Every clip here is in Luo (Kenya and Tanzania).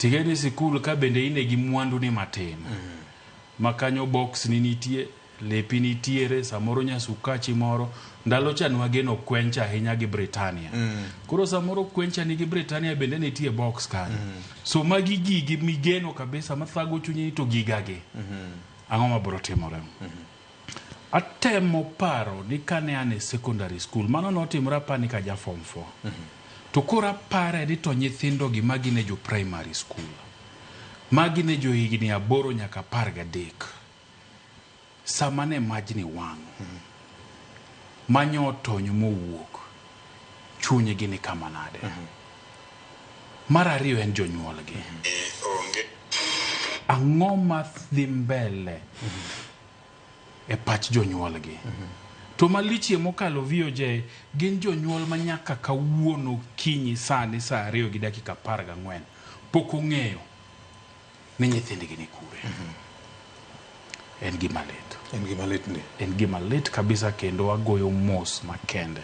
Tigeni sikul ka bende ine gi mwandu ni matin. Ma kanyo box ni nitie, lepi nitiere, samoro nyasukachi moro. Ndalo cha nwageno kwencha ahinya gi Britannia. Koro samoro kwencha ni gi Britannia bende nitie box kanyo. So magi gigi migeno kabisa mathago chunyi ni to gigagi. Ang'o mabiro timore? Atemo paro ni kane an e secondary school, mano notimore apani ka ja form 4. To koro apare ni to nyithindo gi magi ne jo primary school. Magi ne jo higni 8 nyaka 13. Sama ne majni wang', manyo otony mowuok, chunygi ni kama nade? Mar ariyo en jonyuolgi. Ang'o ma dhi mbele e pach jonyuolgi? To malichie mokalo VOJ gin jonyuol ma nyaka kawuono kinyi sani saa 2 gi dakika 14 pok ong'eyo ni nyithindgi ni kure. En gima lit. En gima lit ndi. En gima lit kabisa kendo agoyo mos makende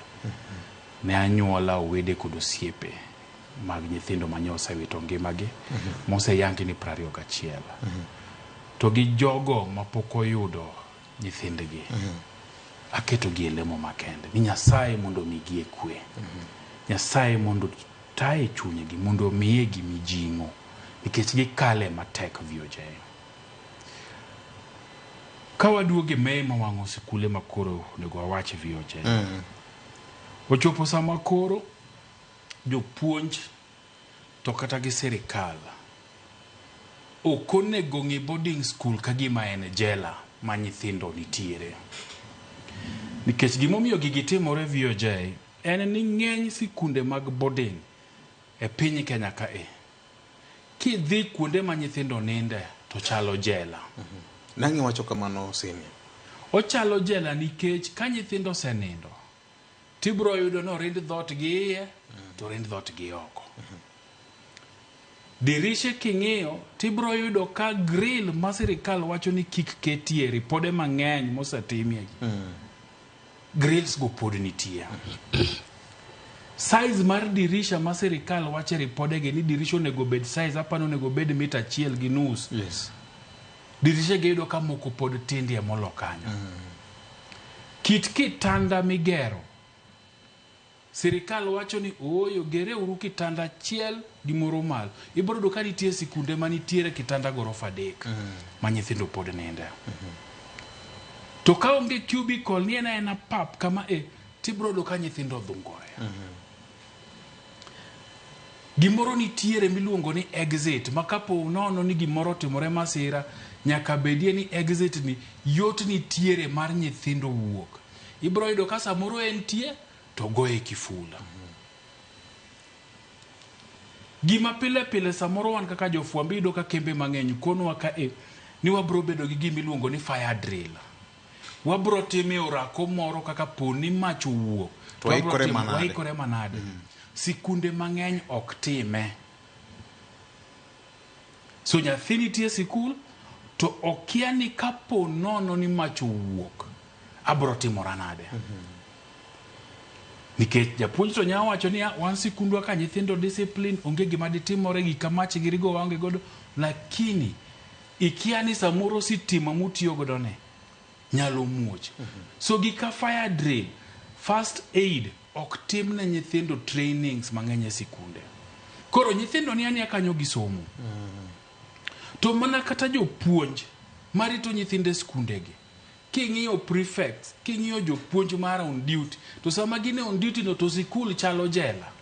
ne anyuola, owede kod osiepe mag nyithindo manye osewito ngimagi moseyangi ni 21. To gi jogo mapok oyudo nyithindgi, aketogi e lemo makende ni Nyasaye mondo omigi e kwe. Nyasaye mondo taye chunygi, mondo omiye gi mijing'o nikech gikale matek VOJ. Ka waduogo e Mei mawang'o sikule ma koro onego wawach VOJ. Ochopo sama koro jopuonj to kata gi sirikal ok onego ng'i boarding school ka gima en jela ma nyithindo nitiere. Nikech gimomiyo gigi timore VOJ en ni ng'eny sikunde mag boarding e piny Kenya kae kidhi kuonde ma nyithindo ninde to chalo jela. Nang'e wacho kamano Senior? Ochalo jela nikech ka nyithindo osenindo tibro yudo ni orind dhoot gi iye to orind dhoot gi oko. Dirishe king'iyo tibro yudo ka grill ma sirikal wacho ni kik ketie ripode mang'eny mosetimie grills go pod nitie. Size mar dirisha ma sirikal wacho e ripodegi ni dirisha onego bed size apani onego bed mita 1.5. Yes. Dirishe gi iyudo ka moko pod tindie molo kanyo. Kit kitanda migero, sirikal wacho ni ooyo gereuru kitanda achiel gi moro malo. Ibiro yudo ka nitie sikunde manitiere kitanda gorofa 3 ma nyithindo pod ninde. To ka onge cubicle ni en aena pap kama e tibiro yudo ka nyithindo odhungore. Gimoro nitiere miluongo ni exit ma kapo nono ni gimoro otimore masira nyaka bedie ni exit ni yot nitiere mar nyithindo wuok. Ibiro yudo ka samoro entie to goye kifula. Gima pile pile samoro wan kaka jofwambo iyudo ka kembe mang'eny konwa ka e ni wabiro bedo gi gima iluongo ni fire drill. Wabiro timo orako moro kaka po ni mach owuok to waikore manade. Waikore manade. Sikunde mang'eny ok time. So nyathi nitie sikul to okia ni kapo nono ni mach owuok abiro timora nade. Nikech japuonj to nyalo wacho niya wan sikundwa ka nyithindo discipline onge gima ditimore gika mach girigo waonge godo lakini ikia ni samoro sitima mutiyo godo ni nyalo muoch. So gika fire drill, first aid ok tim ne nyithindo trainings mang'eny e sikunde. Koro nyithindo ni ania kanyo gisomo. To mana kata jopuonj marito nyithindo e sikundegi, king'iyo prefects, king'iyo jopuonj mar on duty, to sama gin e on duty no to sikul chalo jela.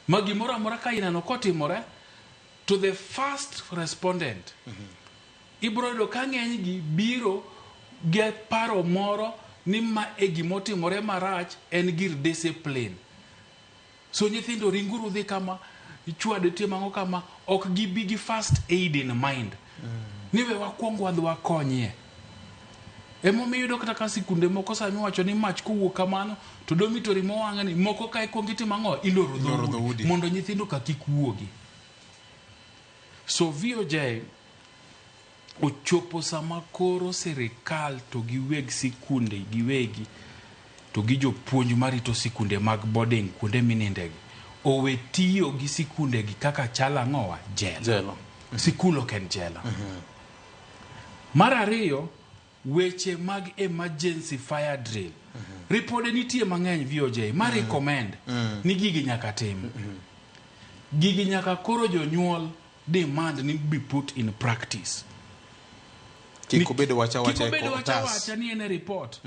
Ma gimoro amora ka ineno kotimore, to the first respondent ibiro yudo ka ng'eny gi biro gi paro moro ni ma e gimotimore marach en gir discipline. So nyithindo ringuru dhi kama, ichwade timo ang'o kama, ok gibi gi first aid in mind. Ni we wakwong wadhi wakonyie. Emomiyo iyudo kata ka sikunde moko sani iwacho ni mach kowuok kamano to dormitory mowang' ni moko ka ikwongo itimo ang'o iloro Iloro dhoudi dhoudi. mondo nyithindo ka kik wuogi. So VOJ ochopo sama koro sirikal to gi weg sikunde giwegi to gi jopuonj marito sikunde mag boarding kuonde minindegi owe tiyo gi sikundegi kaka chal ang'owa jela. Jela. Sikul ok en jela. Mar ariyo, weche mag emergency fire drill. Ripode nitie mang'eny VOJ ma recommend ni gigi nyaka tim. Gigi nyaka koro jonyuol demand ni be put in practice. Kik obed wacha Kik wacha e obed wacha otas. wacha ni en e report.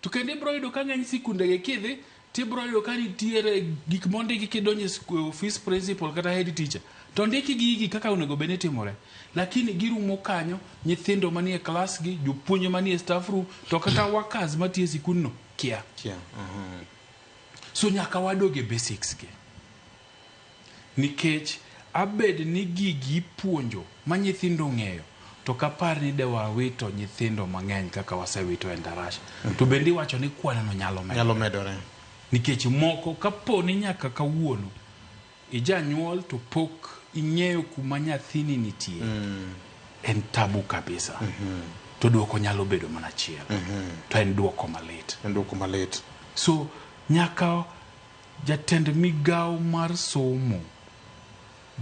To kendo ibiro yudo ka ng'eny sikundegi kidhi tibiro yudo ka nitiere gik mondiki kidonjo e office principal kata head teacher to ondiki gigi kaka onego bed ni timore, lakini girumo kanyo. Nyithindo manie klas gi jopuonj manie staff room to kata workers matiyo e sikundno kia. Kia. So nyaka wadog e basics gi, nikech abed ni gigi ipuonjo ma nyithindo ong'eyo to kapar ni de wawito nyithindo mang'eny kaka wasewito e Ndarasha, to bende iwacho ni kwanano nyalo medore. Nyalo medore. Nikech moko kapo ni nyaka kawuono ijanyuol to pok ing'eyo kuma nyathini nitie, en tabu kabisa. To duoko nyalo bedo mana achiel, to en duoko malit. En duoko malit. So nyaka jatend migawo mar somo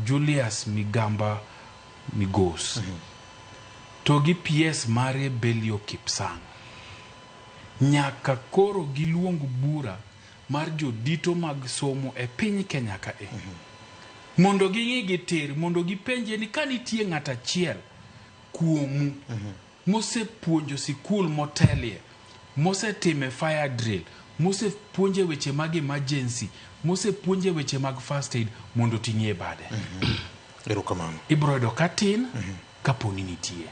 Julius Migamba Migos to gi PS mare Belio Kipsang nyaka koro giluong bura mar jodito mag somo e piny Kenya kae mondo ging'i gitir, mondo gipenje ni ka nitie ng'at achiel kuomu mosepuonjo sikul motelie, mosetime fire drill, mosepuonje weche mag emergency, mosepuonje weche mag first aid, mondo oting'ie bade. Erokamano. Ibiro yudo ka tin kapo ni nitie,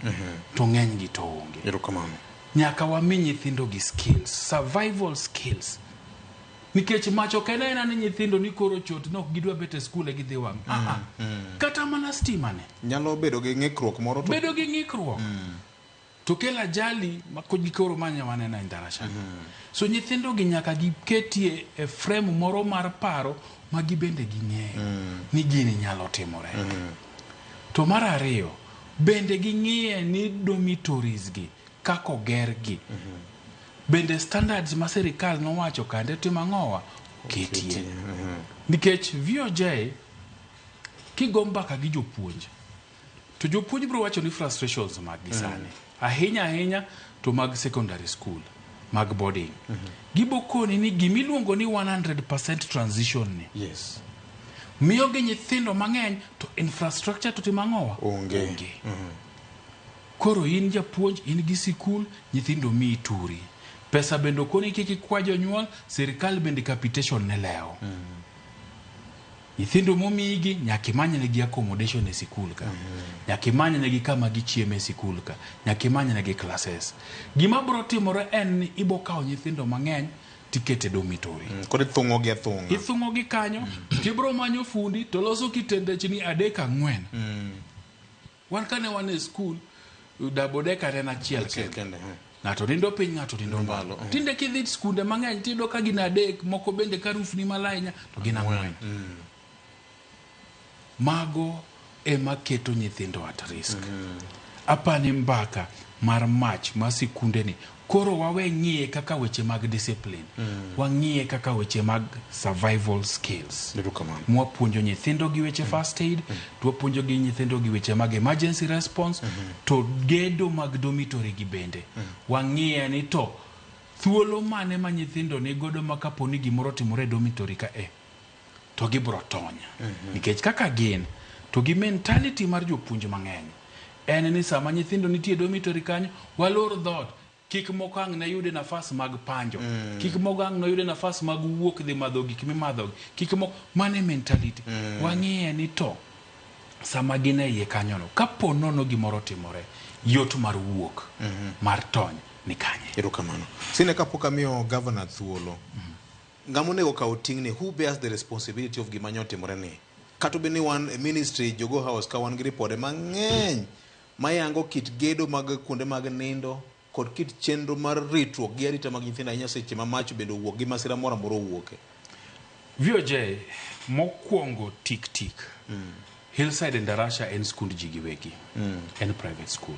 to ng'enygi to onge. Erokamano. Nyaka wami nyithindo gi skills, survival skills, nikech mach ok en aena ni nyithindo ni koro chot ni ok gidwa bet e skul e gidhi wang'. Ah, ah. Kata mana stima ne Nyalo bedo gi ng'ikruok moro to bedo gi ng'ikruok to kelo ajali ma gi koro manya waneno e Ndarasha. So nyithindo gi nyaka giketie e frame moro mar paro ma gibende ging'eyo ni gini nyalo timore. To mar ariyo bende ging'iye ni dormitories gi kaka ogergi bende standards ma sirikal nowacho kande timo ang'owa ketie, nikech VOJ kigo mbaka gi jopuonj to jopuonj biro wacho ni frustrations mag gi sani ahinya ahinya to mag secondary school mag boarding, gibo koni ni gimiluongo ni 100% transition ni miyo gi nyithindo mang'eny to infrastructure to timo ang'owa? Onge. Koro in japuonj, in gi sikul, nyithindo miyi turi pesa bende okoni kik ikwa jonyuol, sirikal bende capitation ne lewo nyithindo momiyigi, nyaka imanynegi accommodation e sikul ka, nyaka imanynegi kama gichieme e sikul ka, nyaka imanynegi classes. Gima biro timore en ni ibo kawo nyithindo mang'eny tikete dormitory. Koro ithung'o gi athung'a. Ithung'o gi kanyo, tibro manyo fundi to loso kitendechni adek ang'wen. Wan kane wan e skul, double decker en achiel Achiel kende. Kende. Ng'ato nindo piny, ng'ato nindo malo. Tinde kidhi skunde mang'eny tiyudo ka gin adek, moko bende ka roof ni malo ahinya to gin ang'wen. Mago ema keto nyithindo at risk. Apani mbaka mar mach mar sikunde ni koro wawe ng'iye kaka weche mag discipline, wang'iye kaka weche mag survival skills. Erokamano. Mwapuonjo nyithindo gi weche first aid, to wapuonjo gi nyithindo gi weche mag emergency response, to gedo mag dormitory gi bende wang'iye ni to thuolo mane ma nyithindo ni godo ma kapo ni gimoro otimore e dormitory ka e to gibiro tony, nikech kaka gin to gi mentality mar jopuonj mang'eny en ni sama nyithindo nitie e dormitory kanyo, walor dhoot, kik moko ang' ne yude nafas mag panjo, kik moko ang' ne yude nafas mag wuok dhi madho gik mimadho, kik moko mane mentality. Wang'iye ni to sama gin e iye kanyono, kapo nono gimoro otimore, yot mar wuok mar tony ni kanye? Erokamano. Sine kapok amiyo governor thuolo, ng'ama onego kaw ting'ni, who bears the responsibility of gima nyo otimore ni? Kata obedo ni wan e ministry Jogo House ka wan gi ripode mang'eny mayango kit gedo mag kuonde mag nindo kod kit chenro mar ritruok gi arita mag nyithindo ahinya seche ma mach bende owuok gi masira moro amora owuoke. VOJ mokwongo tik tik. Hillside Ndarasha en skund ji giwegi, en private school.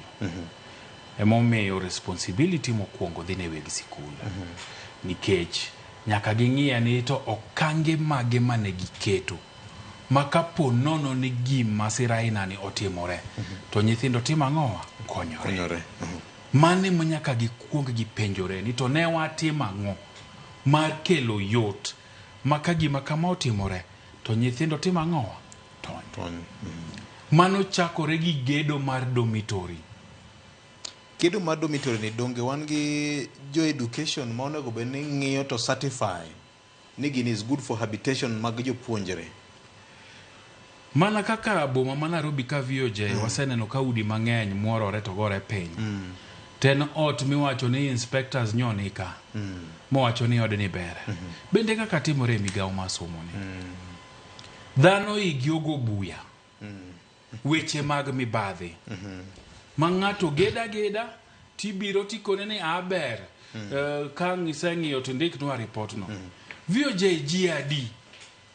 Emomiyo responsibility mokwongo dhi ne weg sikul, nikech Nyaka ging'iye ni to okange mage mane giketo ma kapo nono ni gima masira aina ni otimore to nyithindo timo ang'owa? Konyore. Konyore. Mano ema nyaka gikuong gipenjore ni to ne watimo ang'o mar kelo yot ma ka gima kama otimore to nyithindo timo ang'owa? Tony. Tony. Mano chakore gi gedo mar dormitory. Gedo mar dormitory ni donge wan gi jo education ma onego bed ni ng'iyo to certify ni gini is good for habitation mag jopuonjre. Mana kaka boma ma Nairobi ka VOJ waseneno ka udi mang'eny muorore to gore piny. To en ot miwacho ni inspectors nyo nika mowacho ni odni ber. Bende kaka timore e migawo mar somo ni. Dhano igi ogo buya. Weche mag mibadhi. Ma ng'ato geda geda tibiro tikone ni a ber. Ka iseng'iyo to indiknwa report no. VOJ ji adi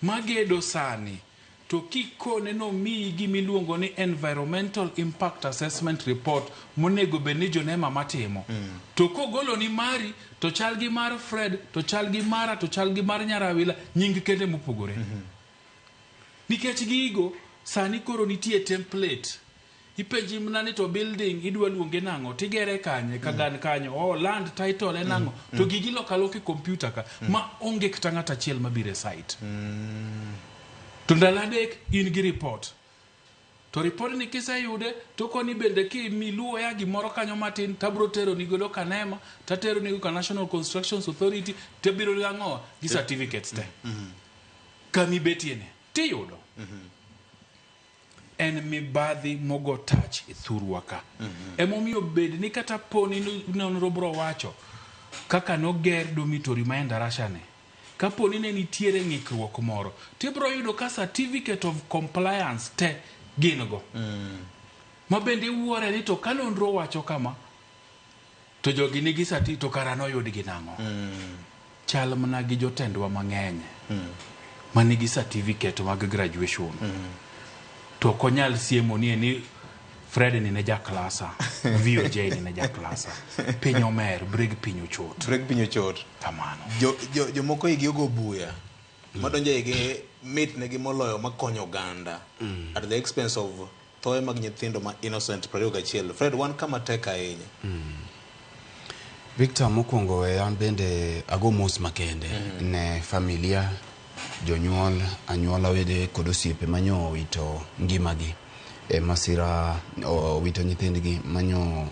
magedo sani to kikone nomiyi gimiluongo ni environmental impact assessment report monego bed ni jonema matimo to kogolo ni mari to chal gi mar Fred to chal gi mara to chal gi mar Nyarawila nying kende mopogore. Nikech gigo sani koro nitie template ipenji mana ni to building idwa luonge nang'o tigere kanye kagan kanyo oh land title en nang'o to gigi loko aloka e computer ka ma onge kata ng'at achiel mabiro e site. To ndalo adek in gi report. To report ni kiseyude to koni bende kimiluwo ya gimoro kanyo matin tabro tero ni godo Kanema tatero ni go ka National Constructions Authority tabiro gi ang'o gi certificates te. Kamibetie ni tiyudo. En mibadhi mogo tach e thurwa ka. Emomiyo bed ni kata poni nonro bro wacho kaka noger dormitory ma Endarasha ni. Kapo ni ne nitiere ng'ikruok moro, tibro yudo ka certificate of compliance te gin go. Ma bende iwuore ni to ka nonro wacho kama, to jogi nigi certificate to kara noyudgi nang'o? Chal mana gi jotendwa mang'eny manigi certificate mag graduation. To ok onyal siemo ni ni Fred ni ne jaklasa, VOJ ni ne jaklasa. Piny omer, breg piny ochot. Breg piny ochot. Kamano. Jomoko igi ogo buya. Madonjo igi mit negi moloyo makonyo oganda. At the expense of thoe mag nyithindo ma innocent 21. Fred, wan kama tek ahinya. Victor, mokwongo we an bende ago mos makende ne familia, jonyuol, anyuola, wede kod osiepe manyo owito ngimagi e masira, owito nyithindgi manyo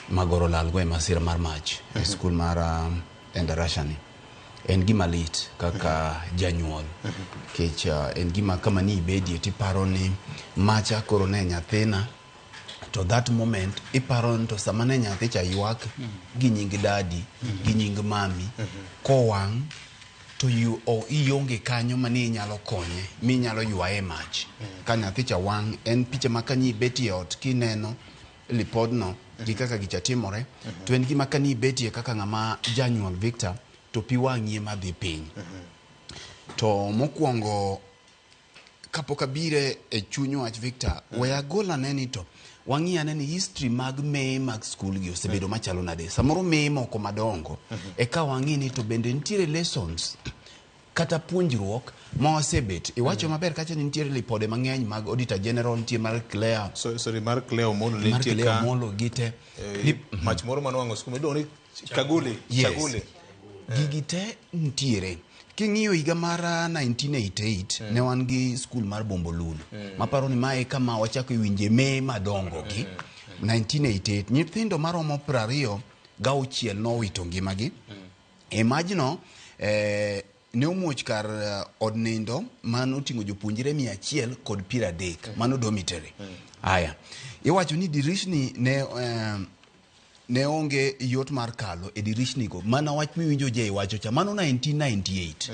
magoro lalgo e masira mar mach e skul mar Endarasha ni. En gima lit kaka janyuol nikech en gima kama ni ibedie tiparo ni macha koro ne nyathina, to that moment iparo ni to sama ne nyathi cha ywak gi nying dadi gi nying mami kowang' to ionge kanyo mane inyalo konye minyalo ywaye e mach ka nyathi cha wang'. En picha ma kanyi ibetie ot kineno lipodno gi kaka gicha timore, to en gima kani ibetie kaka ng'ama janyuol Victor, to pi wang'i ema dhi piny. To mokwongo kapok abire e chuny wach Victor, we agol ane ni to wang'i ane ni history mag meye mag skul gi osebedo machalo nade. Samoro meye moko madongo eka wang'i ni to bende nitiere lessons kata puonjruok ma wasebet. Iwacho maber kacha ni nitiere lipode mang'eny mag Auditor General, nitie mar Claire, Sorry, mar Claire Omolo mar nitie Claire ka. Omolo gite. Mach moro manowang'o skul miluongo ni Kaguli. Yes. Chaguli. Gigi te nitiere. King'iyo higa mar 1988 ne wan gi skul mar Bombolulu. Maparo ni mae kama wachako winje me madongo gi. 1988 nyithindo maromo 26 nowito ngimagi. E majno ne omuoch kar od nindo manoting'o jopuonjre 130, mano dormitory. Aya, iwacho ni dirishni ne onge yot mar kalo e dirishni go. Mana wach miwinjo je iwacho cha, mano 1998.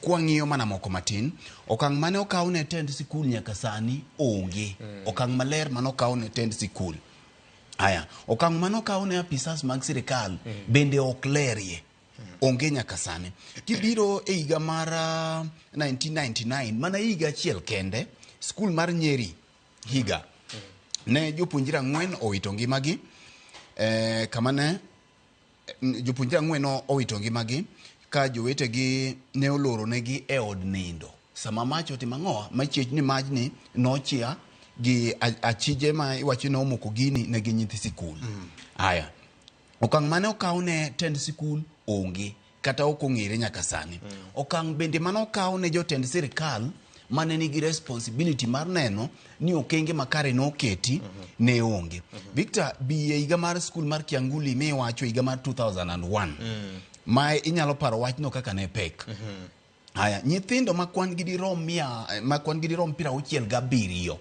Kwang'iyo mana moko matin, okang' mane okaw ne tend sikul nyaka sani onge. Okang' maler mane okaw ne tend sikul. Aya, okang' mane okaw ne apisas mag sirikal bende ok lerie. Onge nyaka sani. Kibiro e higa mar 1999, mana higa achiel kende, skul mar Nyeri higa ne jopuonjre 4 owito ngimagi, kama ne jopuonjre 4 owito ngimagi ka jowetegi ne oloronegi e od nindo sama mach otimo ang'owa machiegni ni majni nochia gi achije ma iwacho ni omoko gini ne gin nyithi sikul. Aya, okang' mane okaw ne tend sikul onge kata ok ong'ere nyaka sani. Okang' bende mane okaw ne jotend sirikal mane nigi responsibility mar neno ni okenge makare noketi ne onge. Victor, bi e higa mar skul mar Kianguli miwacho higa mar 2001 ma inyalo paro wachno kaka ne pek. Haya, nyithindo ma kwan gi dirom mia ma kwan gi dirom 67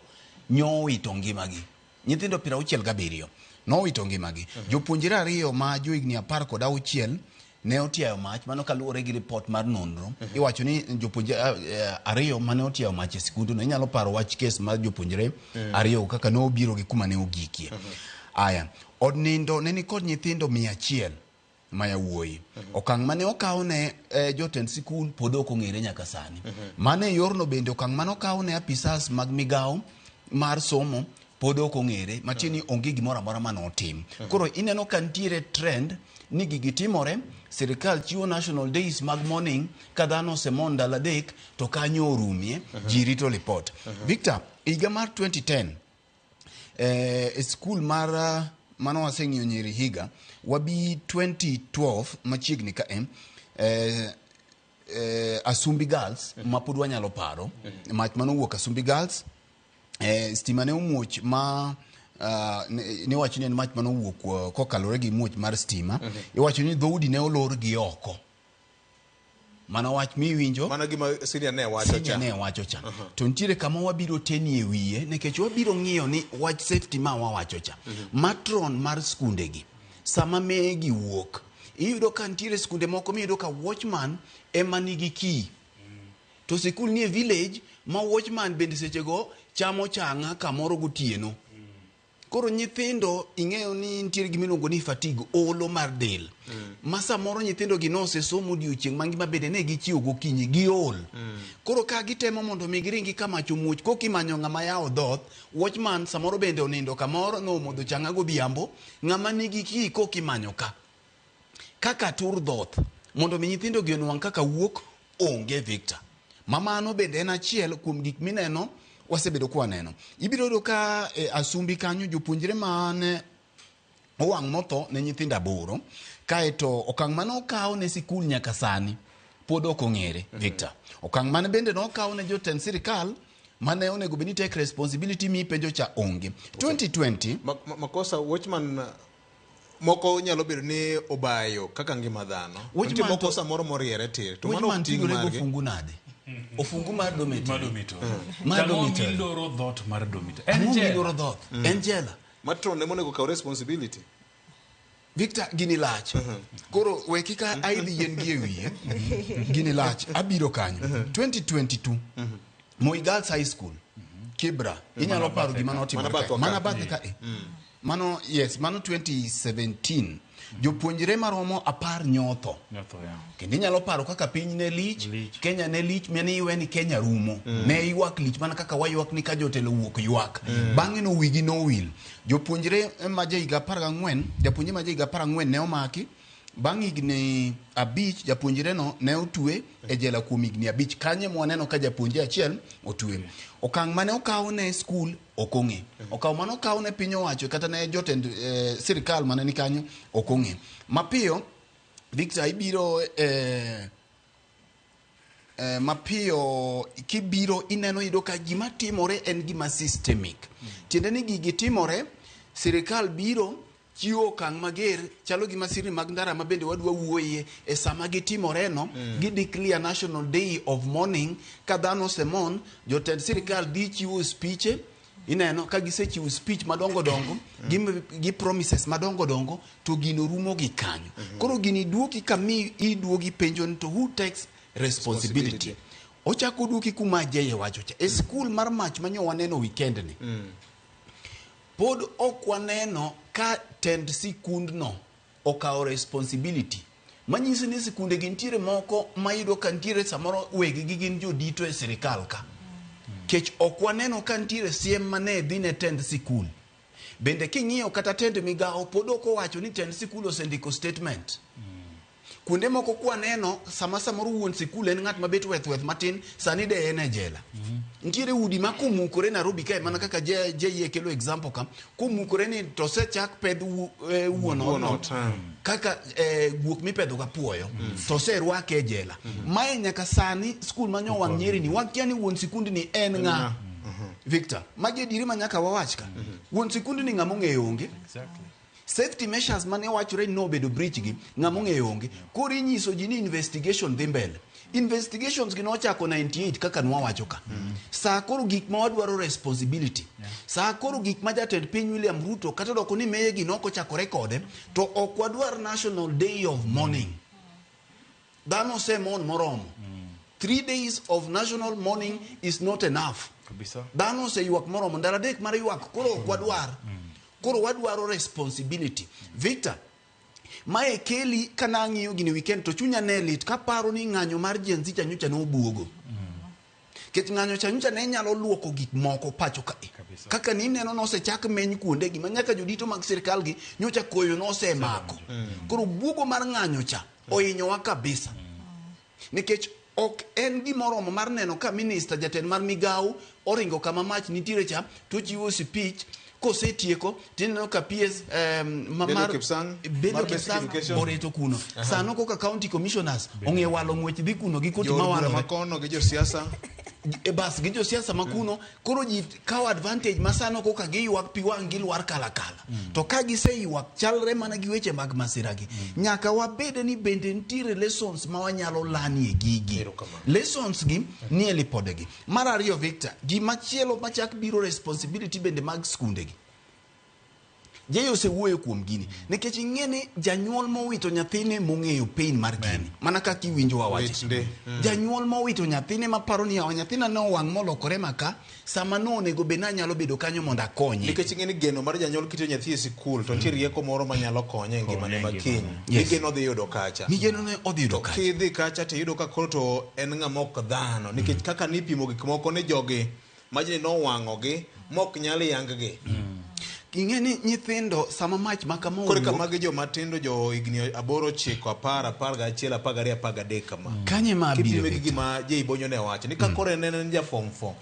nyowito ngimagi. Nyithindo 67 nowito ngimagi. Jopuonjre ariyo ma johigni 16 ne otiayo mach, mano kaluwore gi ripot mar nonro. Iwacho ni jopuonjre ariyo mane otiayo mach e sikundno, inyalo paro wach kes mar jopuonjre ariyo kaka ne obiro gi kuma ne ogikie. Aya, od nindo ne nikod nyithindo 100 ma yawuoyi. Okang' mane okaw ne jotend sikul pod ok ong'ere nyaka sani. Mano e yorno bende okang' mane okaw ne apisas mag migawo mar somo pod ok ong'ere, matiende ni onge gimoro amora mane otim. Koro ineno ka nitiere trend ni gigi timore, sirikal chiwo national days mag mourning, ka dhano osemon ndalo 3 to kanyo orumie, ji rito lipot. Victor, higa mar 2010 e skul mar mano waseng'iyo nyiri higa wabi 2012 machiegni ka Asumbi Girls ma pod wanyalo paro mach manowuok Asumbi Girls, stima ne omuoch ma niwacho ni en mach manowuok kokalore gi muoch mar stima. Iwacho ni dhoudi ne olor gi oko. Mano wach miwinjo Mano gima senior ne wacho cha. Ne wacho cha. To nitiere kama wabiro tenie wiye nikech wabiro ng'iyo ni wach safety ma wawacho cha. Matron mar skundegi sama megi wuok, iyudo ka nitiere skunde moko miyudo ka watchman ema nigi key. To sikul nie village ma watchman bende sechego chamo chang'a kamoro gotieno. Koro nyithindo ing'eyo ni nitiere gima iluongo ni fatigue, olo mar del. Ma samoro nyithindo gi nosesomo odiochieng' mangima bende ne gichiewo gokinyi giol. Koro ka gitemo mondo mi giringi ka mach omuoch koka imanyo ng'ama yawo dhoth, watchman samoro bende onindo kamoro nomodho chang'a godhiambo, ng'ama nigi key koka imanyo ka. Kaka tur dhoth mondo mi nyithindo gi onwang' kaka wuok onge, Victor. Ma mano bende en achiel kuom gik mineno wasebedo kwaneno. Ibiro yudo ka Asumbi kanyo jopuonjre mane owang' motho ne nyithindo 8, kaeto okang' mane okaw ne sikul nyaka sani pod ok ong'ere, Victor. Okang' mane bende nokaw ne jotend sirikal mane onego bed ni take responsibility mi penjo cha onge. 2020 Makosa watchman moko nyalo bedo ni obayo kaka ngima dhano. Nitie moko samoro moriere tir. To mano watchman ting' tudore margi. gofungu nade? Ofungu mar dormitory. Mar dormitory. Mar Tang'o dormitory. miloro dhoot mar dormitory. En Ang'o jela. miloro dhoot? En jela. Matron ema onego kaw responsibility. Victor, gini lach. Koro we kik aidh yien gi e wiye. Gini lach. Abiro kanyo. 2022. Moi Girls High School. Kibra. Inyalo paro gima notimore Mana kae. bathwa Mana ka. bathe ka. Mano, yes, mano 2017. Jopuonjre maromo 10 nyotho. Nyotho, yeah. Kendo inyalo paro kaka piny ne lich, Lich. Kenya ne lich, mane iwe ni Kenya rumo. Ne ywak lich mana kaka waywak ni ka jotelo wuok ywak. Bang'e no wigi nowil. Jopuonjre ma jahiga 14, japuonjre ma jahiga 14 ne omaki. Bang' higni 5 japuonjre no ne otwe e jela kuom higni 5. Kanyo ema waneno ka japuonjre achiel otwe. Okang' mane okaw ne skul ok ong'e. Okang' mane okaw ne piny owacho kata ne jotend sirikal mane ni kanyo ok ong'e. Mapiyo Victor ibiro mapiyo kibiro ineno yudo ka gima timore en gima systemic. Tiende ni gigi timore, sirikal biro chiwo okang' mager, chalo gi masirni mag ndara ma bende wadwa wuoye e sama gitimore no, gi declare national day of mourning, ka dhano osemon, jotend sirikal dhi chiwo speeche. Ineno ka gisechiwo speech madongo dongo, gi promises madongo dongo, to gino rumo gi kanyo. Koro gini duoki kami iduogi penjo ni to who takes responsibility? Ochako duoki kuma Jeye wacho cha. E skul mar mach manyo waneno weekend ni. Pod ok waneno ka tend sikundno okawo responsibility. Manyiso ni sikunde gi nitiere moko mayudo ka nitiere samoro weggi gin jodito e sirikal ka. Kech ok waneno ka nitiere siem mane dhi ne tend sikul. Bende king'iyo kata tend migawo pod ok owacho ni tend sikul osendiko statement. Kuonde moko kwaneno sama samoro wuon sikul en ng'at mabet weth weth matin, sani de en e jela. Nitiere udi ma komukore Nairobi kae mana kaka JA kelo example ka, komukore ni to osechak pedh wuon Wuon odno ot, kaka guok mipedho ga puoyo to oserwake e jela. Mae nyaka sani skul ma nyowang' Nyeri ni wakia ni wuon sikundni en ng'a. Victor, magi adieri ma nyaka wawach ka. Wuon sikundni ng'ama ong'eyo onge. Exactly. Safety measures mane wachore ni nobedo breach gi ng'ama ong'eyo onge. Koro inyiso ji ni investigation dhi mbele. Investigations gi nochako 98 kaka nwawacho ka. Saa koro gik ma wadwaro responsibility. Saa koro gik ma jatend piny William Ruto kata doko ni meye gi nokochakore kode to ok wadwar National Day of Mourning. Dhano osemon moromo. 3 days of national mourning is not enough. Kabisa. Dhano oseywak moromo. Ndalo 3 mar ywak koro ok wadwar. Koro wadwaro responsibility. Victor, mae keli kana ang'iyo gini weekend to chunya ne lit kaparo ni ng'anyo mar Gen Z cha nyocha nobuogo. Nikech ng'anyo cha nyocha ne nyalo luoko gik moko pacho kae. Kabisa. Kaka nineno nosechak meny kuonde gi ma nyaka jodito mag sirkal gi nyocha koyo nosemako. Koro buogo mar ng'anyo cha ohinyowa kabisa. Nikech ok en gimoromo mar neno ka minista jatend mar migawo oringo kama mach nitiere cha to ochiwo speech kosetieko tineno ka PS Belio Kipsang, Belio mar Basic Kipsang Education. oreto kuno. Sano koka county commissioners ong'e walo ng'wech dhi kuno gi koti Jo od bura mawalore. makono gi josiasa. E bas gi josiasa makuno koro ji kawo advantage ma sano koka giywak pi wang' gilwar kalakala. To ka giseywak chalre mana gi weche mag masira gi. Nyaka wabed ni bende nitiere lessons ma wanyalo lanie gigi. Erokamano. Lessons gi nie lipodegi. Mar ariyo Victor, gimachielo machak biro responsibility bende mag skunde gi. Jay osewuoyo kuom gini nikech ing'e ni janyuol mowito nyathine mong'eyo pain mar gini mana kaka iwinjo wawacho Lit ndi. janyuol mowito nyathine maparo ni yawa nyathina ne owang' molokore maka sama no onego bed ni anyalo bedo kanyo mondo akonye Nikech ing'e ni geno mar janyuol kito nyathi e sikul to nitie rieko moro manyalo konye e ngimane Konye e ma kiny. ngimane. Yes. Migeno dhi yudo kacha. migeno ne odhi yudo kacha Kidhi kacha to iyudo ka koro to en ng'ama ok dhano nikech kaka nipimo gik moko ni jogi majni nowang'ogi mok nyal yang gi. Ing'e ni nyithindo sama mach ma kama Koro ka owuok magi joma tindo jo higni 8, 9, 10, 11, 12, 13 kama. Kanye ma abiro Kipime gi Victor? gima Jay Bonyo ne wacho ni ka koro en en ja form 4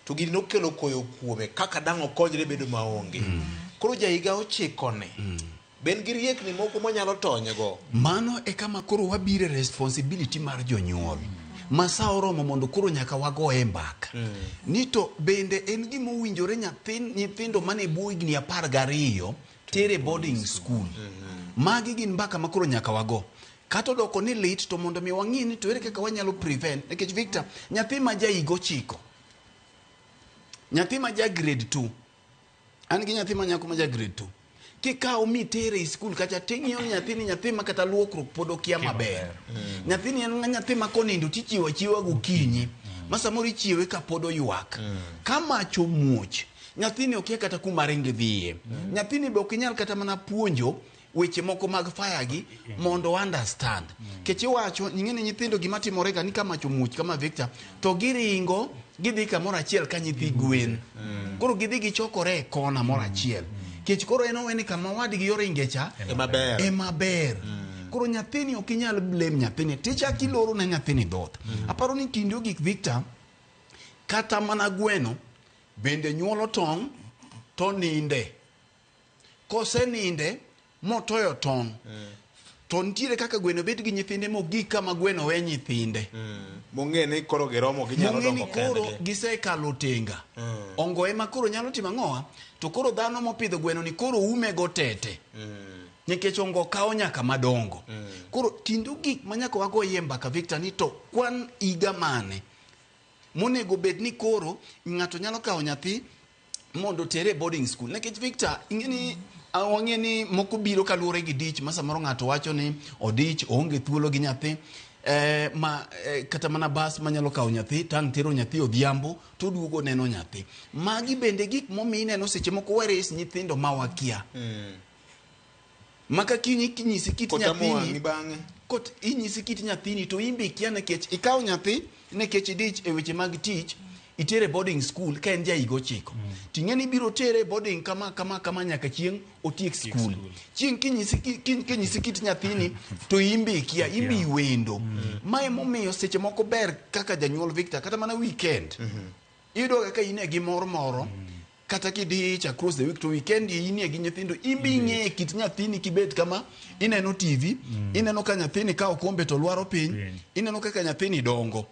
to gini nokelo koyo kuome kaka dang' okonyre bedo maonge. Koro ja higa 9 ni ben gi riekni moko monyalo tonyego. Mano e kama koro wabire responsibility mar jonyuol. Ma sa oromo mondo koro nyaka wagoye mbaka. Ni to bende en gima owinjore nyithindo mane bwo higni 12 tere boarding school. Magi gin mbaka ma koro nyaka wago. Kata odoko ni lit to mondo mi wang'i ni to ere kaka wanyalo prevent. Nikech Victor, nyathi ma ja higa 9, nyathi ma ja grade 2, an gi nyathi ma nyako ma ja grade 2. Kikawo mitere e skul kacha ting'iyo ni nyathini nyathi ma kata luokruok pod okia maber. Nyathini en nyathi ma konindo tichiwo achiwa gokinyi. Ma samoro ichiewe ka pod oywak. Ka mach omuoch, nyathini okia kata kuma ringi dhiye. Nyathini be ok inyal kata mana puonjo weche moko mag fire gi mondo understand. Kech iwacho, ing'e ni nyithindo gima timore ga ni ka mach omuoch kama Victor, to giringo gidhi kamoro achiel ka nyithi gwen. Koro gidhi gichokore e kona moro achiel. Kech koro en oweni kama wadgi oringe cha Ema ber. ema ber. Koro nyathini ok inyal blame nyathini. Tichak iloro ne nyathini dhoth. Aparo ni kinde ogik Victor, kata mana gweno bende nyuolo tong' to ninde. Koseninde motoyo tong' to nitiere kaka gweno bet gi nyithinde mogik kama gweno we nyithinde. Mong'e ni koro giromo ginyalo Mong'e ni dongo koro kendgi. gisekalo tenga. Ongo ema koro nyalo timo ang'owa? To koro dhano mopidho gweno ni koro ume go tete. Nikech ongo kawo nyaka madongo. Koro kinde gik ma nyaka wagoyie mbaka Victor ni to kwan higa mane monego bed ni koro ng'ato nyalo kawo nyathi mondo otere e boarding school. Nikech Victor, ing'e ni wang'e ni moko biro kaluwore gi dich ma samoro ng'ato wacho ni odich, oonge thuolo gi nyathi. Kata mana bas manyalo kawo nyathi tang' tero nyathi odhiambo to oduogo neno nyathi. Magi bende gik momiyo ineno seche moko wares nyithindo ma wakia. Maka kiny inyisi kit Kotamo nyathini wang'i bang'e. Kot inyisi kit nyathini to in be ikia nikech ikawo nyathi nikech idich e weche mag tich. itere boarding school ka en ja higa 9. Ting'e ni ibiro tere e boarding kama kama kama nyaka chieng' otiek school. Chieng' kinyisi kit nyathini to imbe ikia, imbe iwendo. Ma emomiyo seche moko ber kaka janyuol Victor, kata mana weekend. Iyudo kaka in e gi mor moro, kata kidich across the week to weekend inie gi nyithindo, imbe ing'e kit nyathini kibet kama ineno TV, ineno ka nyathini kawo kombe to lwaro piny, ineno kaka nyathini dongo.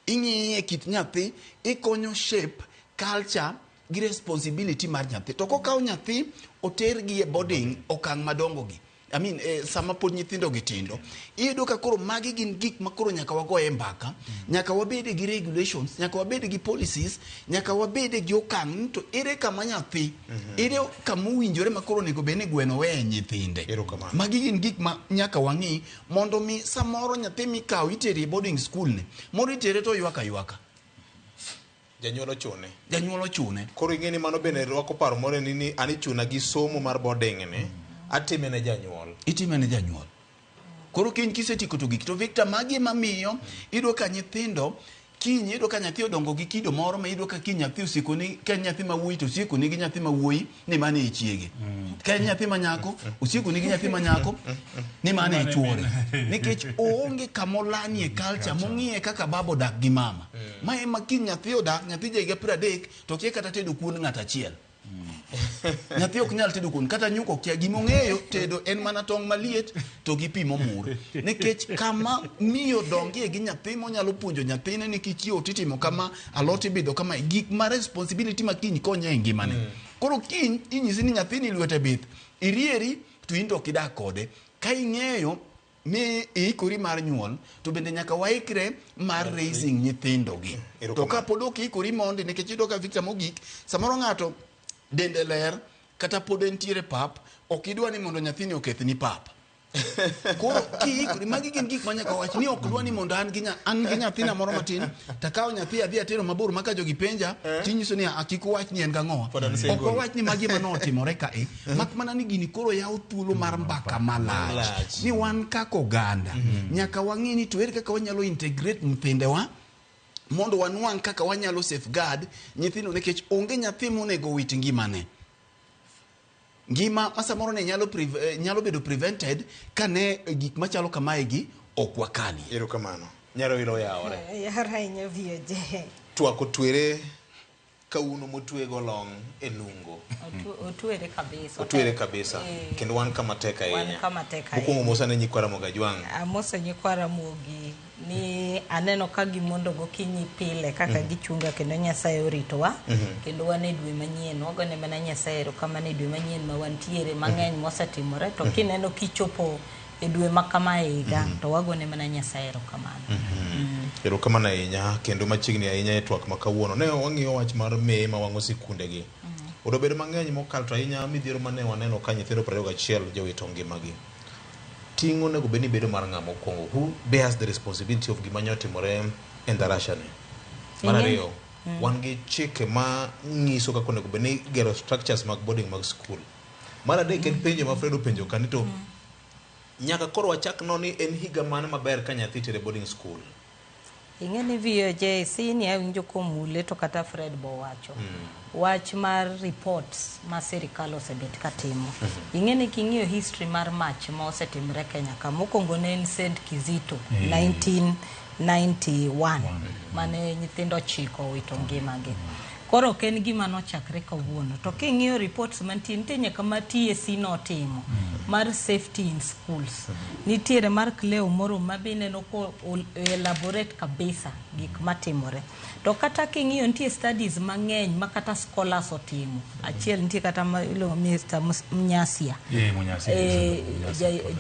Ing'iye kit nyathi, ikonyo shape culture gi responsibility mar nyathi. To kokaw nyathi oter gi e boarding okang' madongo gi. I mean, sama pod nyithindo gi tindo, iyudo ka koro magi gin gik ma koro nyaka wagoye mbaka, nyaka wabede gi regulations, nyaka wabede gi policies, nyaka wabede gi okang' ni to ere kama nyathi, ere kama owinjore ma koro onego bed ni gweno weye nyithinde. Magi gin gik ma nyaka wang'i mondo mi samoro nyathi mikawo itere e boarding school ni, moro itere to ywak aywaka. Janyuol ochune. Janyuol ochune. Koro ing'e ni mano bende rwako paro moro ni an ichuna gi somo mar boarding ni, atime ne janyuol. Itime ne janyuol. Koro kiny kisetieko to gik to Victor, magi ema miyo iyudo ka nyithindo kiny iyudo ka nyathi odongo gi kido moro ma iyudo ka kiny nyathi osieko ni ka en nyathi ma wuoyi to osieko ni gi nyathi ma wuoyi ni mane e chiege. Ka en nyathi ma nyako osieko ni gi nyathi ma nyako ni mane e chuore. Nikech oonge kamolanie culture mong'iye kaka baba odak gi mama. Ma ema kiny nyathi odak, nyathi ja higa 30 to kia kata tedo kuon ng'at achiel. Nyathi ok nyal tedo kuon kata nyuko kia, gima ong'eyo tedo en mana tong' maliet to gi pi momur. Nikech kama miyo dongie gi nyathi monyalo puonjo nyathine ni kichiewo titimo kama, alot ibidho kama, gik ma responsibility ma kiny konye e ngimane. Koro kiny inyisi ni nyathini lwete bith, irieri to in to ok idak kode. Ka ing'eyo ni iikori mar nyuol, to bende nyaka waikre mar raising nyithindo gi. To ka pod ok iikori mondi, nikech iyudo ka Victor mogik, samoro ng'ato dende ler, kata pod entiere pap, ok idwa ni mondo nyathini okethni pap. Koro kiikori, magi gin gik ma nyaka wach ni ok dwa ni mondo an gi nyathina moro matin, takawo nyathi adhi atero mabor ma ka jogi penja, tinyiso ni kik uwach ni en gang'owa. Ok wawach ni magi ema notimore kae, mak mana ni gini koro yawo thuolo mar mbaka malach. Ni wan kaka oganda, nyaka wang'i ni to ere kaka wanyalo integrate nyithindewa mondo wanwang' kaka wanyalo safeguard nyithindo, nikech onge nyathi monego wit ngimane. Ngima ma samoro ne nyalo nyalo bedo prevented ka ne gik machalo kamae gi ok wakali. Erokamano. Nyaro ilo yawore. Yawore ahinya VOJ. Twak otwere kauno motwego long' e nungo. Otwere kabisa. Otwere kabisa. Kendo wan kama tek ahinya. Wan kama tek ahinya. Mokwongo mosa ne nyikwa Ramogi Ajwang'. Amoso nyikwa Ramogi ni aneno ka gimondo gokinyi pile kaka gichunga kendo Nyasaye oritowa. Kendo wan e dwe manyien. Wagone mana Nyasaye erokamano e dwe manyien ma wantiere mang'eny mosetimore. To kineno kichopo e dwe ma kama e higa, to wagone mana Nyasaye erokamano. Erokamano ahinya kendo machiegni ahinya e twak ma kawuono. Ne wang'iyo wach mar meye ma wang'o sikundegi. Odobedo mang'eny mokalo to ahinya midhiero mane waneno ka nyithindo 21 jowito ngimagi. Ting' onego bed ni bedo mar ng'ama mokwongo. Who bears the responsibility of gima nyotimore e Ndarasha ni? Mar ariyo, wan gi chike ma nyiso kaka onego bed ni gero structures mag boarding mag school. Mar adek en penjo ma Fred openjo ka ni to nyaka koro wachak no ni en higa mane maber ka nyathi itere boarding school. Ing'e ni VOJ sini awinjo komule to kata Fred bo wacho. Wach mar reports ma sirikal osebet katimo. Ing'e ni king'iyo history mar mach ma osetimre Kenya ka, mokwongo ne en St. Kizito 1991 mane nyithindo 9 owito ngimagi. Koro ok en gima nochakre kawuono. To king'iyo reports mantie, nitie nyaka ma TSC notimo mar safety in schools. Nitiere mar Cleo moro ma be ineno ko elaborate kabisa gik matimore. To kata king'iyo nitie studies mang'eny ma kata scholars otimo. Achiel nitie kata ma iluongo Mr. Munyasia.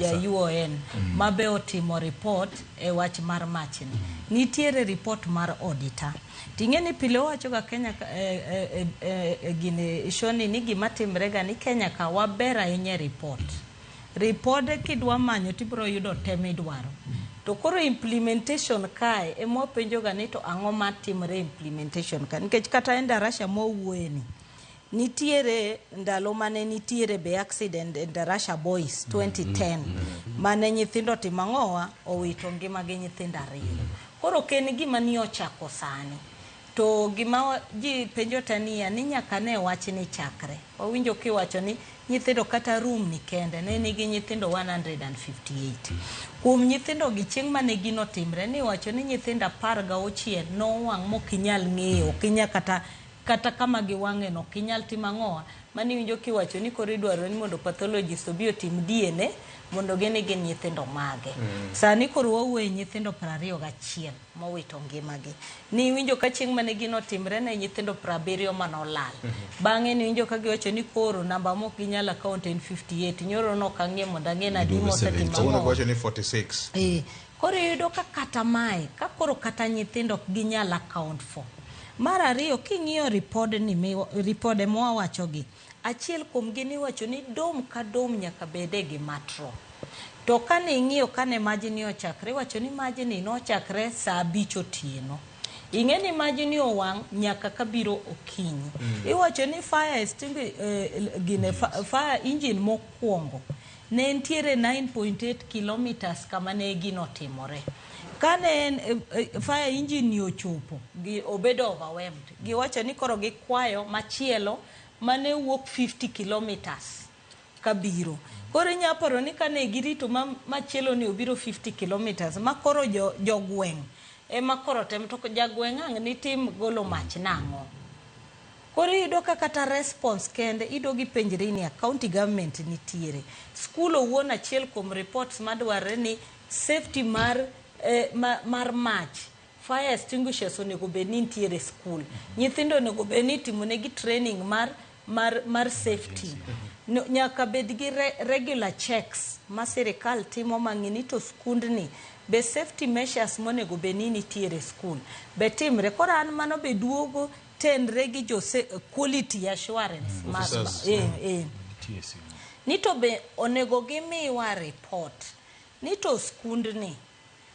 Ja UON ma be otimo report e wach mar machni. Nitiere report mar auditor. Ting'e ni pile wacho ga Kenya gini shoni ni gima timre ga ni Kenya ka waber ahinya e report. Ripode kidwa manyo tibiro yudo te midwaro. To koro implementation kae ema wapenjo ga ni to ang'o matimre implementation ka, nikech kata e Ndarasha mwawuoye ni nitiere ndalo mane nitiere be accident e Ndarasha Boys 2010 mane nyithindo timo ang'owa owito ngima gi nyithindo 2. Koro ok en gima ni ochako sani. To gima ji penjo tania ni nyaka ne wachni chakre. Wawinjo kiwacho ni nyithindo kata room ni kende ne nigi nyithindo 158. Kuom nyithindo gi chieng' mane gino timre ni iwacho ni nyithindo 16 nowang' mokinyal ng'eyo, okinyal kata kama giwang'e no ok inyal timo ang'owa. Mano iwinjo kiwacho ni koro idwaro ni mondo pathologist obi otim DNA mondo gine gin nyithindo mage. Sani koro wawuoye nyithindo 21 mowito ngimagi. Ni iwinjo ka chieng' mane gino timre ne nyithindo 70 manolal. Bang'e niwinjo ka giwacho ni koro namba mok ginyal account en 58. Nyoro nok ang'e mondo ang'e ni adi mosetimo Kawuono ang'o. giwacho ni 46. Koro iyudo ka kata mae, ka koro kata nyithindo ok ginyal account for. Mar ariyo, king'iyo ripode mwawachogi, achiel kuom gi niwacho ni dom ka dom nyaka bede gi matron. To kane ing'iyo kane majni ochakre, iwacho ni majni nochakre saa 5 otieno. Ing'e ni majni owang' nyaka kabiro okinyi. Iwacho ni fire extinguisher, fire engine mokwongo ne nitiere 9.8 kilometers kama ne gino timore. Kane en fire engine ni ochopo, gi obedo overwhelmed. Giwacho ni koro gikwayo machielo mane wuok 50 kilometers kabiro. Koro inya paro ni kane girito machielo ni obiro 50 kilometers, ma koro jogweng' ema koro tem to jagweng' ang' nitim golo mach nang'o. Koro iyudo ka kata response kende iyudo gipenjri ni county government nitiere. School owuon achiel kuom reports madwarre ni safety mar mar mach, fire extinguishers onego bed ni nitiere school. Nyithindo onego bed ni itimonegi training mar safety. No, nyaka bed gi regular checks ma sirikal timo mang'i ni to skundni be safety measures monego bed ni nitiere school be timre. Koro an mano be duogo tenre gi jo quality assurance Officers. TSC. Ni to be onego gimiwa report ni to skundni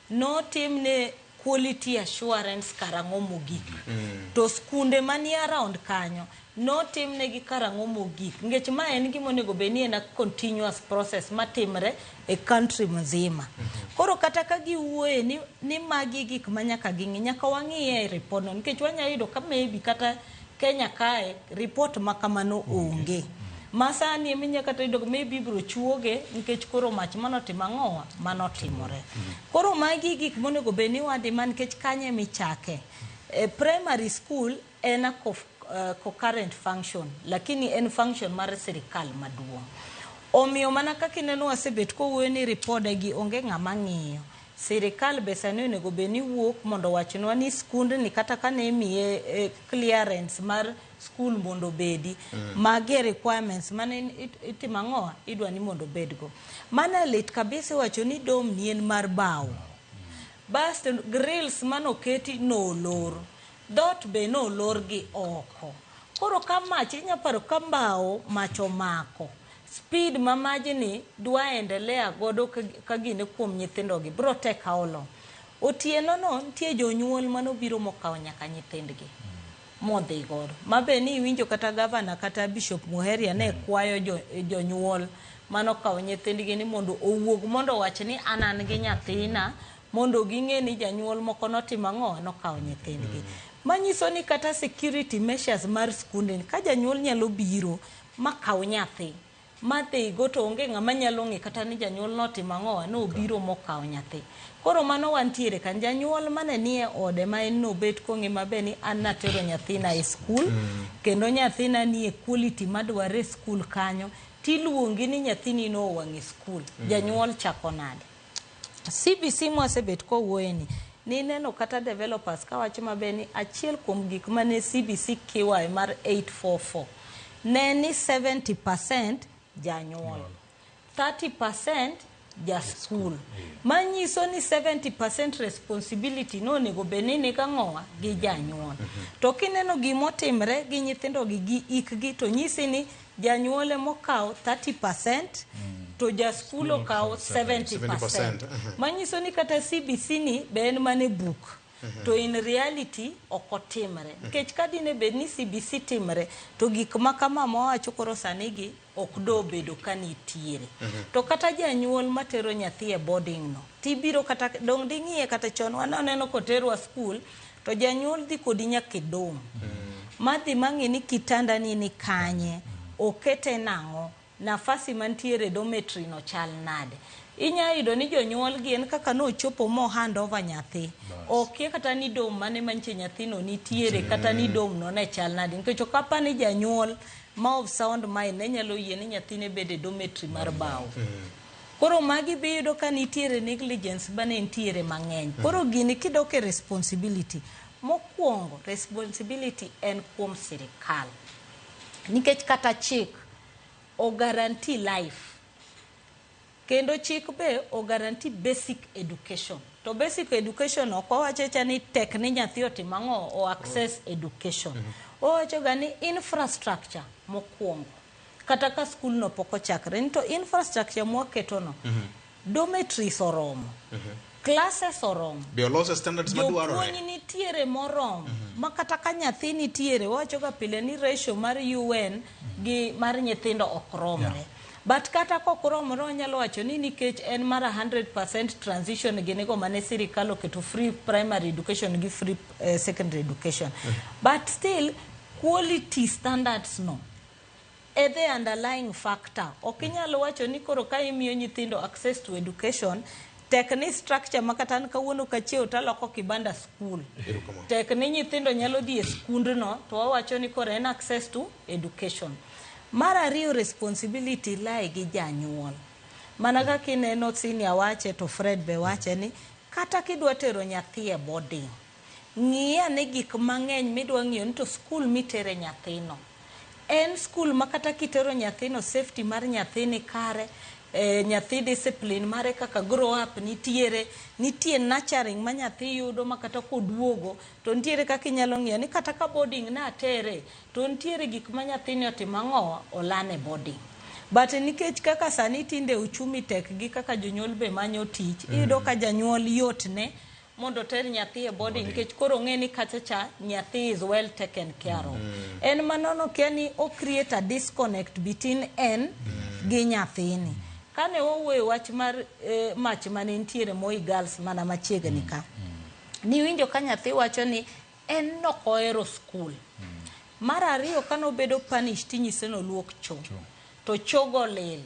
notimne quality assurance karang'o mogik. To skunde manie around kanyo notimnegi karang'o mogik. Nikech ma en gima onego bed ni en a continuous process matimre e country mzima. Koro kata ka giwuoye ni magi gik ma nyaka ging'i, nyaka wang'iye e report no. Nikech wanya yudo ka maybe kata Kenya kae report ma kamano onge. Ma sani eminya kata yudo maybe ibiro chuoge nikech koro mach manotimo ang'owa manotimore. Koro magi gik monego bed ni wadima nikech kanye michake. Primary school en a concurrent function, lakini en function mar sirikal maduong'. Omiyo mana kaka ineno wasebet kowuoyo ni ripode gi onge ng'ama ng'iyo. Sirikal be sani onego bed ni wuok mondo owachnwa ni skundni kata kane imiye clearance mar skul mondo obedi. Magi e requirements mane itimo ang'owa idwa ni mondo obedgo. Mano lit kabisa iwacho ni dom ni en mar bao. Basto grills manoketi nolor. Dhoot be nolor gi oko. Koro ka mach inya paro ka mbao mach omako. Speed ma majni dwa endelea godo ka gine kuom nyithindo gi bro take how long? Otieno no nitie jonyuol manobiro mokawo nyaka nyithindgi modhi godo. Ma be ni iwinjo kata gavana kata Bishop Muheria ne kwayo jonyuol manokawo nyithindgi ni mondo owuog mondo owach ni an gi nyathina mondo ging'e ni janyuol moko notimo ang'o nokawo nyithindgi. Manyiso ni kata security measures mar skunde ka janyuol nyalo biro makaw nyathi madhi go to onge ng'ama nyalo ng'e kata ni janyuol notimo ang'o nobiro mokawo nyathi. Koro mano wantiere kan janyuol mane nie ode ma en nobet kong'e maber ni an natero nyathina e skul kendo nyathina nie quality madware e skul kanyo tiluongi ni nyathini nowang' e skul. Janyuol chako nade? CBC mwasebet kowuoye ni nineno kata developers kawacho maber ni achiel kuom gik mane CBC kiwayo mar 844 ne ni 70% janyuol, 30% ja skul. Manyiso ni 70% responsibility nonego bed ni nigang'owa gi janyuol. To kineno gimotimre gi nyithindo gi ikgi to nyisi ni janyuol emokawo 30% to ja skul okawo 70%. 70%. Manyiso ni kata CBC ni be en mana e buk. To in reality ok otimre. Nikech ka dine bed ni CBC timre to gik ma kama mawacho koro sani gi ok do bedo ka nitiere. To kata janyuol matero nyathi e boarding no tibiro kata dong ding'iye kata chon waneno koterwa skul To janyuol dhi kodi nyaka e dorm. Madhi mang'e ni kitanda ni ni kanye, okete nang'o, nafasi mantiere e dormitory no chal nade. Inya yudo ni jonyuol gi en kaka nochopo mo hand over nyathi. Okia kata ni dorm mane mantie nyathino nitiere kata ni dorm no ne chal nade. Nikech ok apar ni janyuol ma of sound mind ne nyalo yie ni nyathine bed e dormitory mar bao. Koro magi be iyudo ka nitiere negligence mane nitiere mang'eny. Koro gini kidok e responsibility, mokwongo responsibility en kuom sirikal. Nikech kata chik o guarantee life. Kendo chik be o guarantee basic education. To basic education ok wawacho ni tek ni nyathi otim ang'o o access education. Owacho ga ni infrastructure mokwongo. Kata ka skul no pok ochakre ni to infrastructure mwaketo no dormitories oromo. Classes oromo. Be olose standards Jopuonj madwarore. nitiere moromo ma kata ka nyathi nitiere wawacho ga pile ni ratio mar UN gi mar nyithindo ok romre. But kata kok romre wanyalo wacho ni nikech en mar 100% transition ginigo mane sirikal oketo free primary education gi free secondary education. But still quality standards no e the underlying factor. Ok inyal wacho ni koro ka imiyo nyithindo access to education, tek ni structure ma kata an kawuono kachiew taloko kibanda school. Tek ni nyithindo nyalo dhi e skundno to wawacho ni koro en access to education. Mar ariyo responsibility lie gi janyuol. Mana kaka ineno senior wache to Fred be wache ni kata kidwa tero nyathi e boarding, ng'i ane gik mang'eny midwa ng'iyo ni to skul mitere nyathino. En skul ma kata kitero nyathino safety mar nyathi ni kare, nyathi discipline mare kaka grow up nitiere, nitie nurturing ma nyathi yudo ma kata koduogo to nitiere kaka inyalo ng'iyo ni kata ka boarding ne atere to nitiere gik ma nyathini otimo ang'o olan e boarding. But nikech kaka sani tinde uchumi tek gi kaka jonyuol be manyo tich, iyudo ka janyuol yotne mondo oter nyathi e boarding nikech koro ong'e ni kacha cha nyathi is well taken care of. En manono kia ni o create a disconnect between en gi nyathini. Kane wawuoyo wach mar mach mane nitiere Moi Girls mana machiegni ka. Niwinjo ka nyathi wacho ni en nok ohero skul. Mar ariyo kanobedo punished tinyise noluok cho. To chogo lil.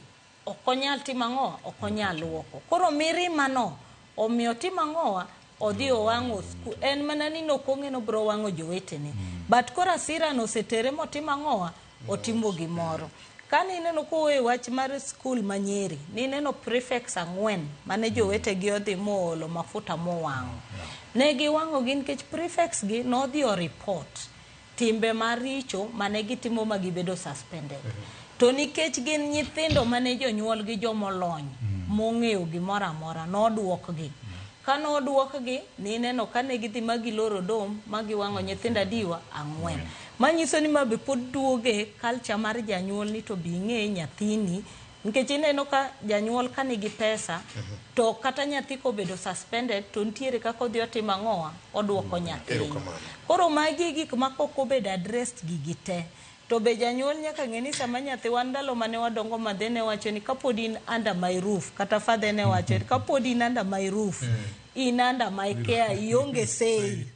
Ok onyal timo ang'o? Ok onyal luoko. Koro mirima no omiyo timo ang'owa odhi owang'o skul. En mana ni nokong'e nobro wang'o jowetene. But koro hasira no osetere motimo ang'owa otimo gimoro. Kane ineno kowuoyo wach mar skul ma Nyeri, nineno prefects 4 mane jowetegi odhi moolo mafuta mowang'o. Ne giwang'o gi nikech prefects gi nodhi o report timbe maricho mane gitimo ma gibedo suspended. To nikech gin nyithindo mane jonyuol gi jomolony mong'eyo gimoro amora noduokgi. Ka noduokgi nineno kane gidhi ma giloro dorm ma giwang'o nyithindo adiwa 4. Manyiso ni ma be pod duoge culture mar janyuol ni to bi ing'e nyathini nikech ineno ka janyuol ka nigi pesa to kata nyathi kobedo suspended to nitiere kaka odhi otimo ang'owa oduoko nyathini. Koro magi e gik ma kok obedo addressed gigi te. To be janyuol nyaka ng'e ni sama nyathi wan ndalo mane wadongo madhe ne wacho ni kapod in under my roof kata father ne wacho ni kapod in under my roof in under my care ionge say.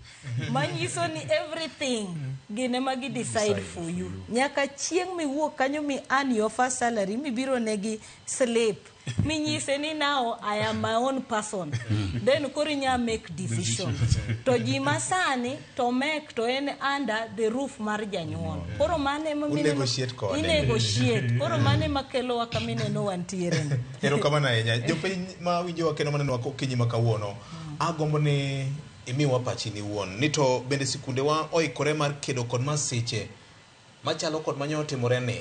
Manyiso ni everything gin ema gi decide for you. Nyaka chieng' miwuok kanyo mi earn your first salary mibiro negi slip minyise ni now I am my own person. Then koro inya make decision. To ji masani to make to en under the roof mar janyuol. Koro mano ema mineno- Unegotiate kode. Inegotiate. Koro mano ema kelowa kama ineno wantiere ni. Erokamano ahinya. Jopiny ma winjowa kendo manenowa okinyi ma kawuono, agombo ni imiwa pachini iwuon ni to bende sikundewa oikore mar kedo kod masiche machalo kod manyo otimore ni.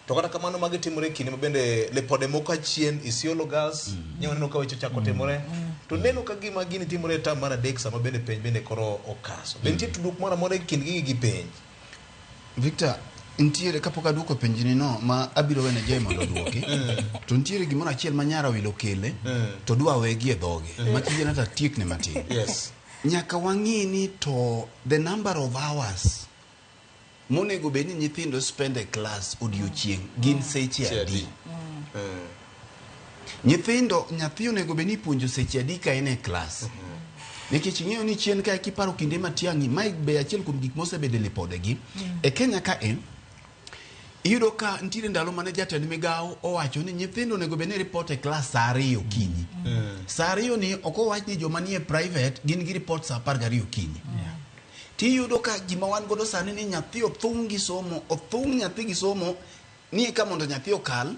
To kata kamano magi timore e kinde ma bende lipode moko achien Isiolo Girls mm. Neno ka weche ochako timore to neno ka gima gini timore e tam mar adek sama bende penj bende koro okaso. Be nitie tudruok moro amora e kind gigi gi penj? Victor, nitiere kapok aduoko penjni no ma abiro wene Jay mondo oduoki to nitiere gimoro achiel ma nyara wilo kele to dwa wegi e dhoge ma kiyiena to atiekne matin. Yes. Nyaka wang'i ni to the number of hours monego bed ni nyithindo spend e class odiochieng' gin seche adi. Nyithindo, nyathi onego bed ni ipuonjo seche adi ka en e class. Nikech ing'eyo ni chien kae kiparo kinde Matiang'i, mae be achiel kuom gik mosebedo e lipodegi. E Kenya ka e, iyudo ka nitiere ndalo mane jatend migawo owacho ni nyithindo onego bed ni report e klas saa 2 okinyi. Saa 2 ni ok owach ni joma nie private gin gi report saa 12 okinyi. Tiyudo ka gima wan godo sani ni nyathi othung' gi somo, othung' nyathi gi somo, ni eka mondo nyathi okal,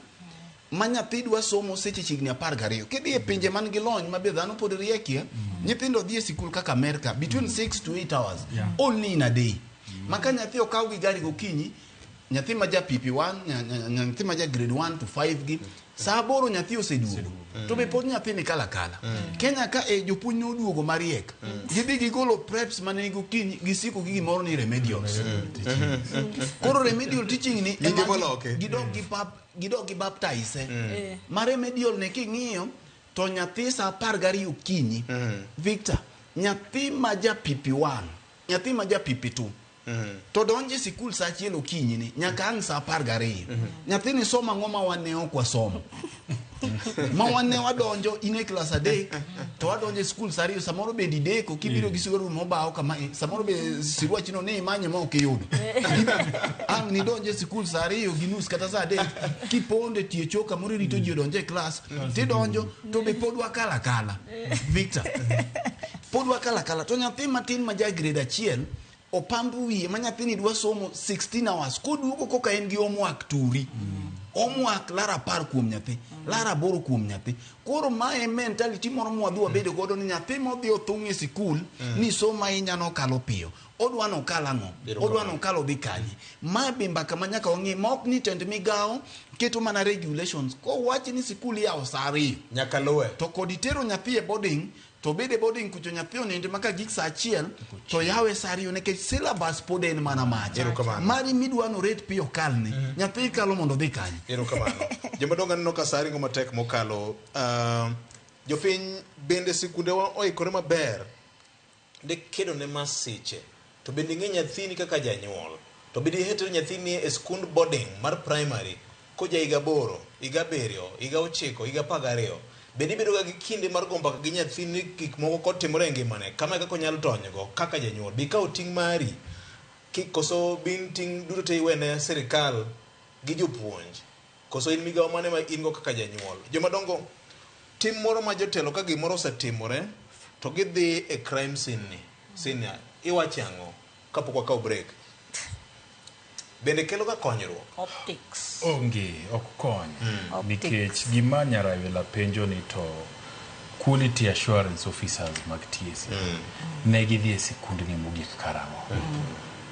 ma nyathi dwa somo seche chiegni 12. Kidhi e pinje man gi lony ma be dhano pod riekie, nyithindo dhi e sikul kaka Amerika between 6 to 8 hours only in a day. Ma ka nyathi okaw gi gari gokinyi, nyathi ma ja PP1, nyathi ma ja grade 1 to 5 gi, saa 8 nyathi oseduogo. To be pod nyathi ni kala kala. Kenya ka e jopuonj noduogo mariek. Gidhi gigolo preps mane gokinyi, gisiko gi gimoro ni remedials. Koro remedial teaching ni Gige moloke. gidok gi pap, gidok gi baptize. Ma remedial ne king'iyo to nyathi saa 12 okinyi. Victor, nyathi ma ja PP1, nyathi ma ja PP2, to donje sikul saa 1 okinyi ni nyaka ang' saa 12. Nyathini somo ang'o ma wan ne ok wasomo? Ma wan ne wadonjo in e klas 3 to wadonjo e sikul saa 2, samoro bende ideko kibiro gi siruari mobaw kama, samoro be siruachino ne imanye ma ok iyudo. Ang' nidonjo e sikul saa 2:30 kata saa 3 kiponde tie cho kamoro irito ji odonj e klas tidonjo to be pod wakala kala. Victor, pod wakala kala to nyathi matin ma ja grade 1 opamb wiye ma nyathini dwa somo 16 hours koduogo koka en gi homework turi. Homework lar 10 kuom nyathi, lar 8 kuom nyathi. Koro mae mentality moro mwadhi wabedo godo ni nyathi modhi othung' e sikul ni somo ahinya nokalo piyo. Odwa nokal ang'o? Odwa nokal odhi kanye? Ma be mbaka ma nyaka wang'e ma ok ni tend migawo keto mana regulations. Kowach ni sikul iyawo saa 2 nyaka luwe. To kod itero nyathi e boarding to bede boarding kucho nyathi oninde maka gik saa 1 to yawe saa 2 nikech syllabus pod en mana macha. Mari midwa no rate piyo kalne. Nyathi kalo mondo odhi kanye. Erokamano. Jomadongo aneno ka saa ringo matek mokalo. Jopiny bende sikundewa oikore maber ne kedo ne masiche. To bende ing'e nyathini kaka janyuol. To bende iher tero nyathini e skund boarding mar primary koja higa 8, higa 7, higa 9, higa 12. Bende ibedo ga gi kinde mar go mbaka gi nyathini gik moko kotimore e ngimane, kama e kaka onyalo tonygo kaka janyuol. Bi ikaw ting' mari, koso bin ting' duto te iwene sirikal gi jopuonj. Koso in migawo mane ma in go kaka janyuol. Jomadongo, tim moro ma jotelo ka gimoro osetimore to gidhi e crime scene ni. Scene iwacho ang'o kapok wakawo break? Bende kelo ga konyruok? Optics. Onge, ok kony. Nikech gima Nyarawila penjo ni to quality assurance officers mag TSC ne gidhi e sikundni mogik karang'o?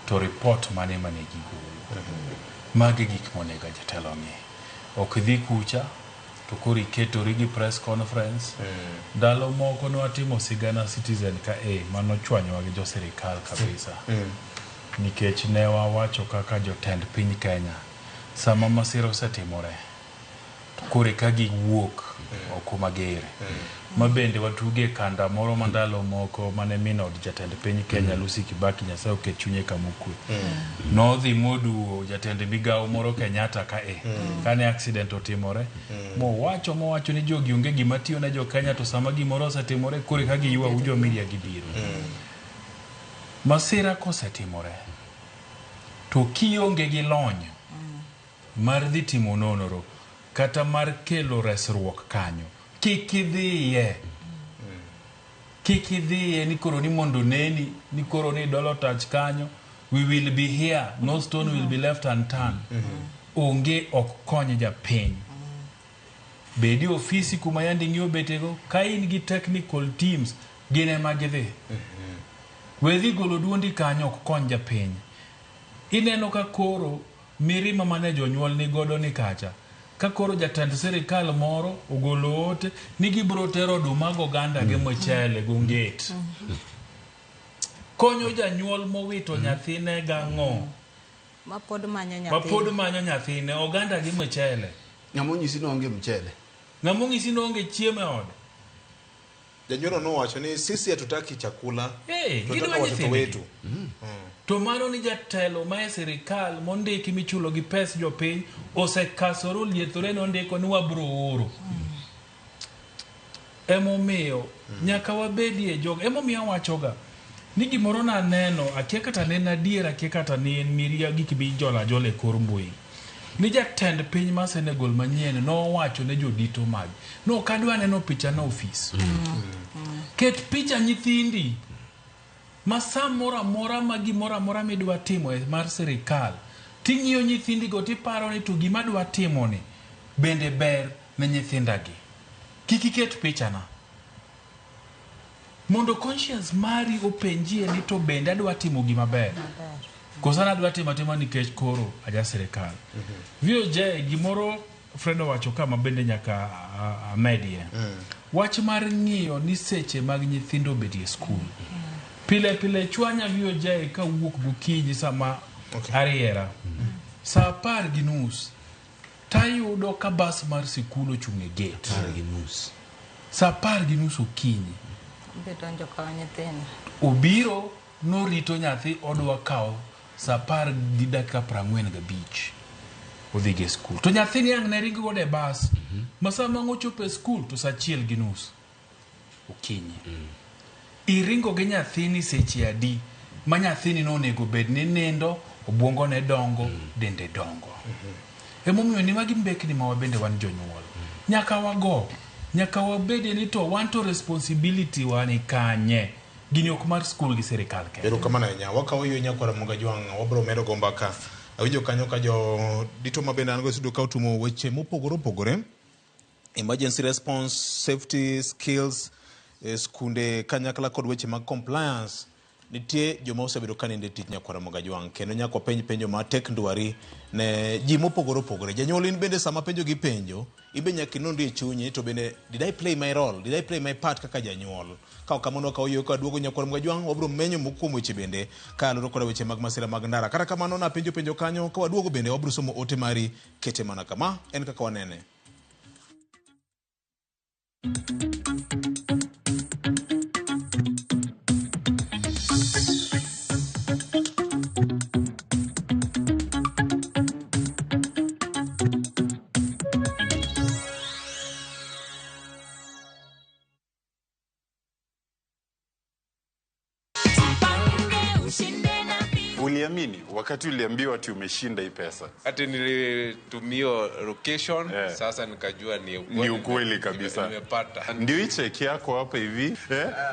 To report mane mane gigolo? Magi gik monego jatelo ng'i. Ok dhi kucha to koro iketori gi press conference. Ndalo moko ne watimo sigana Citizen ka e manochwanyowa gi jo sirikal kabisa. Nikech ne wawacho kaka jotend piny Kenya sama masira osetimore to koro eka giwuok oko mager. Ma bende watuge kanda moro ma ndalo moko mane min od jatend piny Kenya Lucy Kibaki, Nyasaye oket chunye kama okwe. Nodhi moduwo jatend migawo moro Kenyatta ka e kane accident otimore mowacho ni jogi onge gima tiyo ne jo Kenya to sama gimoro osetimore koro eka giywa jo media gibiro. Masira kosetimore to kionge gi lony mar dhi timo nonro kata mar kelo resruok kanyo, kik idhiye. Kik idhiye ni koro ni mondo neni, ni koro ni dolo tach kanyo, we will be here, no stone will be left unturned. Onge ok kony japiny. Bedi ofisi kuma yande ing'iyo betego, ka in gi technical teams, gin ema gidhi. We dhi golo duondi kanyo ok kony japiny. Ineno ka koro mirima mane jonyuol ni godo ni kacha. Ka koro jatend sirikal moro ogolo ote ni gibiro tero oduma gi oganda gi mchele gi onget. Konyo janyuol mowito nyathine gang'o? Ma pod manyo Ma pod manyo nyathine, oganda gi mchele. Ng'ama onyisi ni onge mchele? Ng'ama onyisi ni onge chiemo e ode? Janyuol nowacho ni sisi hatutaki chakula. Tunataka Gidwa watoto nyithindgi. wetu. To mano ni jatelo ma e sirikal mondiki michulo gi pes jopiny osekasore oliethore nondiko ni wabro oro. Emomiyo Nyaka wabedie jogo. Emomiyo awachoga ni gimoro naneno, akia kata ne en adier, akia kata ne en miria gik mijola ajola e kor mbui. Ni jatend piny ma Senegal manyien nowacho ne jodito mage. No ok adwa neno picha na ofis. Ket picha nyithindi ma samoro amora ma gimoro amora midwa timo e mar sirikal ting'iyo nyithindigo tiparo ni to gima adwa timoni bende ber ne nyithindagi. Kik iket pichana. Mondo conscience mari openjie ni to bende adwa timo gima ber. Koso an adwa timo atima nikech koro aja sirikal. VOJ gimoro Fred owacho ka ma bende nyaka amedie. Wach mar ng'iyo ni seche mag nyithindo obedie skul. Pile pile chwanya VOJ kawuok gokinyi sama ariera. Saa 10:30 tayudo ka bas mar sikul ochung' e gate. 10:30. Saa 10:30 okinyi. Idhi donjo kawo nyithindo. Obiro norito nyathi odwa kawo saa 10:45 odhi go e skul. To nyathini ang' ne ring godo e bas. Ma sama ang' ochopo e skul to saa 1:30 okinyi. Iringo gi nyathini seche adi ma nyathini nonego bed ni nindo, obwongo ne dongo, dende dongo. Emomiyo ni magi mbekni ma wabende wan jonyuol. Nyaka wago, nyaka wabede ni to wan to responsibility wa ni kanye. Gini ok mar skul gi sirikal kende. Erokamano ahinya. Wakawo ywe nyakwara Ramogi Ajwang', wabro medo go mbaka. Awinjo kanyo ka jo dito ma bende an go e studio ka otumo weche mopogore opogore. Emergency response, safety skills, skunde kanyakla kod weche mag compliance. Nitie joma osebedo ka nindo e tich nyakwara Ramogi Ajwang', kendo nyaka wapenj penjo matek ndwari ne ji mopogore opogore. Janyuol in bende sama penjo gi penjo, in be nyaka inonri e chunyi to bende did I play my role, did I play my part kaka janyuol? Ka ok kamano wakawo yo ka duogo nyakwara Ramogi Ajwang', wabiro menyo moko kuom weche bende ka luwore koda weche mag masira mag ndara. Kata kamano napenjo penjo kanyo, ka waduogo bende wabiro somo ote mari, kete mana kama, en kaka wanene. Uliamini wakati uliambiwa ati umeshinda hii pesa? Ati nilitumiwa location, Yeah. Sasa nikajua ni ukweli. Ni ukweli kabisa. Nimepata. Ndio hii cheki yako hapa hivi,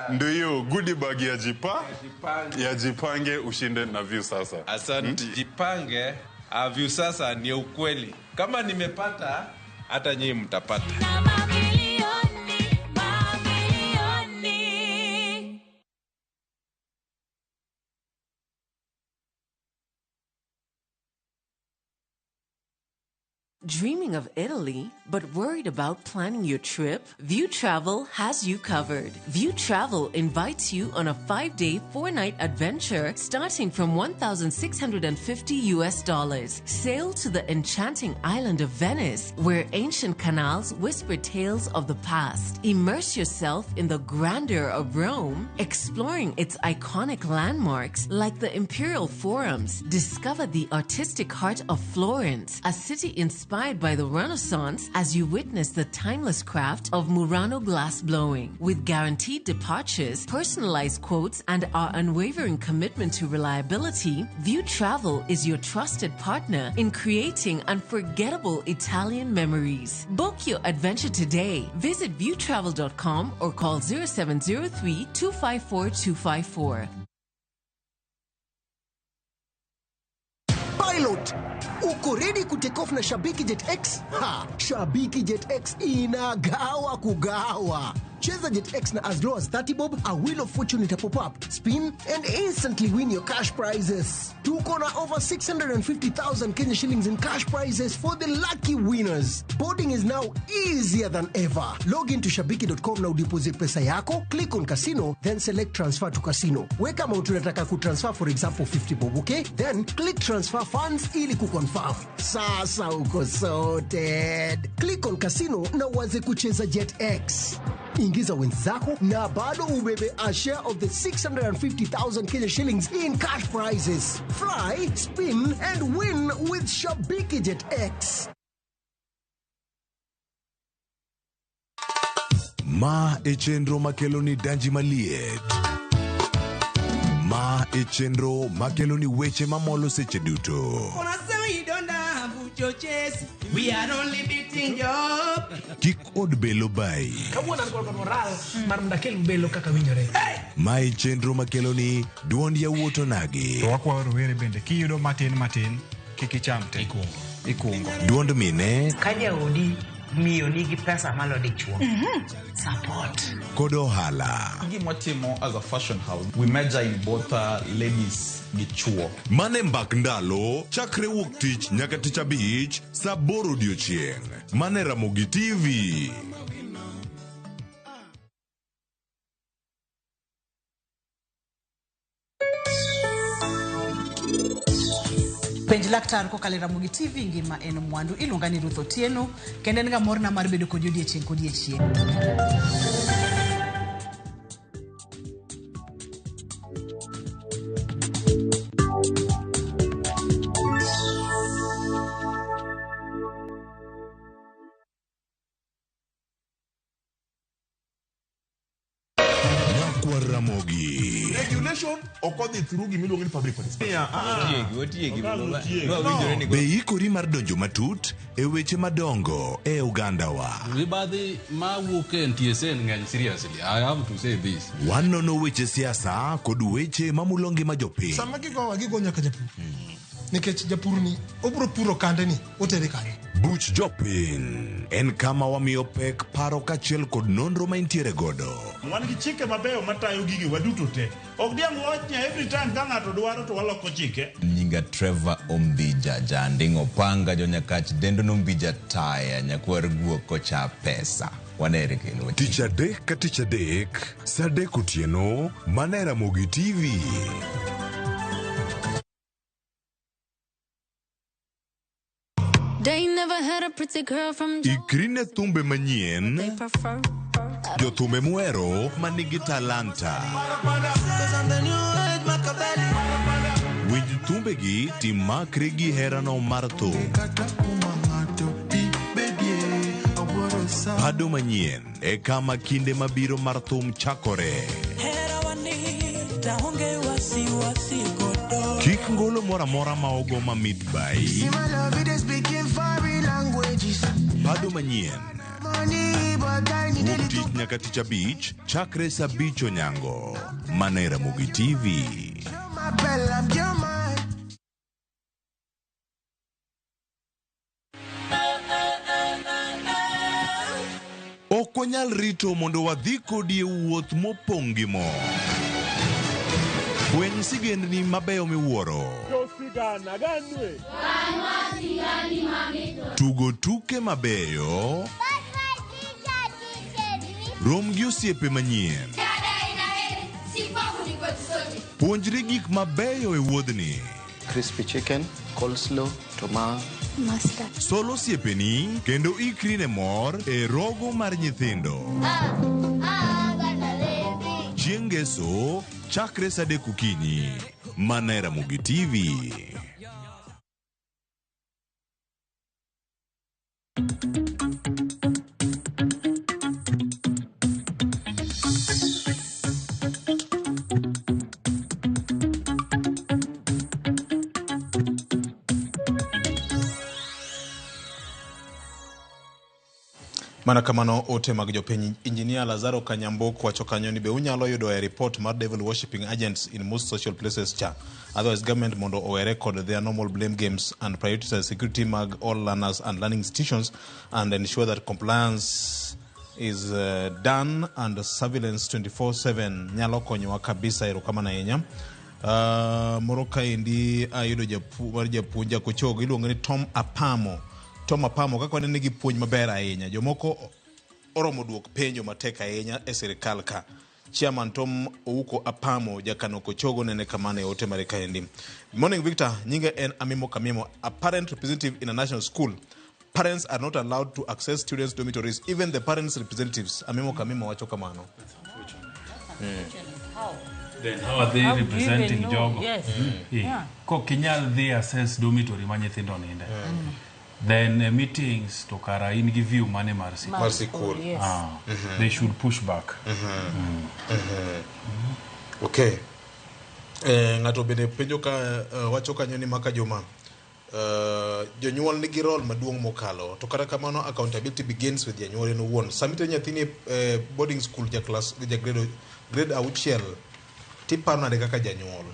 Ndio hiyo goodie bag ya Jipange. Ya Jipange ushinde na Viusasa. Asante. Jipange, Viusasa ni ukweli. Kama nimepata, hata nyinyi mtapata. Na mamilioni, mamilioni. Dreaming of Italy, but worried about planning your trip? View Travel has you covered. View Travel invites you on a 5-day, 4-night adventure starting from $1,650 US. Sail to the enchanting island of Venice, where ancient canals whisper tales of the past. Immerse yourself in the grandeur of Rome, exploring its iconic landmarks like the Imperial Forums. Discover the artistic heart of Florence, a city inspired by the Renaissance as you witness the timeless craft of Murano glass blowing. With guaranteed departures, personalized quotes, and our unwavering commitment to reliability, View Travel is your trusted partner in creating unforgettable Italian memories. Book your adventure today. Visit viewtravel.com or call 0703 254 254. Pilot, uko ready ku take off na Shabiki Jet X? Ha, Shabiki Jet X inagawa kugawa. Cheza Jet X na as low as 30 bob, a wheel of fortune ita pop up, spin and instantly win your cash prizes. Tuko na over 650,000 Kenya shillings in cash prizes for the lucky winners. Boarding is now easier than ever. Log into shabiki.com na udeposit pesa yako, click on casino, then select transfer to casino. Weka amount unataka kutransfer, for example 50 bob, okay? Then click transfer funds ili kuconfirm. Sasa uko sorted. Click on casino na uanze kucheza Jet X. Ingiza wenzako na bado ubebe a share of the 650,000 Kenya shillings in cash prizes. Fly, spin and win with Shabiki Jet X. Ma e chenro makelo ni danji maliet. Ma e chenro makelo ni weche mamolo seche duto. We are only beating job. Kik od belo bayi. Kawuono an kod moral mar mondo akel belo kaka winjore. Ma e chenro makelo ni duond yawuot onagi. To wakwayo rowere bende kiyudo matin matin kik icham te. Ikungo. Duond mine Ka jaodi miyo nigi pesa malo dichuo. Support. kod ohala. Gima watimo as a fashion house, we major in both ladies gi chuo. Mane mbak ndalo chakre wuok tich nyaka tich abich saa aboro odiochieng'. Mane Ramogi TV. Penj laktar kokalo e Ramogi TV ngima en mwandu. Iluonga ni Ruth Otieno kendo en ga morna mar bedo kodi odiechieng' kodiechieng'. Nyakwar Ramogi. Regulation ok odhi through gimiluongo ni public participation. Be ikori mar donjo matut e weche madongo e ogandawa. Mibadhi mawuok e NTSA ng'eny seriously. I have to say this. Wanono weche siasa kod weche mamulo ngima jopiny. Sama gigowa gigo nyaka japur. Nikech japur ni obiro puro kande ni otere kanye. Buch jopiny en kama wamiyo pek paro kaachiel kod nonro ma intiere godo. Wan gi chike mabeyo matayo gigi waduto te. Ok diang' wach ni every time ka ng'ato dwaro to waloko chike. Nyinga Trevor Ombija Janding Opanga Jonyakach Dendo Nombija Taya Nyakwar Guok Kocha Pesa. Wanere kendo. Tich adek ka tich adek, saa adek otieno, mana e Ramogi TV. They never had a pretty girl from Ikri ne thumbe manyien, they prefer. jothumbe muhero manigi talanta. Winj thumbegi timakri gi herano mar thum. Pado manyien e kama kinde mabiro mar thum chakore. Kik ngolo moro amora ma ogo mamit bai. Pado manyien. Wuok tich nyaka tich abich, chakre saa abich onyango. Mana e Ramogi TV. Ok wanyal rito mondo wadhi kodi e wuoth mopong' gi mor. Fweny sigendni mabeyo miwuoro. Tugo tuke mabeyo. Rom gi osiepe manyien. Puonjri gik mabeyo e wuodhni. Crispy chicken, coleslaw, tomato. Mustard. Sol osiepeni kendo ikri ne mor e rogo mar nyithindo. Chieng' ngeso, chakre saa adek okinyi. Mana e Ramogi TV. Mana kamano ote mag jopiny. Engineer Lazaro Kanyambok wacho kanyo ni be unyalo yudo e report mar devil worshipping agents in most social places cha. Otherwise government mondo owere kod their normal blame games and prioritize security mag all learners and learning institutions and ensure that compliance is done and surveillance 24/7 nyalo konyowa kabisa. Erokamano ahinya. Moro kaendi ayudo mar japuonj Jakochogo iluongo ni Tom Apamo. Tom Apamo kaka wanene gi puonj maber ahinya. Jomoko oromo duok penjo matek ahinya e sirikal ka. Chairman Tom Ouko Apamo jakano Kochogo nene kamano e ote mare kaendi. Morning Victor, nyinga en Amimo Kamimo, a parent representative in a national school. Parents are not allowed to access students' dormitories, even the parents' representatives. Amimo Kamimo wacho kamano. Then how are they How do you representing even know? jogo? Yes. Eh, Yeah. Kok inyal dhi access dormitory ma nyithindo ninde. Then meetings to kara in gi view mane mar sikul. Mar sikul. Yes. Ah, Mhm. They should push back. Okay. Ng'ato bende penjo ka wacho kanyo ni maka juma jonyuol nigi role maduong' mokalo to kata kamano accountability begins with janyuol en owuon. Sama itero nyathini e boarding school ja class ja grade 6 tiparo nade kaka janyuol?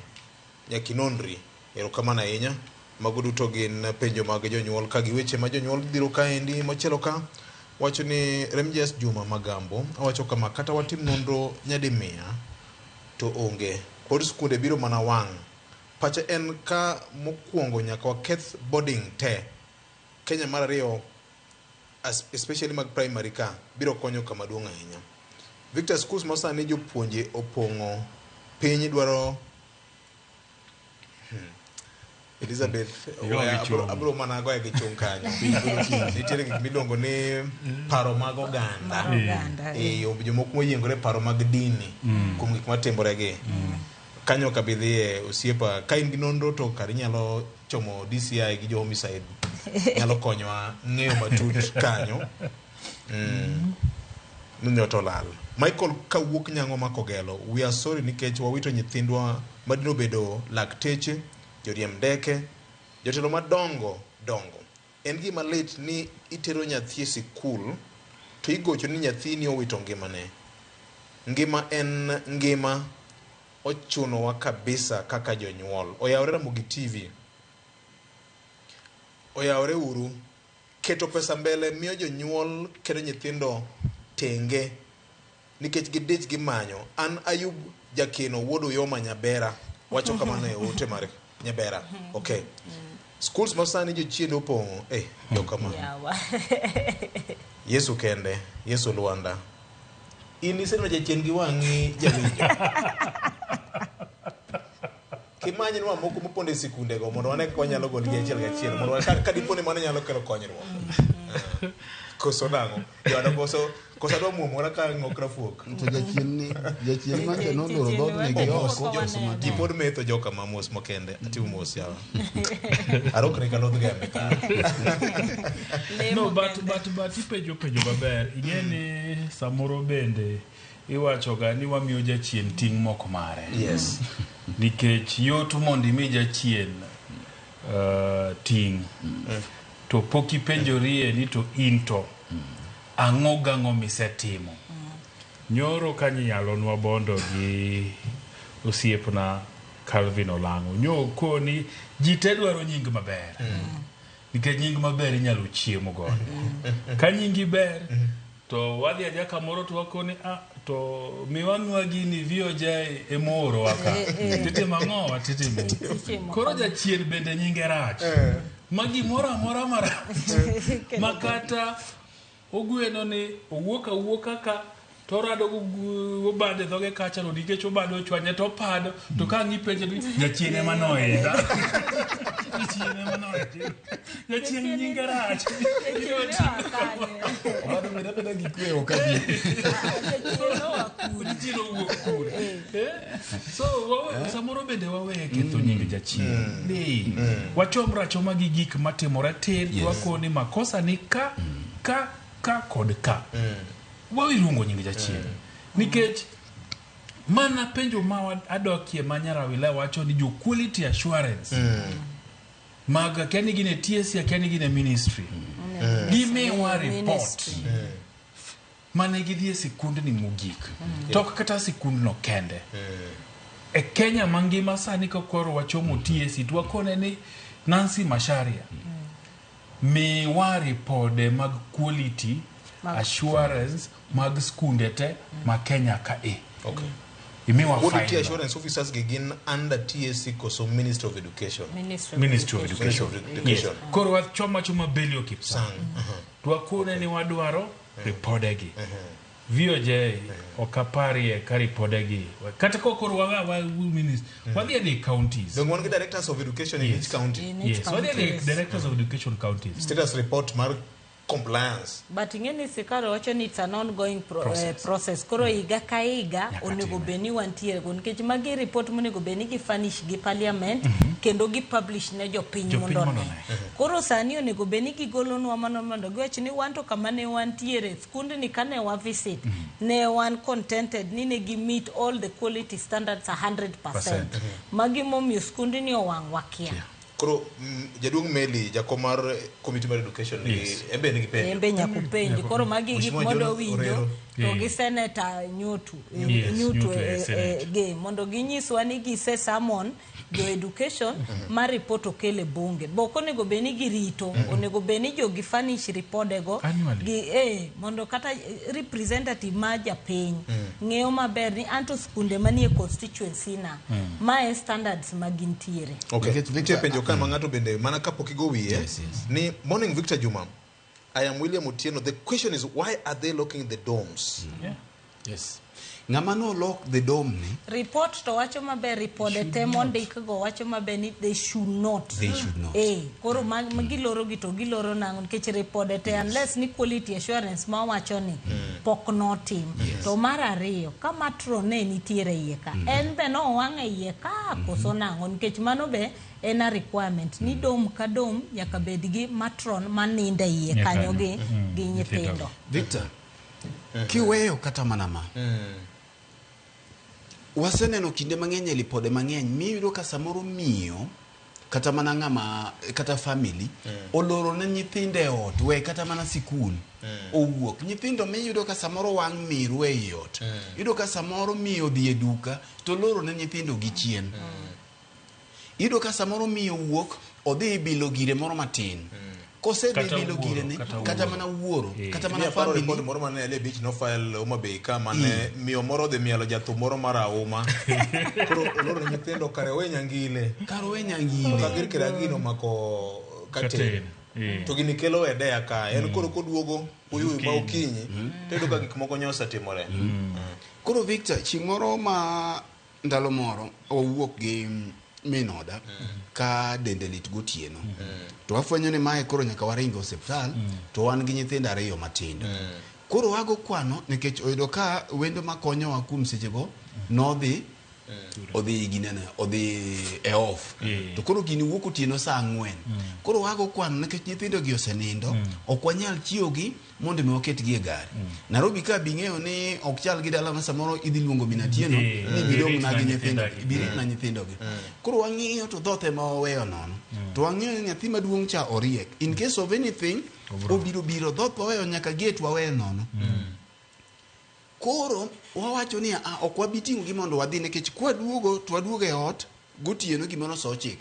Nyaka inonri. Erokamano ahinya. Mago duto gin penjo mag jonyuol ka gi weche ma jonyuol dhiro kaendi. Machielo ka wacho ni Remjes Juma Magambo owacho kama: kata watim nonro nyadi 100 to onge, pod skunde biro mana wang'. Pacha en ka mokwongo nyaka waketh boarding te. Kenya mar ariyo, especially mag primary ka, biro konyo kama duong' ahinya. Victor, schools ma sani jopuonje opong'o piny dwaro Elizabeth, abro mana goye gi chung' kanyo. Nitiere gik miluongo ni paro mag oganda. Jomoko moyiengore paro mag dini kuom gik matimore gi. Kanyo ok abi dhiye osiepa, ka in gi nonro to kar inyalo chomo DCI gi jo homicide. Nyalo konyowa ng'eyo matut kanyo. Nyoto lal. Michael kawuok Nyango Makogelo, we are sorry nikech wawito nyithindwa madino bedo lakteche, joriemb ndeke, jotelo madongo dongo. En gima lit ni itero nyathi e sikul to igocho ni nyathini owito ngimane. Ngima en ngima, ochunowa kabisa kaka jonyuol. Oyawore Ramogi TV. Oyawore uru. Keto pesa mbele miyo jonyuol keto nyithindo tenge nikech gidich gimanyo. An Ayub Jakeno wuod Uyoma Nyabera wacho kamano e ote mar Nyabera. Okay. Schools ma sani jochiende opong'o. Jokama. Yesu kende, Yesu Lwanda. In iseneno jachien gi wang'i jawinjo. Kimany nwa moko mopondo e sikundego mondo wane kaka wanyalo gologi achiel kachiel mondo ka dipo ni mano nyalo kelo konyruok. Koso nang'o? Joada koso adwa muomora ka ng'ok rafuok. To jachien ni jachien mancha noloro dhoodni gi oko. Ji pod metho joka ma mos mokende. Atimo mos yawa. Arokre ka lodh gembe ka. No, but ipenjo penjo maber. Ing'e ni samoro bende iwachoga ni wamiyo jachien ting' mok mare. Yes. Nikech yot mondo imi jachien ting'. To pok ipenjorie ni to in to ang'o gang'o misetimo. Nyoro ka nyalonwa bondo gi osiepna Calvin Olang'o. Nyo koni ji te dwaro nying maber. Nikech nying maber inyalo chiemo godo. Ka nyingi ber to wadhi aja kamoro to wakoni to miwa gini VOJ emoro waka. Titimo ang'o titimo. Koro jachien bende nyinge rach. Ma gimoro amora marach. Ma kata ogweno ni owuok awuoka ka to orado gobade dhoge kacha no nikech obado ochwanye to opado to ka ang' ipenje ni jachien ema noidha. Jachien ema noidha. Jachien nyinge rach. Obado beda beda gi kwe ok abi. Jachien owuok kure. So samoro bende wawe ketho nying jachien. Ni wachom rachoma gi gik matimore tir wakoni makosa ni ka ka ka kod ka. Wawe luongo nying jachien. Nikech mana penjo ma adokie ma Nyarawila wacho ni jo quality assurance mag akia ni gin e TSC akia ni gin e ministry. Gimiwa report mane gidhi e sikundni mogik. To ok kata sikundno kende. E Kenya mangima sani ka koro wachomo TSC to wakone ni Nancy Macharia miwa ripode mag quality assurance mag skunde te ma Kenya ka e. Okay. Imiwa Quality file. assurance officers gi gin under TSC koso Ministry of Education. Ministry of Education. Ministry of Education. Yes. Koro wachoma choma Belio Kipsang. To wakone ni wadwaro ripodegi. VOJ ok aparie ka ripodegi. Kata ka koro wawe ministry. Wadhi e counties. Donge wan gi directors of education in each county. Yes, wadhi e directors of education counties. Status report mar compliance. But ing'e ni sirkal wacho ni it's an ongoing Process. Process. Koro higa ka higa Nyaka onego time. bed ni wantiere go, nikech magi report monego bed ni gi furnish gi parliament kendo gi publish ne jopiny Jopiny mondo mondo one. one. Koro sani onego bed ni gigolonwa mano mondo giwach ni wan to kama ne wantiere skundni kane wa visit ne wan contented ni ne gi meet all the quality standards 100%. Percent. Magi momiyo skundni owang' wakia. Koro jaduong' Meli, jakom mar committee mar education nigi en be nigi penjo. En be nyaka openji. Koro magi gik Mheshimiwa mondo John winjo Orero. to gi seneta Nyotu Yes, Nyutu Nyutu e Senate. ge mondo ginyiswa ni gise summon jo education ma report okel e bunge. Bo ok onego bed ni girito, onego bed ni jogi furnish ripodego Annually. gi mondo kata representative ma japiny ng'eyo maber ni anto skunde manie constituency na mae standards ma gintiere. Okay. Nitie penjo ka ma ng'ato bende mana kapok igo wiye ni morning Victor Juma, I am William Otieno. The question is, why are they locking the dorms? Yes. Ng'ama no lock the dome ni Report to wacho maber, ripode te mondik go wacho maber ni they should not. They should not. Koro ma giloro gi to giloro nang'o? Nikech ripode te, unless ni quality assurance ma wacho ni pok notim. To mar ariyo, ka matron ne nitiere iye ka, en be nowang' e iye ka koso nang'o? Nikech mano be en a requirement ni dom ka dom nyaka bed gi matron manindo e iye Nyaka kanyo gi, gi nyithindo. Victor, kiweyo kata mana ma waseneno kinde mang'eny e lipode mang'eny miyudo ka samoro miyo kata mana ng'ama kata family oloro ne nyithindo e ot, we kata mana sikul, owuok nyithindo miyudo ka samoro wang' miru ei ot, iyudo ka samoro miyo odhi e duka to loro ne nyithindo gi chien, iyudo ka samoro miyo wuok odhi bilo gire moro matin, kosedhi Kata bilo wuoro, girene kata kata wuoro. mana wuoro kata mana Mi aparo family. report moro mane Ale Beach nofile Homa Bay ka mane miyo moro odhi mielo jathum moro mar auma. Koro oloro ne nyithindo kare owe nyangile. Kare owe nyangile. To kagir kiragino omako katen. Katen, To gini kelo wedeya ka. En koro koduogo uyuyu ma okinyi to iyudo ka gik moko nyosa timore. Koro Victor, chieng' moro ma ndalo moro owuok gi min oda ka dende lit gotieno, to wafwenyo ni mae koro nyaka waring e osiptal, to wan gi nyithindo ariyo matindo. Koro wago kwano nikech oyudo ka wendo makonyowa kuom sechego nodhi odhi ginene odhi e off, to koro gini wuok otieno saa 4. Koro wago kwano nikech nyithindo gi osenindo, ok wanyal chiewogi mondo mi waketgi e gari Nairobi ka bing'eyo ni ok chal gi dala ma samoro idhi luongo min Atieno ni bidong' na gi nyithindo, birit na nyithindogi. Koro wang'iyo to dhoth ema waweyo nono, to wang'iyo ni nyathi maduong' cha oriek, in case of anything obiro biro dhoth waweyo nyaka gate waweyo nono. Koro wawacho ni ah, ok wabi ting'o gi mondo wadhi, nikech kwaduogo to waduogo e ot gotieno gimoro sa 9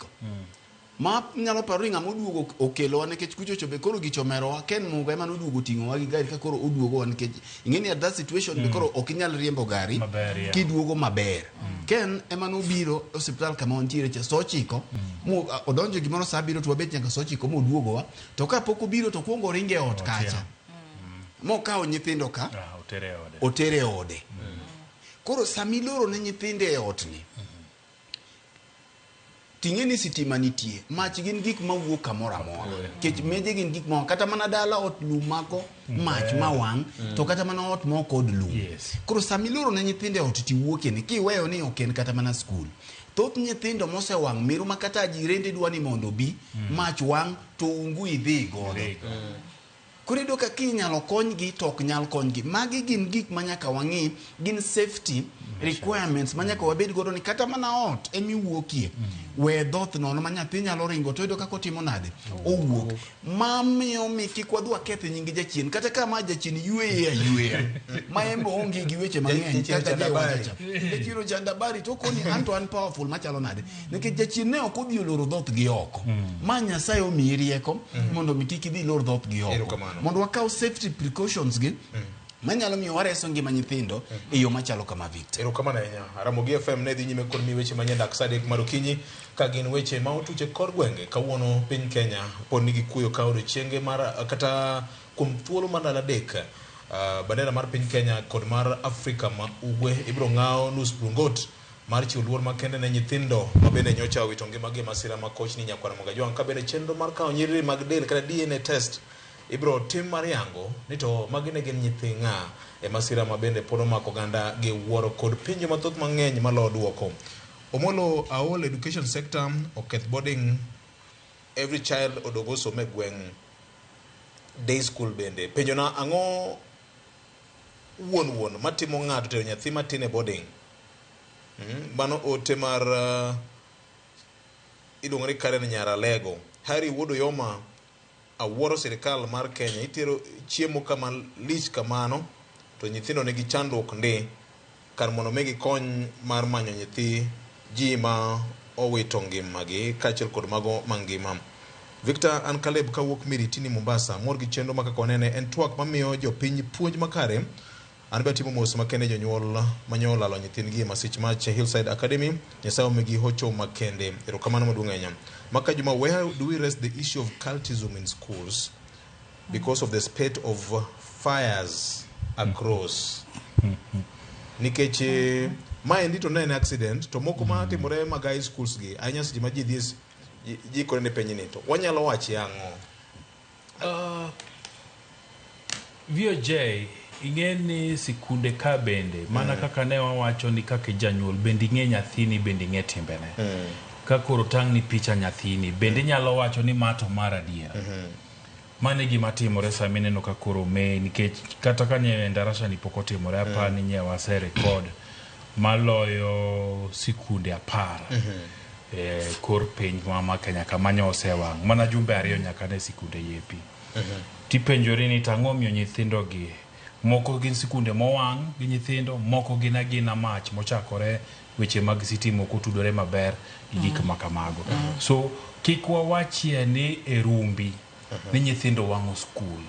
ma nyalo paro ni ng'ama oduogo okelowa, nikech kuchocho be koro gichomerowa ken muga ema noduogo ting'owa gi gari ka koro oduogowa, nikech ing'e ni at that situation be koro ok inyal riembo gari Maber, yeah. kiduogo maber. Ken ema nobiro e osiptal kama wantiere cha sa 9 mo odonjo gimoro sa 7 to wabet nyaka sa 9 moduogowa, to kapok obiro to kuongo oringo e ot kacha mokawo nyithindo ka otere e ode. Otere e ode. Koro samiloro ne nyithindo e otni, ting'e ni sitima nitie, mach gin gik mawuok kamoro amora, nikech meje gin gik ma kata mana dala ot lum mako mach mawang', to kata mana ot ma ok od lum. Koro samiloro ne nyithindo e ot tiwuokie ni kiweyo ni ok en kata mana skul, thoth nyithindo mosewang' miru ma kata jirende dwa ni mondo obi, mach wang' to ungu idhi godo. Koro iyudo ka kinyalo konygi to ok nyal konygi. Magi gin gik ma nyaka wang'i, gin safety requirements ma nyaka wabed godo ni kata mana ot emiwuokie, we dhoth nono ma nyathi nyalo ringo to iyudo kaka otimo nade, owuok. Mamiyo mi kik wadhi waketh nying jachien, kata ka ma jachien yueye ayueya ma en be oonge gi weche mang'eny Jachien kaka ochandabari. jewacha jachien ochandabari to koni anto an powerful machalo nade, nikech jachien ne ok odhi oloro dhoth gi oko ma Nyasaye omiyi rieko mondo mi kik idhi ilor dhoth gi oko, Erokamano. mondo wakaw safety precautions gi manyalo miyo wareso ngima nyithindo e yo machalo kama, Victor. Erokamano ahinya. Ramogi FM ne dhi nyime kod mi weche manyien dak sa 3 mar okinyi ka gin weche ma otuche kor gwenge. Kawuono piny Kenya pod nigi kuyo ka odiochienge mar kata kuom thuolo mar ndalo 3, bandera mar piny Kenya kod mar Afrika ma Ugwe ibiro ng'aw nus brungot mar chiwo luor makende ne nyithindo ma bende nyocha owito ngimagi e masira ma kochni nyakwar Mogajwang', ka bende chenro mar kawo nyiriri mag del kata DNA test. Ibro tim mar yango ni to magi ne gin nyithi ng'a e masira ma bende pod omako oganda gi wuoro kod penjo mathoth mang'eny malo duoko. Omolo aol education sector oketh boarding every child odog osom e gweng' day school bende. Penjo na ang'o wuon wuon matimo ng'ato tero nyathi matin e boarding? Mano ote mar iluongo ni Karen Nyaralego. Harry Wuod Oyoma awuoro sirikal mar Kenya itero chiemo kama lich kamano to nyithindo nigi chandruok ndi kar mondo migi kony mar manyo nyithi ji ma owito ngimagi kaachiel kod mago mangima. Victor an Caleb kawuok Miritini Mombasa mor gi chenro ma kaka wanene en twak mamiyo jopiny puonj makare. An be atimo mos makende jonyuol manyo olalo nyithindgi e masich mach Hillside Academy. Nyasaye omigi hocho makende. Erokamano maduong' ahinya. Maka Juma, where do we raise the issue of cultism in schools because of the spate of fires across? Nikech maendi to ne en accident to moko ma timore mag high schools gi ahinya seche ma ji dhi ji ikore ne penj ni to wanyalo wache ang'o? VOJ ing'e ni sikunde ka bende mana kaka ne wawacho ni kaka janyuol bende ing'e nyathini bende ing'e timbene. Ka koro tang'ni picha nyathini bende inyalo wacho ni ma to mar adiera. Mano e gima timore sama ineno ka koro me nikech kata ka nye ndarasa ni pok otimore apar ni nye wase record maloyo sikunde 10 kor piny ma Kenya kama nyo osewang' mana jumbe 2 nyaka ne sikunde yepi. Tipenjori ni tang'o miyo nyithindo gi moko gin sikunde mowang' gi nyithindo moko gin agina mach mochakore weche mag sitima ok otudore maber gi gik ma kamago. So kik wawachie ni e rumbi ni nyithindo wang'o skul.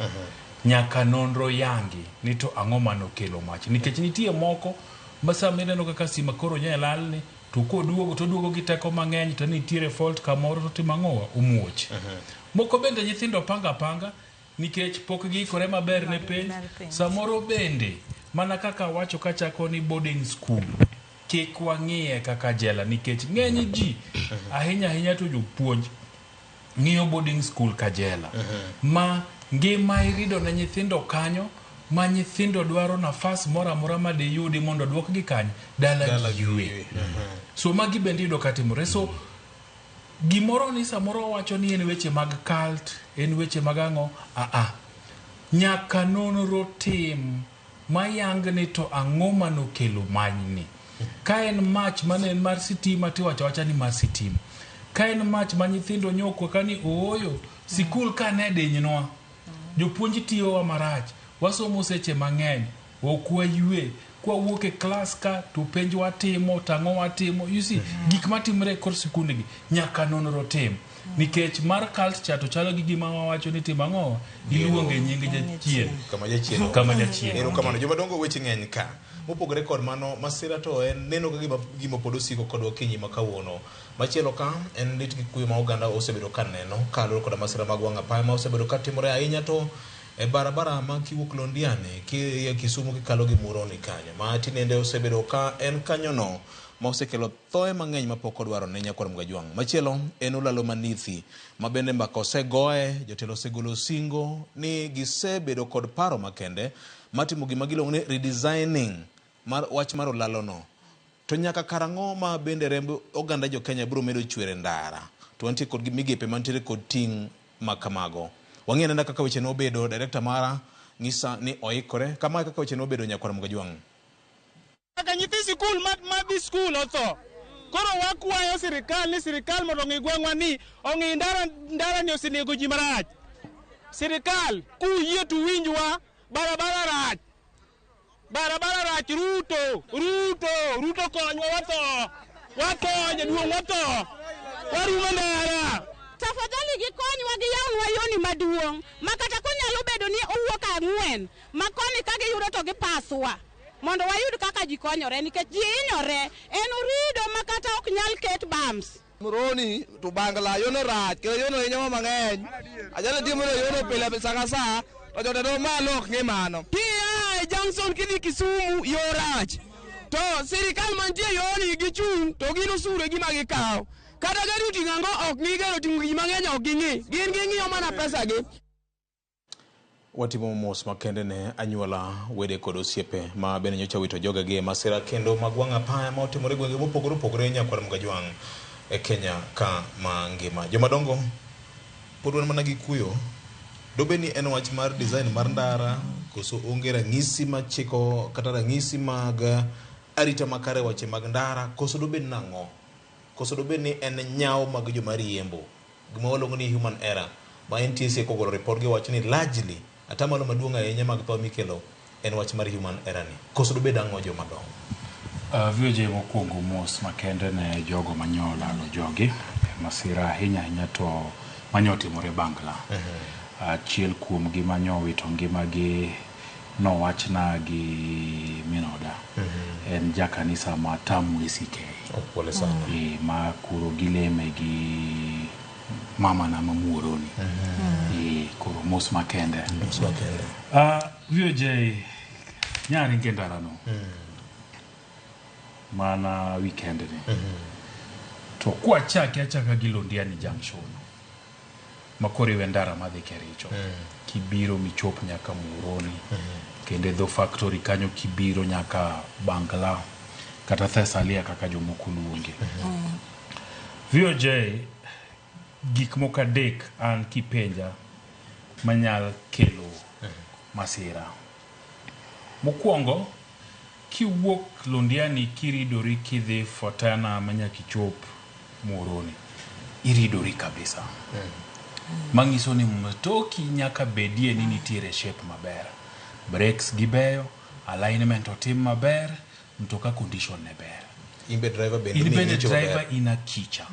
Nyaka nonro yangi ni to ang'o manokelo mach nikech nitie moko ma sama ineno kaka stima koro nye lalni to koduogo to oduogo gi teko mang'eny to nitiere fault kamoro to timo ang'o omuoch. Moko bende nyithindo panga apanga nikech pok giikore maber ne penj. Samoro bende mana kaka wacho kachako ni boarding school kik wang'iye kaka jela nikech ng'eny ji ahinya ahinya to jopuonj ng'iyo boarding school ka jela ma ngima irido ne nyithindo kanyo ma nyithindo dwaro nafas moro amora ma diyudi mondo duokgi kanye dala giywe. So magi bende iyudo katimore. So gimoro ni samoro wacho ni en weche mag cult, en weche mag ang'o, nyaka nonro tim mayang ni to ang'o manokelo manyni. Ka en mach mane en mar sitima tiwacho awacha ni mar sitima. Ka en mach ma nyithindo nyokwa ka ni ooyo, sikul ka ne dinynwa, jopuonj tiyowa marach, wasomo seche mang'eny, ok waywe, kwawuok e klas ka to penj watimo, tang'o watimo. You see, gik matimore e kor sikundgi nyaka nonro tim. Nikech mar cult cha to chalo gi gima wawacho ni timo ang'o, iluonge nying jachien. Kama jachien. Kama jachien. Erokamano. Jomadongo weche ng'eny ka. Mopogore kod mano, masira to en neno ka gima pod osiko kodwa okinyi ma kawuono. Machielo ka en lit gi kuyo ma oganda osebedo ka neno kaluwore koda masira mag wang' apaya ma osebedo ka timore ahinya to e barabara ma kiwuok Londiani ki Kisumu kikalo gi Muhoroni kanyo ma tinende osebedo ka en kanyono ma osekelo thoe mang'eny mapok odwaro ne nyakwar Mgajwang'. Machielo en olalo Manithi ma bende mbaka osegoye, jotelo osegolo singo ni gisebedo kod paro makende matimo gima giluongo ni redesigning mar wach mar olalono. To nyaka karang'o ma bende remb oganda jo Kenya biro medo chwer e ndara? To wantie kod migepe mantiere kod ting' ma kamago. Wang'i anena kaka weche nobedo, director mara ng'isa ni oikore. Kama kaka weche nobedo nyakwar Mgajwang'. Kaka nyithi sikul ma dhi skul otho. Koro wakwayo sirikal ni sirikal mondo ong'i gweng'wa ni ong'i ndara ni osenego ji marach. Sirikal kuyie to winjwa, barabara rach. Barabara rach, Ruto, Ruto, Ruto konywa watho. Watho, jaduong' watho. Warumo ndara. Tafadhali gikonywa giyawnwa yoni maduong' ma kata konyalo bedo ni owuok 4 ma koni ka giyudo to gipaswa mondo wayud kaka ji konyore nikech ji hinyore. En orido ma kata ok nyal ket bams. Muhoroni to Bangla yono rach kendo yono hinyowa mang'eny. Ajali timore yono pile sa ka sa to jotelo malo ok ng'i mano. Kia e junction kidhi Kisumu yo rach. To sirikal mantie yoni gichung' to gin osuru e gima gikawo. Kata gari oting'o ang'o ok ng'i, gari oting'o gik mang'eny ok ging'i. Gin ging'iyo mana pesa gi. Watimo mos makende ne anyuola, wede kod osiepe ma bende nyocha wito jogegi e masira kendo mag wang' apaya ma otimore e gwenge mopogore opogore nyakwar Mgajwang' e Kenya ka mangima. Jomadongo pod wan mana gi kuyo. Dobed ni en wach mar design mar ndara koso onge ranyisi machiko kata ranyisi mag arita makare weche mag ndara koso dobed nang'o? Koso dobed ni en nyawo mag joma riembo? Gima waluongo ni human error ma NTSA kogolo report giwacho ni largely atamalo maduong' ahinya mag tho mikelo en wach mar human error ni. Koso dobed ang'o joma dongo? VOJ mokwongo mos makende ne jogo manyo olalo jogi e masira ahinya ahinya to manyo otimore Bangla. Achiel kuomgi manyo owito ngimagi nowachna gi minoda en jakanisa ma Tamu ACK. Pole sana. E, ma koro gileme gi mama na ma Muoroni. E, koro mos makende. Mos makende. VOJ nyaringe ndarano mana weekend ni. To kwachake achaka gi Londiani Junction makoro iwe ndara madhi Kericho kibiro michop nyaka Muhoroni kendo e dho factory kanyo kibiro nyaka Bangla kata Thessalia kaka jomoko luonge. VOJ gik moko adek an kipenja manyal kelo masira. Mokwongo kiwuok Londiani kiridori kidhi Fortana manyaka ichop Muhoroni iridori kabisa. Manyiso ni mtoki nyaka bedie ni nitiere shape maber. Brakes gibeyo, alignment otim maber, mtoka condition ne ber. In be driver bende In ni bende ng'icho driver maber. in akicha.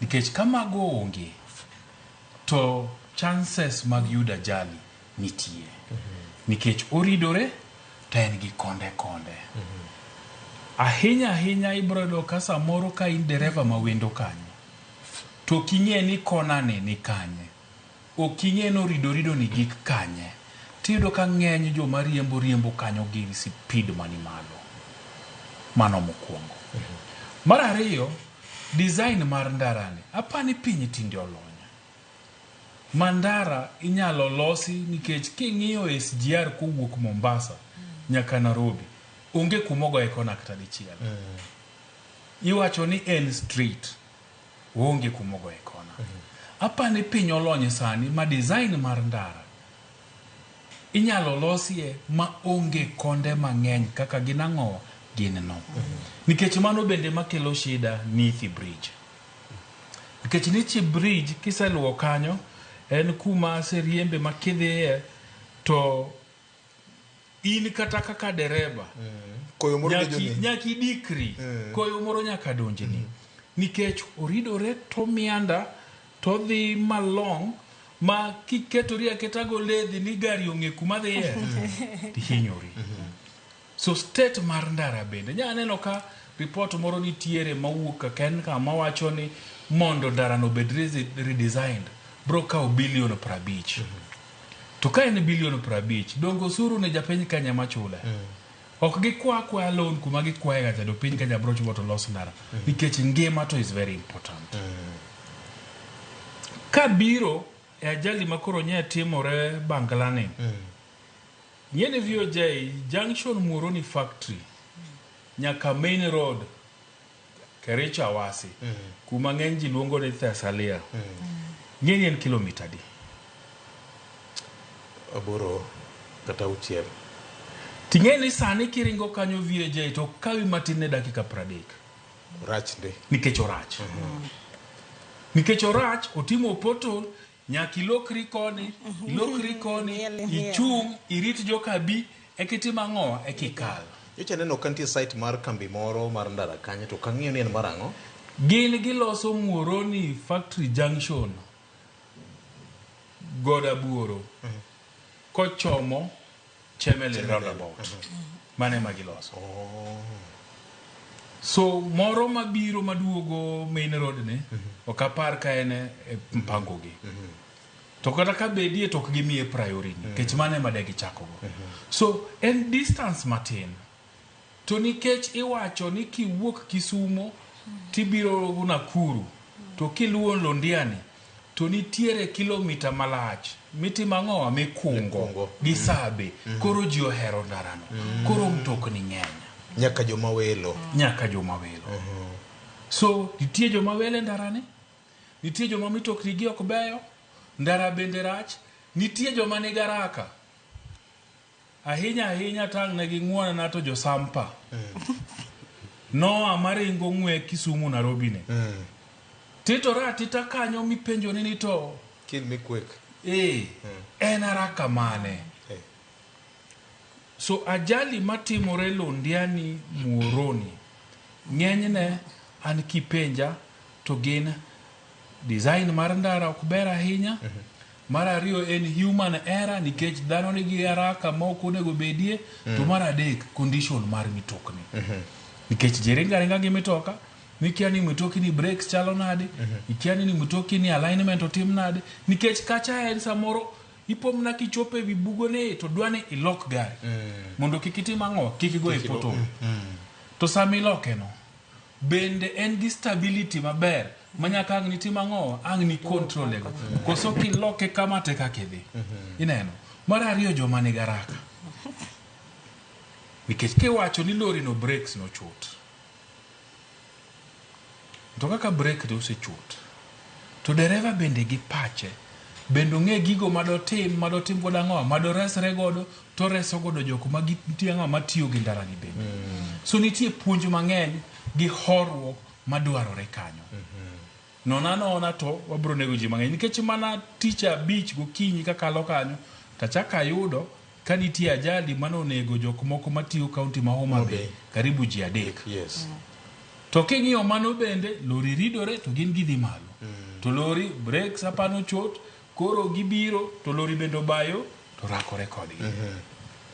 Nikech ka mago onge, to chances mag yudo ajali nitie. Nikech oridore to en gi konde konde. Ahinya ahinya ibiro yudo ka samoro ka in dereva ma wendo kanyo, to ok ing'e ni kona ni ni kanye. Ok ing'e ni oridorido ni gik kanye. Tiyudo ka ng'eny joma riembo riembo kanyo gi speed mani malo. Mano mokwongo. Mar ariyo, design mar ndarani, apani piny tinde olony. Ma ndara inyalo losi nikech king'iyo SGR kowuok Mombasa nyaka Nairobi, onge kumogoye kona kata dichiel. Iwacho ni en straight, oonge kumogoye kona. Apani piny olony sani ma design mar ndara inyalo losie ma onge konde mang'eny kaka gin ang'o gin no. Nikech mano bende makelo shida Nithi Bridge. Nikech Nithi Bridge kiseluwo kanyo en kuma aseriembe ma kidhiye to in kata kaka dereba Koyo moro nyaki, donjoni. nyaka idikri koyo moro nyaka donjni nikech oridore tomianda todhi malong ma kiketori aketa go ledhi ni gari ong'e kuma dhiye tihinyori so state mar ndara bende nya neno ka report moro nitiere mawuok kaka en kama wacho ni mondo ndarano obed redesigned bro kawo bilion 50. To ka en bilion 50, donge osuru ne japiny Kenya machule? Ok gikwa akwaya loan kuma gikwaye ga cha to piny Kenya bro chulo to los ndara. Nikech ngima to is very important. Kabiro e ajali ma koro nye timore Bangla ni. Ng'e ni VOJ junction Muhoroni factory nyaka main road Kericho Awasi kuma ng'eny ji luongo ni Thessalia. Ng'e ni en kilomita adi? 8 kata 6. Ting'e ni sani kiringo kanyo VOJ to kawi matin ne dakika 30. Orach ndi. Nikech orach. Nikech orach, otimo pothole, nyaka ilokri koni, ilokri koni, ichung', irit joka bi, eka itim ang'o, eka ikal. Nyocha aneno ka nitie site mar kambi moro mar ndara kanyo to kang'iyo ni en mar ang'o? Gin giloso Muhoroni Factory Junction Godabuoro kochomo Chemelil roundabout. Mano ema giloso. So moro mabiro maduogo main road ni ok apar ka en e mpango gi. To kata ka bedie to ok gimiye priority nikech mano ema de gichako go. So en distance matin. To nikech iwacho ni kiwuok Kisumo tibiro Nakuru to kiluwo Londiani to nitiere kilomita malach. mitimo ang'owa mikungo gi sabe koro ji ohero ndarano koro mtokni ng'eny Nyaka joma welo. Nyaka joma welo. So nitie joma welo e ndarani, nitie joma mitokni gi ok beyo, ndara bende rach, nitie joma nigi haraka. Ahinya ahinya tang' ne ging'uonana to josampa. Noa maringo ng'we Kisumu Nairobi ne. Titore atita kanyo mipenjoni ni to Kill me quick. Eh, en haraka mane? So ajali matimore Londiani Muhoroni ng'enyne an kipenja to gin design mar ndara ok ber ahinya. Mar ariyo en human error nikech dhano nigi haraka ma ok onego bedie. To mar adek condition mar mitokni. Nikech ji ringo aringa gi mitoka mikia ni mitoki ni brakes chalo nade, ikia ni mitoki ni alignment otim nade, nikech kacha en samoro ipo mana kichopo ewi bugone to dwa ni ilok gari mondo kik itim ang'o kik igo e Kik ilo- pothole. To sama iloke no bende en gi stability maber manyaka ang' nitim ang'o ang' ni control go koso kiloke kama te kaka idhi ineno. Mar ariyo joma nigi haraka nikech kiwacho ni lori no brakes nochot to kaka brake to osechot to dereva bende gi pache bende ong'e gigo madotim madotim godo ang'o madoresre godo to reso godo jok ma nitie ang'o matiyo gi ndara ni bende. So nitie puonj mang'eny gi horuok madwarore kanyo. Nona nona to wabro nego ji mang'eny nikech mana tich abich gokinyi kakalo kanyo tachako ayudo ka nitie ajali manonego jok moko matiyo kaunti ma Homa Bay karibu ji adek. Yes. To king'iyo mano bende lori ridore to gin gidhi malo. To lori brakes apano ochot koro gibiro to lori bende obayo to rakore kodgi.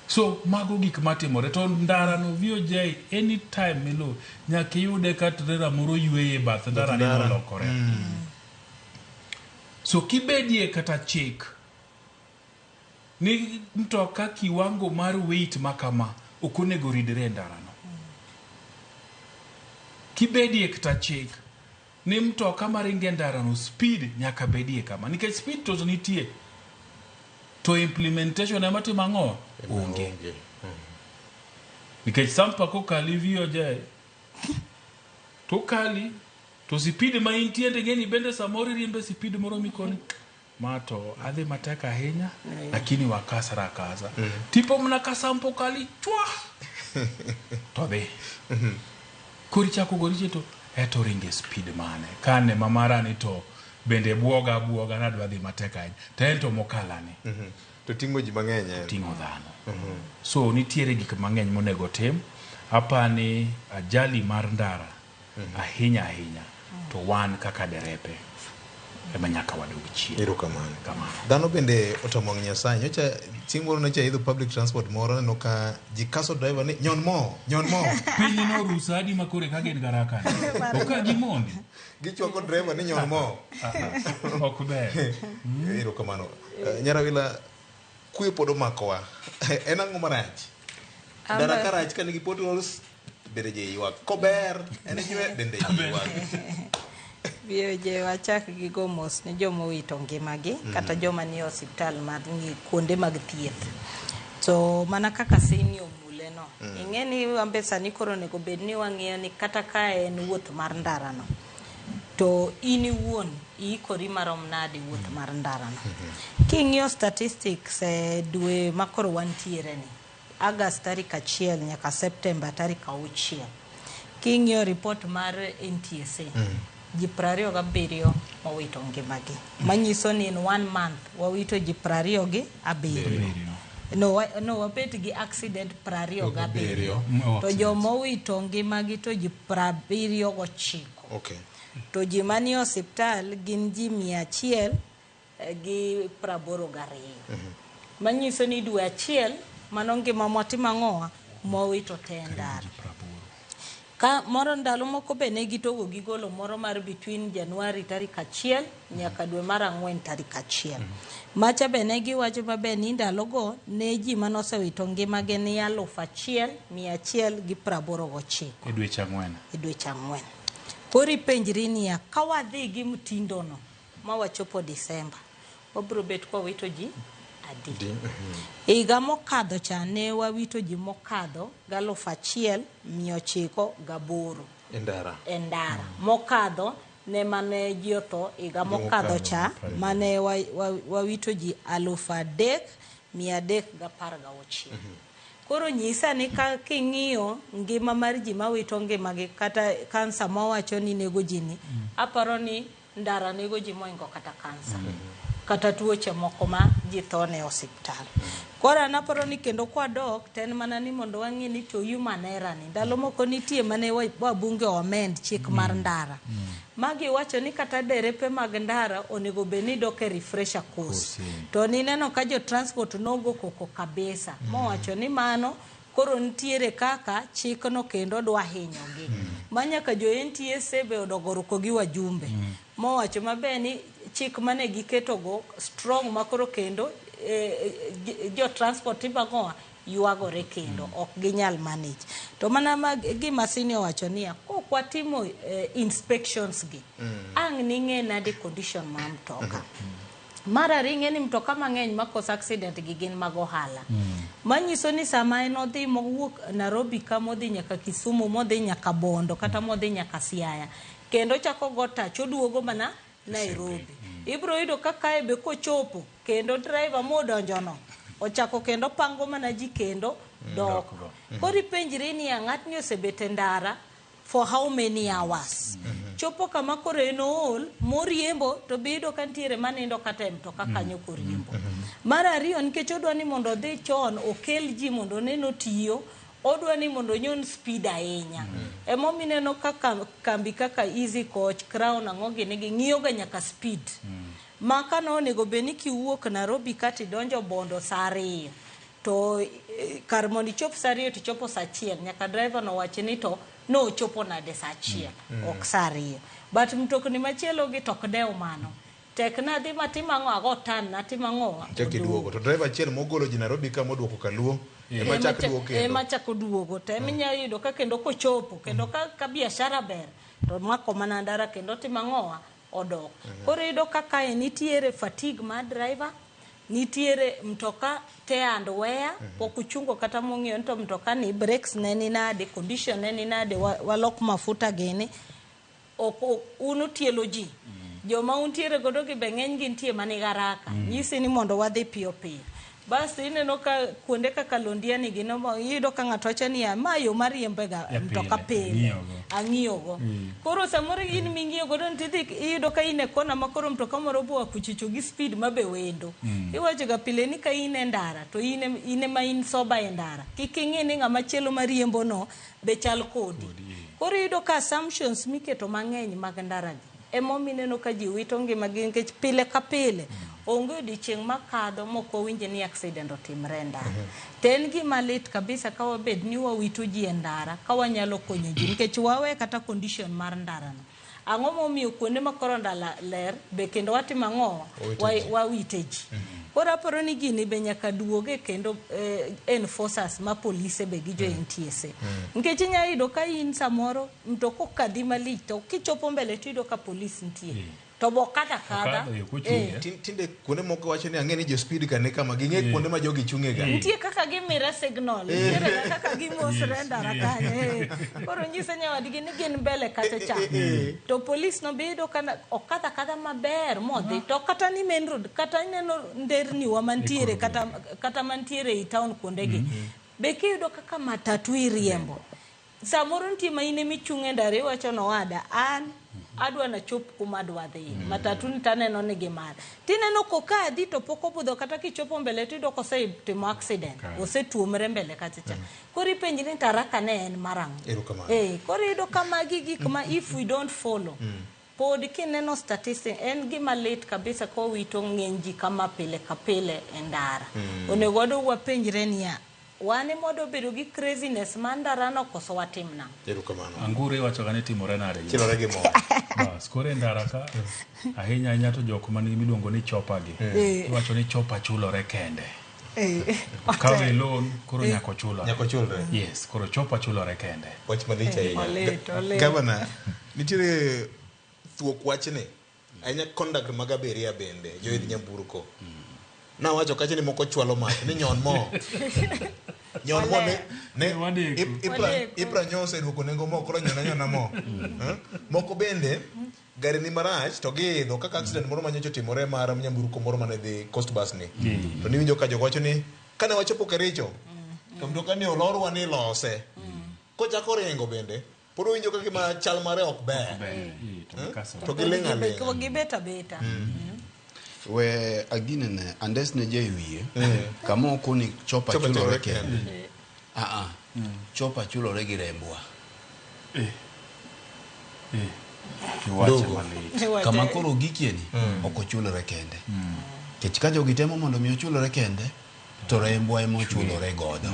So mago gik matimore to ndara no VOJ anytime milo nyaka iyude ka trailer moro yweyo e bath ndara ni Ndara. nolokore. So kibedie kata chik ni mtoka kiwango mar weight makama ok onego ridre e ndarano. Kibedie kata chik ni mtoka maringo e ndarano speed nyaka bedie kama nikech speed to nitie to implementation ema timo ang'o onge. Nikech sampa kokali VOJ to kali to speed ma intie ing'e ni bende samoro iriembe speed moro mikoni ma to adhi matek ahinya lakini wakasra akasa. Tipo mana ka sampo kali chwa to dhi. Koro ichako gori chien to eto ringe speed mane kane ma marani to bende buoga buoga nadwa dhi matek ahinya to en to mokalani. To ting'o ji mang'eny en. Ting'o dhano. So nitiere gik mang'eny monego tim. Apani ajali mar ndara ahinya ahinya to wan kaka derepe ema nyaka wadog chien. Erokamano. Dhano bende otamo wang' Nyasaye. Nyocha chieng' moro nyocha aidho public transport moro aneno ka ji kaso driver ni nyon mo, nyon mo. Piny norusa adi ma koro eka gin garaka ni. Ok ka gimondi. Gichwako driver ni nyon mo. Ok ber. Erokamano. Nyarawila kuyo pod omakowa. En ang'o marach? Ndara ka rach ka nigi potholes bende ji ywak. Kober en jwe bende ji ywak. VOJ wachak gi go mos ne joma owito ngimagi kata joma nie osiptal mar ng'i kuonde mag thieth. To mana kaka Seni omule no, ing'e ni wambe sani koro onego bed ni wang'iyo ni kata ka en wuoth mar ndarano, to in iwuon iikori marom nade wuoth mar ndarano. King'iyo statistics e dwe ma koro wantiere ni, August tarik 1 nyaka September tarik 6, king'iyo report mar NTSA, ji 27 owito ngimagi. Manyiso ni in 1 month wawito ji 27. No, no wabet gi accident 27. To joma owito ngimagi to ji 79. Okay. To ji manie osiptal gin ji 182. Manyiso ni dwe achiel mano ngima mwatimo ang'owa mwawito te e ndara. Ka moro ndalo moko be ne gitogo gigolo moro mar between January tarik 1 nyaka dwe mar 4 tarik 1. Macha be ne giwacho maber ni ndalogo ne ji manosewito ngimagi ni 1189 E dweche 4. E dweche 4. Koro ipenjri niya, ka wadhi gi mtindono ma wachopo Disemba, Wabiro bet kwawito ji adi? Higa mokadho cha ne wawito ji mokadho 1908 E ndara. e ndara. Mokadho ne mane ji otho higa mokadho cha mane wawito ji 3319. Koro nyisa ni ka king'iyo ngima mar ji mawito ngimagi kata kansa mawacho ni nego ji ni, aparo ni ndara nego ji moingo kata kansa. Kata tuoche moko ma ji thone e osiptal. Koro an aparo ni kendo kwadok to en mana ni mondo wang'i ni to human error ni. Ndalo moko nitie mane wabunge o amend chik mar ndara. Magi wacho ni kata derepe mag ndara onego bed ni dok e refresher course. To nineno ka jo transport nogo koko kabisa. Mowacho ni mano koro nitiere kaka chikno kendo dwa hinyogi. Ma nyaka jo NTSA be odogo ruko gi wajumbe. Mowacho maber ni chik mane giketogo strong makoro kendo jo transport ibagoa ywagore kendo ok ginyal manage. To mana ma gima senior owacho niya, kok watimo inspections gi, ang' ning'e nade condition mar mtoka. Mar ariyo ing'e ni mtoka mang'eny makoso accident gi gin mag ohala. Manyiso ni sama en odhi mowuok Nairobi ka modhi nyaka Kisumu, modhi nyaka Bondo kata modhi nyaka Siaya, kendo chako go tach oduogo mana Nairobi. Ibiro yudo ka kae be kochopo kendo driver modonjono ochako kendo pango mana ji kendo dok. Koro ipenjri niya, ng'atni osebet e ndara for how many hours? Chopo kama koro en ool moriembo to be iyudo ka nitiere manindo kata e mtoka kanyo koriembo. Mar ariyo nikech odwa ni mondo odhi chon okel ji mondo one notiyo, odwa ni mondo onyon speed ahinya. Emomiyo ineno kaka kambi kaka Easy Coach, Crown ang'o gini gi ng'iyo ga nyaka speed. Ma kano onego bed ni kiwuok Nairobi ka tidonjo Bondo saa 2 to kar mondo ichop saa 2 tichopo saa 1 nyaka driver no wach ni to nochopo nade saa 1 ok saa 2. But mtokni machielo gi to ok dew mano. Tek nadhi matim ang'o ago tan natim ang'o Chak iduogo. To driver achiel mogolo ji Nairobi ka moduoko Kaluo ema chak duogo kendo. Ema chako duogo to ema inyalo yudo ka kendo kochopo kendo ka biashara ber to mako mana ndara kendo timo ang'owa odok. Koro iyudo ka kae nitiere fatigue mar driver, nitiere mtoka tear and wear, pok uchungo kata mong'iyo ni to mtoka ni brakes ne ni nade, condition ne ni nade, walok mafuta gini. Ok un utielo ji. Joma untiere godo gi be ng'eny gi nitie manigi haraka. Nyisi ni mondo wadhi piyo piyo. Bas ineno ka kuonde kaka Londiani gi iyudo ka ng'ato wacho niya ma yo mariembe ga mtoka pile ang'iyogo. Koro samoro in ming'iyo godo tidhi iyudo ka in e kona ma koro mtoka moro boa kuchicho gi speed ma be wendo. Iwacho ga pile ni ka in e ndara to in ema in sober e ndara. Kik ing'i ni ng'ama chielo mariembo no be chal kodi. Koro iyudo ka assumptions miketo mang'eny mag ndara gi emomiyo ineno ka ji wito ngimagi nikech pile ka pile onge odiochieng' makadho mok wawinj ni accident otimre e ndara. To en gima lit kabisa ka wabed ni wawito ji e ndara ka wanyalo konyo ji nikech wawe kata condition mar ndara no. Ang'o momiyo kuonde ma koro ndara ler be kendo watimo ang'o? Wawite ji. Koro aparo ni gini be nyaka duoge kendo enforcers ma polise be gi jo NTSA. Nikech inyalo yudo ka in samoro mtoka okadhi malich to kichopo mbele tiyudo ka polis nitie. To bo kadho akadha. Tinde kuonde moko wacho ni ang'e ni jo speed ka ne kama ging'e kuonde ma jogi chung'e ga. Nitie kaka gimire signal, nitiere kaka gimosre e ndara kanyo. Koro nyise nyawadgi ni gin mbele kacha cha. To polis no be iyudo ka okadho akadha maber modhi. To kata ni main road, kata ineno nderni wa mantiere kata mantiere ei town kuondegi. Be kiyudo kaka matatu iriembo. Samoro nitie ma in emichung' e ndara iwacho ni owada an adwa nachop kuma adwa dhiye. Matatu ni taneno ni gimar. Tineno kokadhi to pok obudho kata kichopo mbele tiyudo kosetimo accident. Osetuomre mbele kacha cha. Koro ipenjri ni to haraka ne en mar ang'o? Koro iyudo ka magi gik ma if we don't follow, pod kineno statistic en gima lit kabisa kowito ng'eny ji kama pile ka pile e ndara. Onego wadog wapenjre niya, wan ema wadwa bedo gi craziness mar ndarano koso watim nang'o? Erokamano. Anguro iwacho ga ni timore nade? Chilore gi mo. Bas, koro e ndara ka ahinya ahinya to jok man gi miluongo ni chopa gi. Iwacho ni chopa chulore kende. Kawe loan koro nyaka ochulore. Nyaka ochulre. Yes, koro chopa chulore kende. Wach malich ahinya. Olit, olit. Gavana, nitiere thuok wachni. Ahinya conduct mag abiria bende, joidh nyamburko. Nawacho kacha ni moko chwalo mach ni nyon mo. Nyon mo ne ne ipra nyo oseduoko nengo mo koro nyona nyona mo. Moko bende gari ni marach to giidho kaka accident moro manyocha otimore mar nyamburko moro mane dhi Coast Bus ni. To niwinjo ka jogo wacho ni kane wachopo Kericho to mtoka ni olorwa ni lose. Kochako ringo bende pod owinjo ka gima chal mare ok ber. To giling' aling'a. Gibet abeta. We aginene andes ne je wiye kama ok ni chopa chulore kende. Chopa chulore gi rembwa. Kama koro gikieni ok ochulore kende. Nikech ka jogi temo mondo mi ochulore kende to rembwa ema ochulore godo.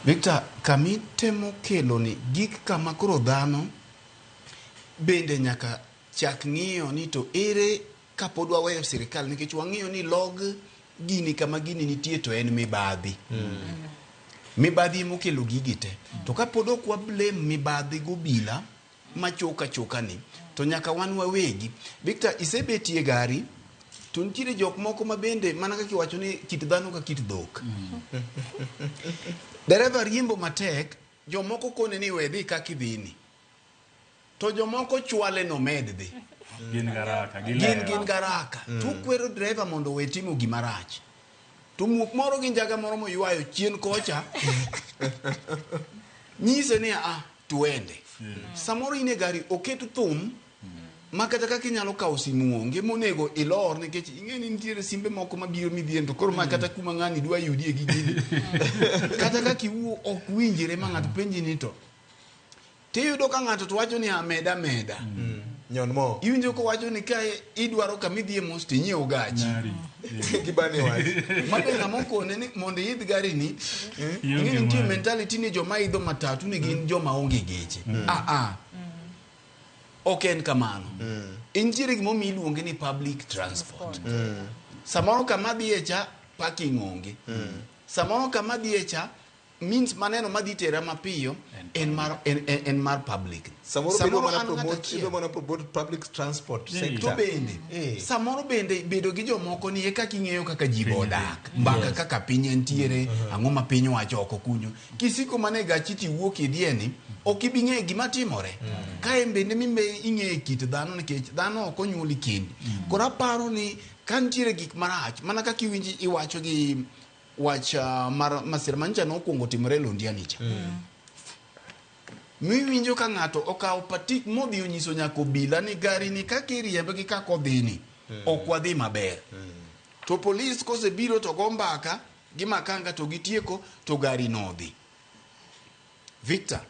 Victor, kamitemo kelo ni gik kama koro dhano bende nyaka chak ng'iyo ni to ere kapod waweyo sirikal nikech wang'iyo ni log gini kama gini nitie to en mibadhi. Mibadhi mokelo gigi te. To kapod ok wa blame mibadhi gobila machoka choka ni to nyaka wan wawegi. Victor, isebetie gari to nitiere jok moko ma bende mana kaka iwacho ni kit dhano ka kit dhok. Dereva riembo matek, jomoko kone ni we dhi kaka idhini. To jomoko chwale no med dhi. Gin garaka, gin garaka. To kwero dereva mondo we timo gima rach. To muok moro gi njaga moro moywayo chien kocha nyise ni a tuende. Samoro in e gari oket thum ma kata kaka inyalo kawo simu onge monego ilor nikech ing'e ni nitiere simbe moko mabiro midhien to koro ma kata kuma ng'ani dwa yudie gi gini. Kata kaka iwuo ok winjre ma ng'ato penji ni to tiyudo ka ng'ato to wacho ni ameda meda. Nyon mo. Iwinjo kowacho ni ka idwaro kama idhiye mos to inyiew gachi. Gibani wach. Mabe ng'ama okone ni mondo iidh gari ni, ing'e ni nitie mentality ni joma idho matatu ni gin joma onge geche. Ok en kamano. Nitiere gimomiyo iluonge ni public transport. Samoro kama dhiye cha parking onge. Samoro kama dhiye cha means maneno madhi tera mapiyo en mar public. Samoro idwa mana promote public transport sector. To bende samoro bende bedo gi jomoko ni eka king'eyo kaka ji odak, mbaka kaka piny entiere, ang'o ma piny wacho oko kunyo. Kisiko mana e gachi tiwuok idhie ni ok ibi ng'eyo gima timore. Ka en bende mimbe ing'eyo kit dhano nikech dhano ok onyuoli kendi. Koro aparo ni ka nitiere gik marach mana kaka iwinji iwacho gi wach mar masira manyicha nokwongo timore Londiani cha. Miwinjo ka ng'ato okawo patik modhi onyiso nyaka obila ni gari ni kaka iriembe gi kaka odhi ni ok wadhi maber. To polis kosebiro to go mbaka gi makanga to gitieko to gari nodhi. Victor,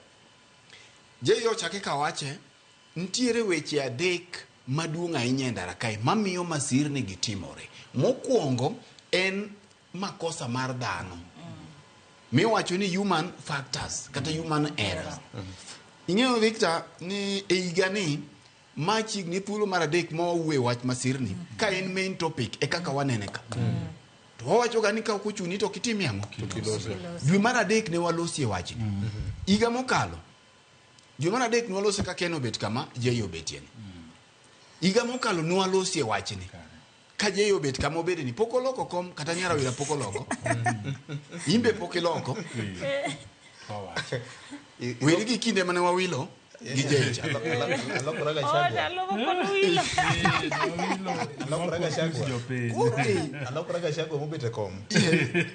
Jeyo ochake kawache, nitiere weche adek maduong' ahinya e ndara kae mamiyo masirni gi timore. Mokwongo en makosa mar dhano. Miwacho ni human factors kata human errors. Ing'eyo Victor ni e higa ni ma chiegni thuolo mar adek ma wawuoye wach masirni ka en main topic e kaka wanene ka. To wawacho ga ni ka ok ochuni to ok itimie ang'o? Dwe mar adek ne walosie wachni. Higa mokalo dwe mar adek ne walose ka Ken obet kama Jay obetie ni. Higa mokalo ne walosie wachni. Ka Jay obet kama obede ni pok oloko kom kata Nyarawira pok oloko. Imbe pok iloko. Weri gi kinde mane wawilo gi Jay cha. Alokora Gachagua mobet e kom.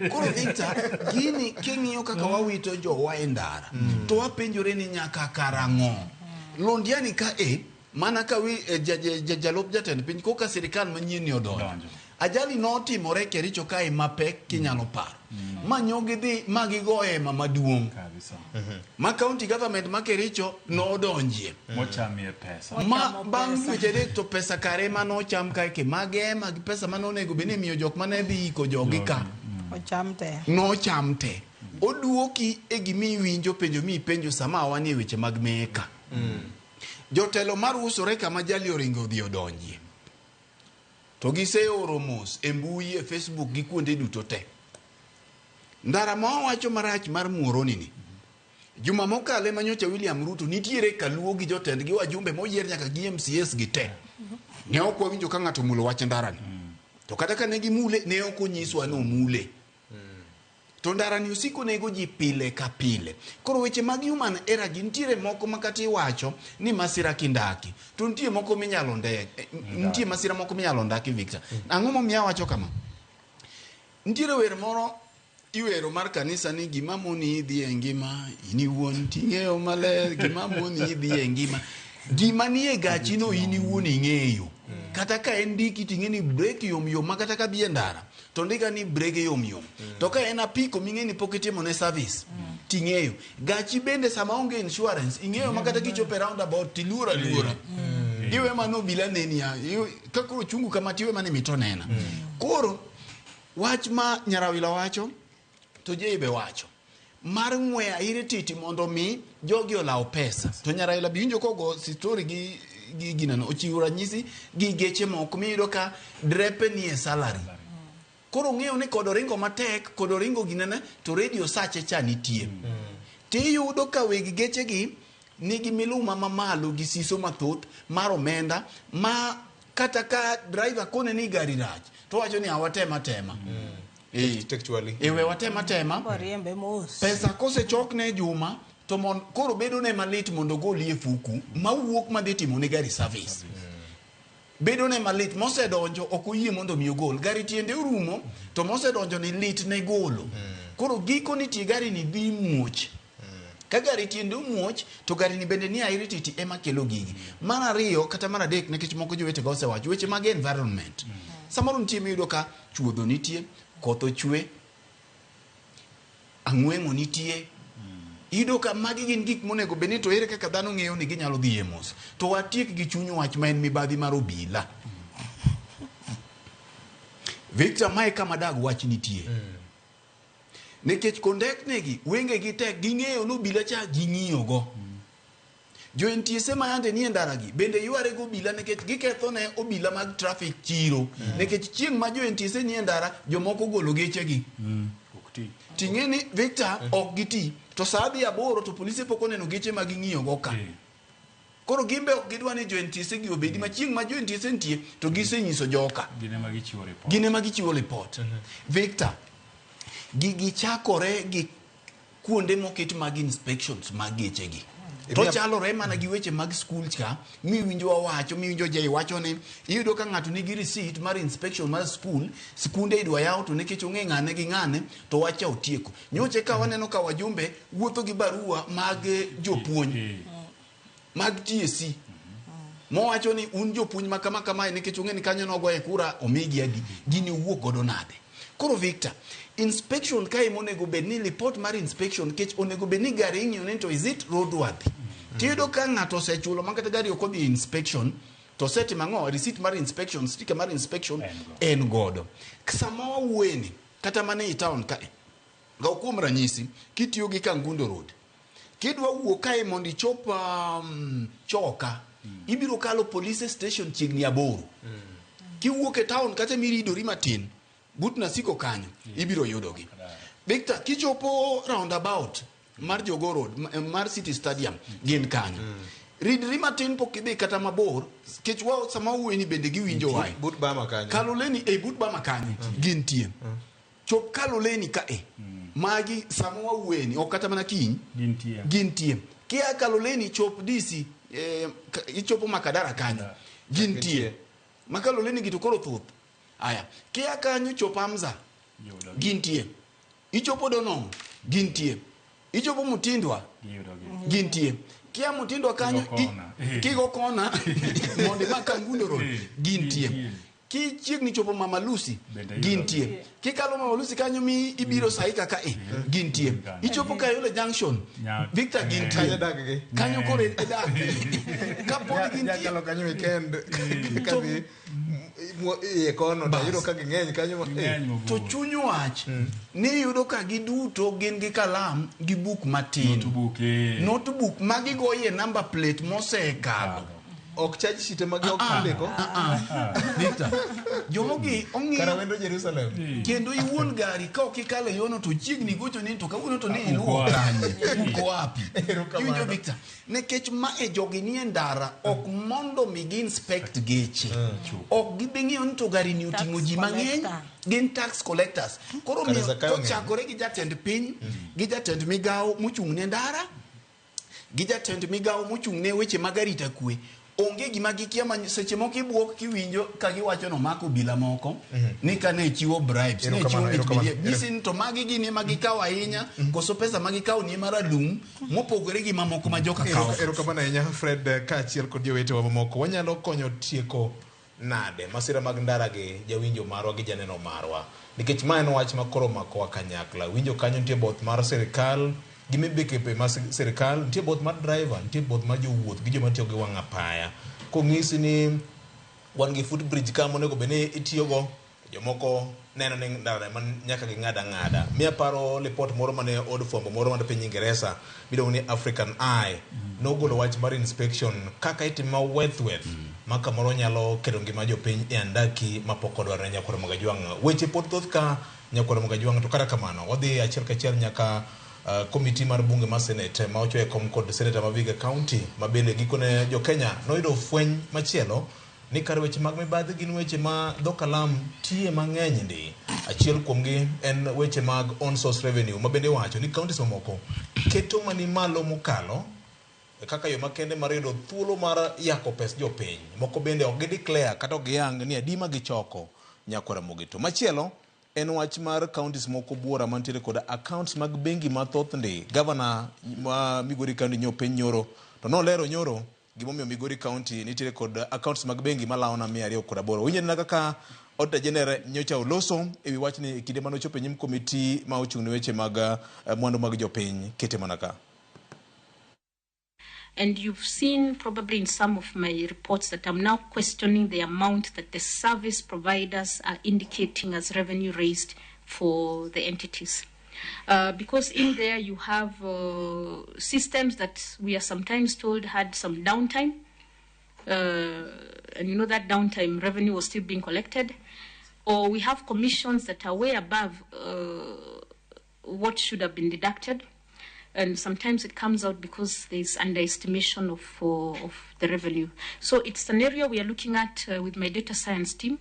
Koro Victor, gini king'iyo kaka wawito jowa e ndara to wapenjore ni nyaka karang'o. Londiani ka e mana ka wi jalup jatend piny koka sirikal manyien ni odonjo. Ajali notimore Kericho kae mapek kinyalo paro. Ma nyogi ma gigoye hema maduong'. Ma county government ma Kericho nodonjie. Mochamie pesa. Ma bang' dweche adek to pesa kare manocham kae ke mage ema gi pesa mane onego bed ni imiyo jok mane dhi iko jogi ka. Ocham te. Nocham te. Oduoki e gimiwinjo penjo mipenjo sama wanie weche mag meka. Jotelo mar usore kama jali oringo odhi odonjie. To giseoro mos e mbui, e Facebook gi kuonde duto te. Ndara ma wawacho marach mar Muhoroni ni, Juma mokalo ema nyocha William Ruto nitiere kaluo gi jotendgi wajumbe moyier nyaka gi MCAs gi te. Ne ok wawinjo ka ng'ato omulo wach ndarani. To kata ka ne gimule, ne ok onyiswa ni omule. To ndarani osiko nego ji pile ka pile. Koro weche mag human error gi nitiere moko ma kata iwacho ni masira kindaki. To nitie moko minyalo ndek, nitie masira moko minyalo ndaki Victor. Ang'o momiyo awacho kama? Nitiere wer moro iwero mar kanisa ni gima moni idhi e ngima in iwuon ting'eyo maler gima moni idhi e ngima gima nie gachi no in iwuon ing'eyo kata ka en ndiki ting'e ni brek yom yom ma kata ka dhi e ndara to ndika ni brege yom yom to ka en apiko ming'e ni pok itimo ne service ting'eyo gachi bende sama onge insurance ing'eyo ma kata kichopo e roundabout tiluor aluora iwe mana obila neni ya, ka koro chungu kama tiwe mana mito nena koro wach ma Nyarawila wacho to Jay be wacho mar ng'we aire titi mondo mi jogi olaw pesa to Nyarawila bi winjo kogo story gi gi gineno ochiwo ranyisi gi geche moko miyudo ka drepe nie salary koro ong'eyo ni kod oringo matek kod oringo ginene to radio sache cha nitie tiyudo ka weg gechegi nigi miluma mamalo gi siso mathoth mar omenda ma kata ka driver kone ni gari rach to wacho ni awatema tema Textually. e we watema tema Koriembe mos. pesa kosechokne juma to mon, koro bedo ne malit mondo ogolie fuku mawuok madhi timo ne gari service bedo ne malit mosedonjo ok oyie mondo mi ogol gari tiende orumo to mosedonjo ni lit ne golo koro giko nitie gari ni dhi muoch ka gari tiende omuoch to gari ni bende ni airititi ema kelo gigi mar ariyo kata mar adek nikech moko jowetega osewacho weche mag environment samoro nitie miyudo ka chuodho nitie koth ochwe ang'weng'o nitie iyudo ka magi gin gik monego bed ni to ere kaka dhano ng'eyo ni ginyalo dhi e mos to watiek gi chuny wach ma en mibadhi mar obila Victor mae kama dag wach nitie nikech kondeknegi wengegi tek ging'eyo ni obila cha ging'iyogo jo NTSA ma yande nie ndaragi bende yware go obila nikech giketho ne obila mag traffic chiro nikech chieng' ma jo NTSA nie ndara jomoko golo gechegi ting'e ni Victor ok giti to sa adhi aboro to polise pok oneno geche ma ging'iyogo ka koro gimbe ok gidwa ni jo NTSA gi obedi ma chieng' ma jo NTSA nitie to gisenyiso joka Gin ema gichiwo report. gin ema gichiwo report Victor gigi chakore gi kuonde moket mag inspections mag gechegi to chalore mana gi weche mag skul ka miwinjo wawacho miwinjo jai wacho ni iyudo ka ng'ato nigi receipt mar inspection mar skul skunde idwa yaw to nikech ong'e ng'ane gi ng'ane to wacha otieko nyoche ka waneno ka wajumbe wuotho gi barua mag jopuonj mag TSC mowacho ni un jopuonj ma kama kamae nikech ong'e ni kanyo nogoye kura omigi adi gini owuok godo nade koro Victor inspection kae monego bed ni report mar inspection nikech onego bed ni gari ing'iyo ni to is it roadworthy tiyudo ka ng'ato osechulo ma kata gari ok odhi e inspection to osetimo ang'o receipt mar inspection sticker mar inspection en godo sama wawuoyeni kata mana ei town kae ga kuom ranyisi kitiyo gi Kangundo Road kidwa wuok kae mondo ichop Choka ibiro kalo police station chiegni 8 kiwuok e town kata miridori matin but Nasiko kanyo ibiro yudogi Victor kichopo roundabout mar Jogoo Road mar City Stadium gin kanyo ridri matin pok idhi kata mabor kech wao sama wuoyeni bende giwinjo wae But Bama kanyo. Kaloleni ei but Bama kanyo gintie chop Kaloleni kae magi sama wawuoyeni ok kata mana kiny gintie kia Kaloleni chop DC ichopo Makadara kanyo gintie ma Kaloleni gi to koro thoth aya kia kanyo chop Amza gintie ichopo Donong gintie ichopo Mutindwa gintie kia Mutindwa kanyo kigo kona mondo imak Kangundo Road gintie kichiegni chopo Mama Lucy gintie kikalo Mama Lucy kanyo mi ibiro Saika kae gintie ichopo Kayole Junction Victor gintie kanyo koro e dak kapod gintie Jakalo kanyo weekend kadhi iye kono to ayudo ka ging'eny kanyo to chuny wach ni iyudo ka giduto gin gi kalam gi buk matin notebook ma gigoye number plate mosekalo Ok charge sheet ema gi ok ndiko. Victor, jogi ong'iyo Kara wendo Jerusalem. Kendo iwuon gari ka ok ikalo e yono to chiegni gocho ni to kawuono to ne Uko iluwo wapi? kanye uko wapi iwinjo Victor nikech mae jogi nie ndara ok mondo mi gi inspect geche ok gibi ng'iyo ni to gari ni oting'o ji mang'eny collector. gin tax collectors koro Kare miyo Zakayo ng'eny. kochakore gi jatend piny gi jatend migawo mochung' ne ndara gi jatend migawo mochung' ne weche mag arita kwe onge gima gikia ma seche moko ibuok kiwinjo ka giwacho nomako obila moko ni ka ne chiwo bribes ne chiwo Erokamano, erokamano, mit nyisi ni to magi gin ema gikawo ahinya koso pesa ma gikawo ni mar alum mopogore gi mamoko ma joka kawo Erokamano ahinya Fred kaachiel kod jowetewa mamoko. Wanyalo konyo tieko nade masira mag ndara gi jawinjo marwa gi janeno marwa nikech ma en wach ma koro omakowa kanyakla. Winjo kanyo nitie both mar sirikal gi migepe mar sirikal, nitie both mar driver, nitie both mar jowuoth gi joma tiyo gi wang' apaya. Kong'isi ni wan gi footbridge ka monego bed ni itiyogo jomoko neno ni ndara ema nyaka ging'ad ang'ada mi aparo lipot moro mane od fwambo moro mar piny Ingeresa miluongo ni African Eye nogolo wach mar inspection kaka itime weth weth ma kamoro nyalo keto ngima jopiny e andaki mapok odwarore nyakwar Magajwang' weche pod thoth ka nyakwar Magajwang' to kata kamano wadhi achiel kachiel nyaka komiti mar bunge mar senate ma ochoye kom kod seneta ma Vihiga County ma bende gikone jo Kenya noyudo fweny machielo ni kar weche mag mibadhi gin weche ma dho kalam tiye mang'eny ndi. Achiel kuomgi en weche mag on source revenue ma bende iwacho ni counties mamoko keto mani malo mokalo kaka yo makende mar yudo thuolo mar yako pes jopiny. Moko bende ok gideclare kata ok giyang ni adi ma gichoko nyakwar Ramogi. To machielo en wach mar counties moko buora mantiere kod accounts mag bengi mathoth ndi. Gavana ma Migori County nyopenj nyoro to nolero nyoro gimomiyo Migori County nitiere kod accounts mag bengi malawo na 208. Winjo nena kaka Auditor General nyocha oloso ewi wachni e kinde mane ochopo e nyim komiti ma ochung' ne weche mag mwandu mag jopiny. Kete mana ka. And you've seen probably in some of my reports that I'm now questioning the amount that the service providers are indicating as revenue raised for the entities. Because in there you have systems that we are sometimes told had some downtime. And you know that downtime revenue was still being collected. Or we have commissions that are way above what should have been deducted. And sometimes it comes out because there's underestimation of the revenue. So it's an area we are looking at with my data science team.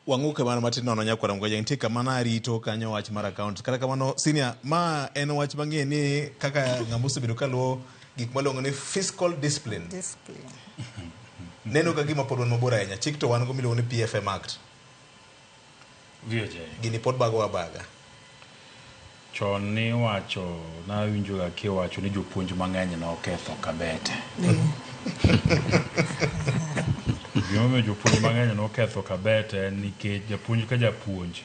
Wang'uke mana matin nono nyakwar Mgwaja nitie kama narito kanyo wach mar account. Kata kamano senior, ma en wach mang'e ni kaka ng'ama osebedo kaluwo gik maluongo ni fiscal discipline. Discipline. Neno ka gima pod wan mabor ahinya. Chik to wan go miluongo ni PFM Act. VOJ. Gini pod bago abaga. Chon ni wacho nawinjo ga kiwacho ni jopuonj mang'eny noketho kabete. Gimomiyo jopuonj mang'eny noketho kabete en nikech japuonj ka japuonj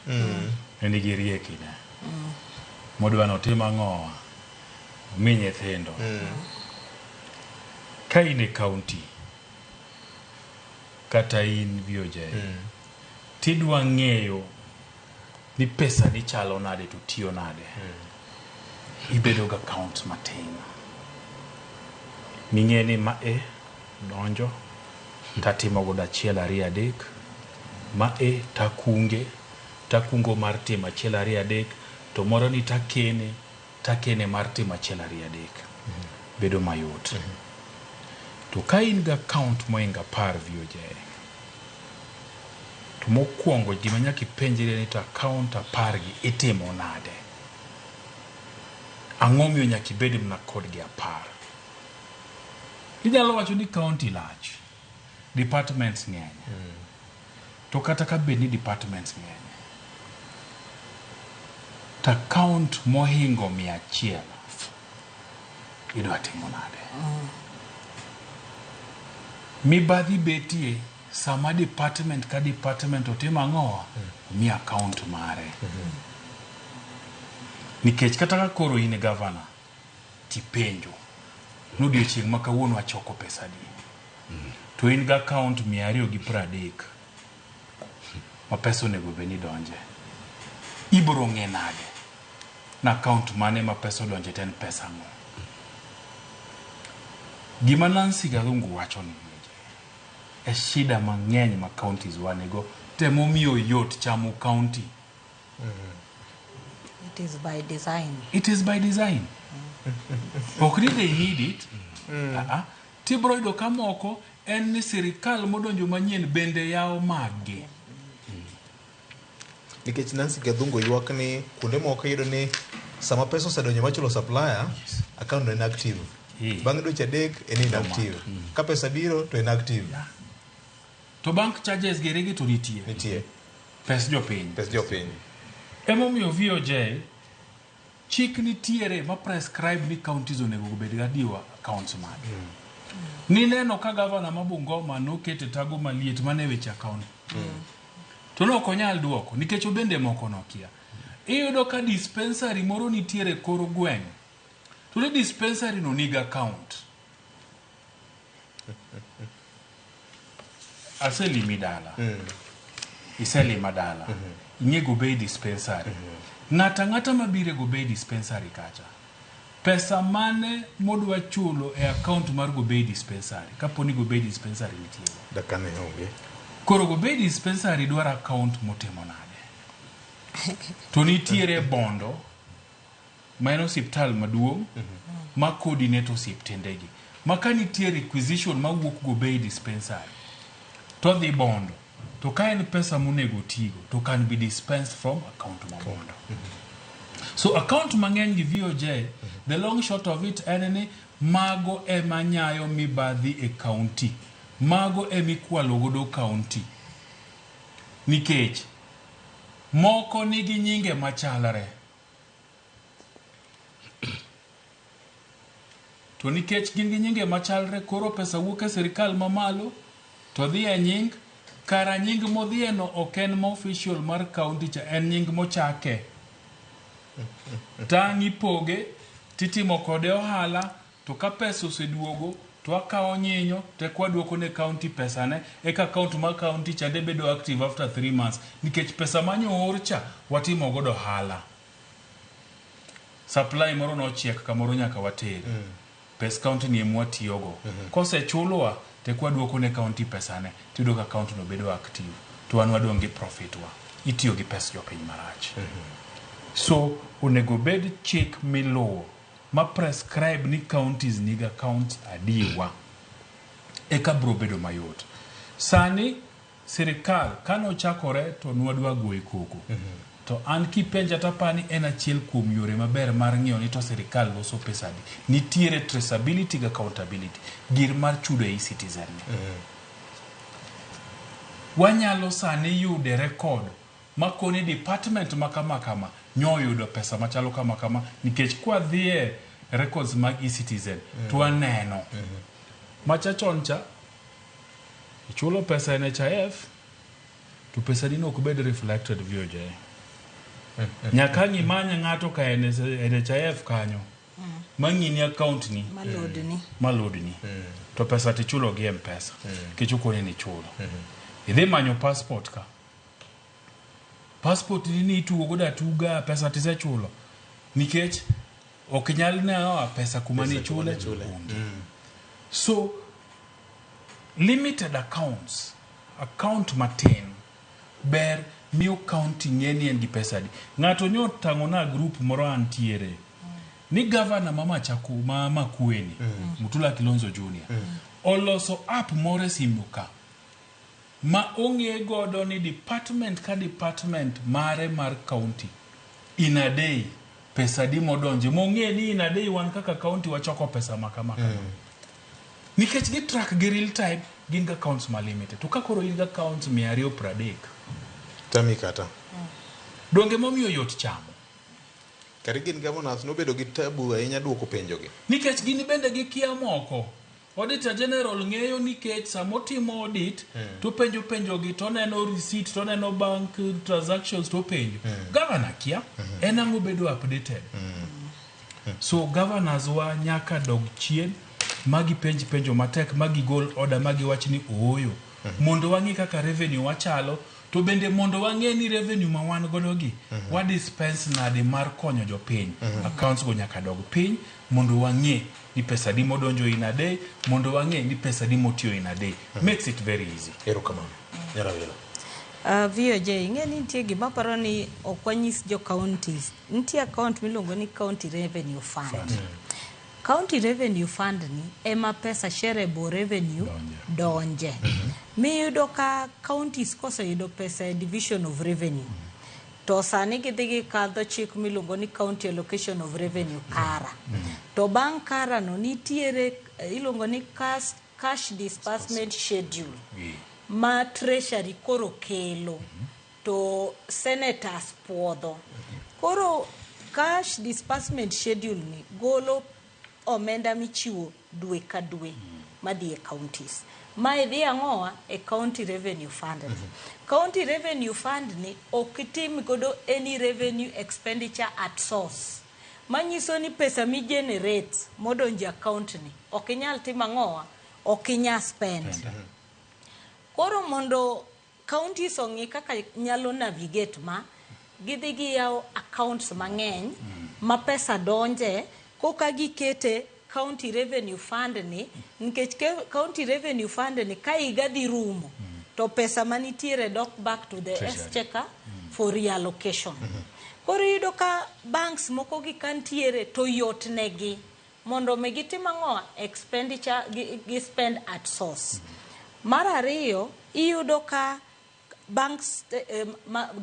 ne nigi riekine. Modwa notim ang'owa? Omi nyithindo. Ka in e county kata in VOJ tidwa ng'eyo ni pesa ni chalo nade to tiyo nade. Ibedo ga account matin. Ming'e ni ma e donjo tatimo godo 1 2 3 ma e takunge takungo mar timo 1 2 3 to moro ni takene takene mar timo 1 2 3 bedo mayot. To ka in ga account moingo 10 VOJ to mokwongo gima nyaka ipenjri ni to account 10 gi itimo nade? Ang'o miyo nyaka ibed mana kodgi 10? Inyalo wacho ni county lach, departments ng'eny. To kata ka bed ni departments ng'eny, to account mohingo 100 idwa timo nade? Mibadhi betie sama department ka department otimo ang'o? Omi account mare. Nikech kata ka koro in governor tipenjo ni odiochieng' ma kawuono achoko pesa adi? To in gi account 230 ma pesa onego bed ni donje. Ibiro ng'e nade na account mane ma pesa odonje to en pesa ang'o? Gima Nancy Gathungu wacho ni e shida mang'eny ma counties wanego temomiyo yot chamo county. It is by design. It is by design. Ok ni they need it. Ah, Tibro yudo ka moko en ni sirikal modonjo manyien bende yawo maggi. Nikech Nancy Gathungu ywak ni kuonde moko iyudo ni sama pesa osedonjo machulo supplier, account no inactive. Bang' dweche adek en inactive. Ka pesa biro to inactive. To bank charges geregi to nitie. Nitie. Pes jopiny. Pes jopiny. Emomiyo VOJ chik nitiere ma prescribe ni counties onego obed gi adiwa accounts mage. Nineno ka gavana ma Bungoma nokete tago maliet mane weche account. To ne ok onyal duoko nikech obende moko nokia. Iyudo ka dispensary moro nitiere kor gweng'. To ni dispensary no nigi account. Aselimi dala. Iselima dala. Ing'e Gobei dispensary. Ng'ato ang'ata mabiro e Gobei dispensary kacha. Pesa mane modwa chulo e account mar Gobei dispensary kapo ni Gobei dispensary nitie. Dakane onge. Koro Gobei dispensary dwaro account motimo nade? To nitiere Bondo ma en osiptal maduong' ma coordinate osiptendegi. Ma ka nitie requisition mawuok Gobei dispensary to dhi Bondo. To ka en pesa monego tigo to can be dispensed from account ma Bondo. So account mang'eny gi VOJ, the long short of it en ni mago ema nyayo mibadhi e county. Mago ema ikwalo godo county. Nikech moko nigi nyinge machalre. To nikech gin gi nyinge machalre koro pesa wuok e sirikal mamalo to dhi e nying kara nying modhieno ok en ma official mar county cha en nying mochake. Tang' ipoge titimo kode ohala to ka pesa oseduogo to akawo nyinyo to eka waduoko ne county pesane eka account mar county chande bedo active after 3 months nikech pesa manyo oor cha watimo godo ohala. Supply moro nochiek kamoro nyaka water. Pes county ni ema watiyogo. Kosechulwa to eka waduoko ne county pesane tiyudo ka account no bedo active to wan wadong' gi profit wa. Itiyo gi pes jopiny marach. So onego bed chik miluwo ma prescribe ni counties nigi accounts adiwa eka bro bedo mayot. Sani sirikal kanochakore to nwadwa goye koko. To an kipenja tapani en achiel kuom yore maber mar ng'iyo ni to sirikal loso pesa adi. Nitiere traceability gi accountability. Gir mar chudo e e-citizen ni. Wanyalo sani yude record makoni department ma kama kama nyoyudo pesa machalo kama kama nikech kwadhie records mag e-citizen to waneno. Macha chon cha ichulo pesa NHIF to pesani no ok bed reflected VOJ. Nyaka ang' imany ng'ato ka NHIF kanyo mang'ini account ni Malodni. malodni to pesa tichulo gi M-Pesa nikech okoni ni ichulo. Idhi manyo passport ka. Passport ni ni itugo godo atuga pesa tisechulo nikech ok nyal ne pesa kuma Pesa kuma nichule ne chule. onge. So limited accounts, account matin ber miyo county ng'e ni en gi pesa adi. Ng'ato nyo tang'ona group moro antiere ni gavana ma Machaku ma Makueni Mutula Kilonzo Junior oloso app moro e simu ka ma ong'e godo ni department ka department mare mar county in a day pesa adi modonje mong'e ni in a day wan kaka county wachoko pesa ma kama kama. Nikech gi track gi real time gin gi accounts ma limited. To ka koro in gi accounts 230 Tami kata. donge momiyo yot chamo. Kare gin governors nobedo gi tabu ahinya duoko penjogi. Nikech gin bende gikia moko. Auditor General ng'eyo nikech samotimo audit to penjo penjogi to oneno receipt to oneno bank transactions to openjo. Governor kia en ang'o bedo updated. So governors wa nyaka dog chien magi penj penjo matek magi gol order magi wach ni ooyo mondo wang'i kaka revenue wachalo To bende mondo wang'e ni revenue ma wan godo gi wa dispense nade mar konyo jopiny. Accounts go nyaka dog piny mondo wang'e ni pesa adi modonjo in a day, mondo wang'e ni pesa adi motiyo in a day. Makes it very easy. Erokamano. Nyarawila. VOJ, ing'e ni nitie gima aparo ni ok wanyis jo counties. Nitie account miluongo ni County Revenue Fund. County Revenue Fund ni ema pesa shareable revenue donje. Miyudo ka counties koseyudo pesa e division of revenue. To sani gidhi gikadho chik miluongo ni County Allocation of Revenue KARA. To bang' KARA no nitiere iluongo ni cash disbursement schedule ma Treasury koro kelo to senators puodho. Koro cash disbursement schedule ni golo omenda michiwo dwe ka dwe madhi e counties. Mae dhi ang'owa e County Revenue Fund ni. County Revenue Fund ni ok itim godo any revenue expenditure at source. Manyiso ni pesa mi generate modonjo e account ni ok inyal timo ang'owa, ok inyal spend. Koro mondo counties ong'i kaka nyalo navigate ma, gidhi giyawo accounts mang'eny ma pesa donje koka gikete County Revenue Fund ni, nikech County Revenue Fund ni ka higa dhi rumo to pesa manitiere dok back to the Treasury. exchequer for reallocation. Koro iyudo ka banks moko gi kantiere to yot negi mondo mi gitim ang'o, expenditure gi spend at source. Mar ariyo, iyudo ka banks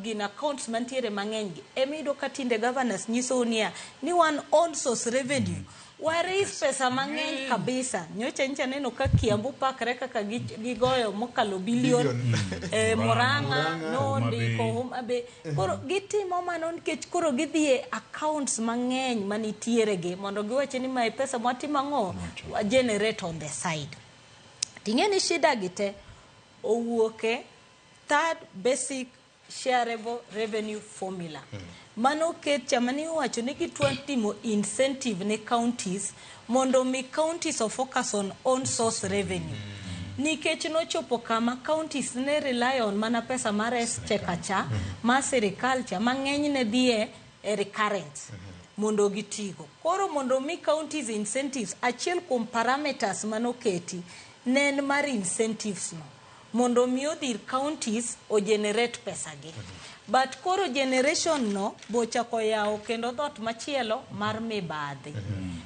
gin accounts mantiere mang'eny gi ema iyudo ka tinde governors nyisou niya ni wan own source revenue wa raise pesa mang'eny kabisa. Nyocha nyicha neno ka Kiambu pakre kaka gigoyo mokalo billion, Murang'a nondiko Homa Bay. Koro gitimo mano nikech koro gidhi e accounts mang'eny manitiere gi mondo giwach ni mae pesa mwatimo ang'o, wa generate on the side. Ting'e ni shida gi te owuok e third basic shareable revenue formula. Mano oket cha mane iwacho ni gitwa timo incentive ne counties mondo mi counties o focus on own source revenue. Nikech nochopo kama counties ne rely on mana pesa mar exchequer cha, mar sirikal cha, mang'eny ne dhi e recurrent mondo gitigo. Koro mondo mi counties incentives, achiel kuom parameters manoketi ne en mar incentives no mondo mi odhir counties o generate pesa gi. But koro generation no bochako yawo kendo dhot machielo mar mibadhi.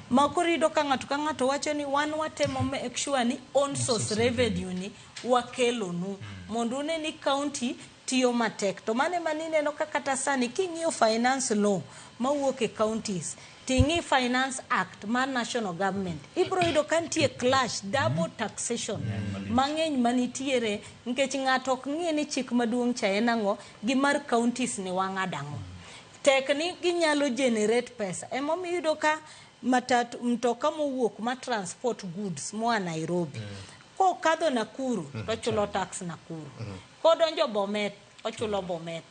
Ma koro iyudo ka ng'ato ka ng'ato wacho ni wan watemo make sure ni own source revenue ni wakelonu mondo une ni county tiyo matek. To mano ema nineno ka kata sani king'iyo finance law mawuok e counties, ting'i Finance Act mar national government, ibiro yudo ka nitie clash, double taxation mang'eny manitiere, nikech ng'ato ok ng'i ni chik maduong' cha en ang'o gi mar counties ni wang'ado ang'o. Tek ni ginyalo generate pesa. Emomiyo iyudo ka matatu, mtoka mowuok ma transport goods moa Nairobi, kokadho Nakuru to ochulo tax Nakuru. Kodonjo Bomet, ochulo Bomet.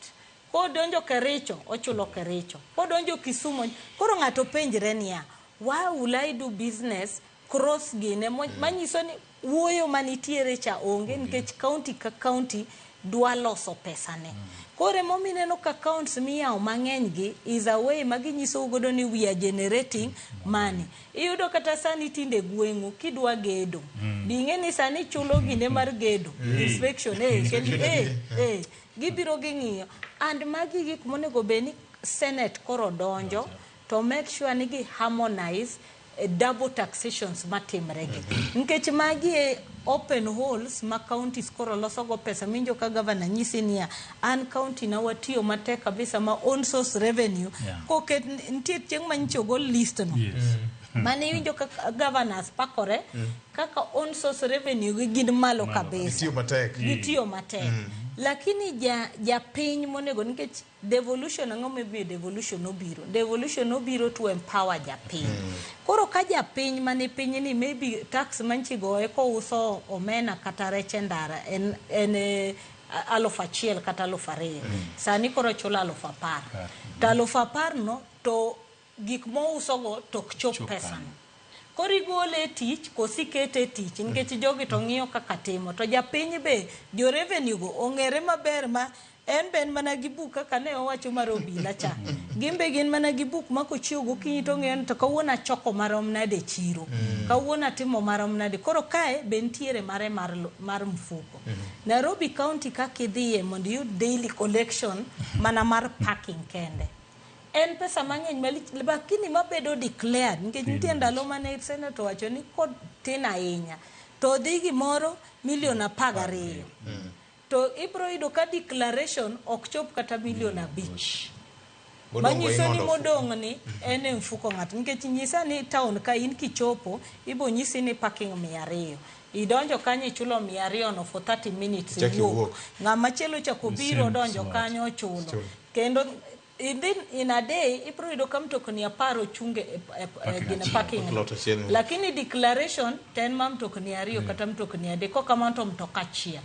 Kodonjo Kericho, ochulo Kericho. Kodonjo Kisumu, koro ng'ato penjre niya, why will I do business cross gine manyiso ni wuoyo manitiere cha onge nikech county ka county dwa loso pesane. Koro emomiyo ineno ka accounts miyawo mang'eny gi is a way ma ginyisou godo ni we are generating money. Iyudo kata sani tinde gweng'u kidwa gedo, bing'e ni sani chulo gine mar gedo, inspection, kendo, gibiro ging'iyo. And magi gik monego bed ni Senate koro donjo to make sure ni gi harmonize double taxations matimre gi. Nikech magi e open holes ma counties koro loso go pesa. Minjo ka governor nyisi niya, an county na watiyo matek kabisa ma own source revenue. Koket nitie chieng' ma nyicho gol list no. Mane iwinjo ka governors pakore kaka own source revenue gi gin malo kabisa. Gitiyo matek. Gitiyo matek. Lakini japiny monego, nikech devolution, ang'o momiyo devolution obiro? Devolution obiro to empower japiny. Koro ka japiny mane piny ni maybe tax manchi goye kouso omena kata rech e ndara en 1000 kata 2000. Sani koro chulo 10,000. To 10,000 no to gik mouso go to ok chop Chop pesa kanyo. no. Koro igole e tich koso ikete e tich nikech jogi to ng'iyo kaka timo. To japiny be jo revenue go ong'ere maber ma en be en mana gi buk kaka ne owacho mar obila cha. Gin be gin mana gi buk ma kochiew gokinyi to ong'eyo ni to kawuono achoko marom nade e chiro. Kawuono atimo marom nade. Koro kae be nitiere mare mar, mar mfuko. Nairobi County kaka idhiye mondo iyud daily collection mana mar parking kende. En pesa mang'eny malich lakini mabedo declared nikech nitie ndalo mane senator owacho ni kod tin ahinya to dhi gimoro milion 12 to ibro yudo ka declaration ok chop kata milion 5 manyiso ni modong' ni en e mfuko ng'ato nikech nyisa ni town ka in kichopo ibo nyisi ni parking 200 idonjo kanyo ichulo 200 no for 30 minutes Ichak iwuok iwuok. ng'ama chielo ochako biro Same donjo slot. kanyo ochulo Chulo. kendo idhi in a day ibro yudo ka mtokni 10 ochung e Parking gine achiel. parking Lot achiel. lakini declaration to en ma mtokni 2 kata mtokni 3 kokamano to mtoka achiel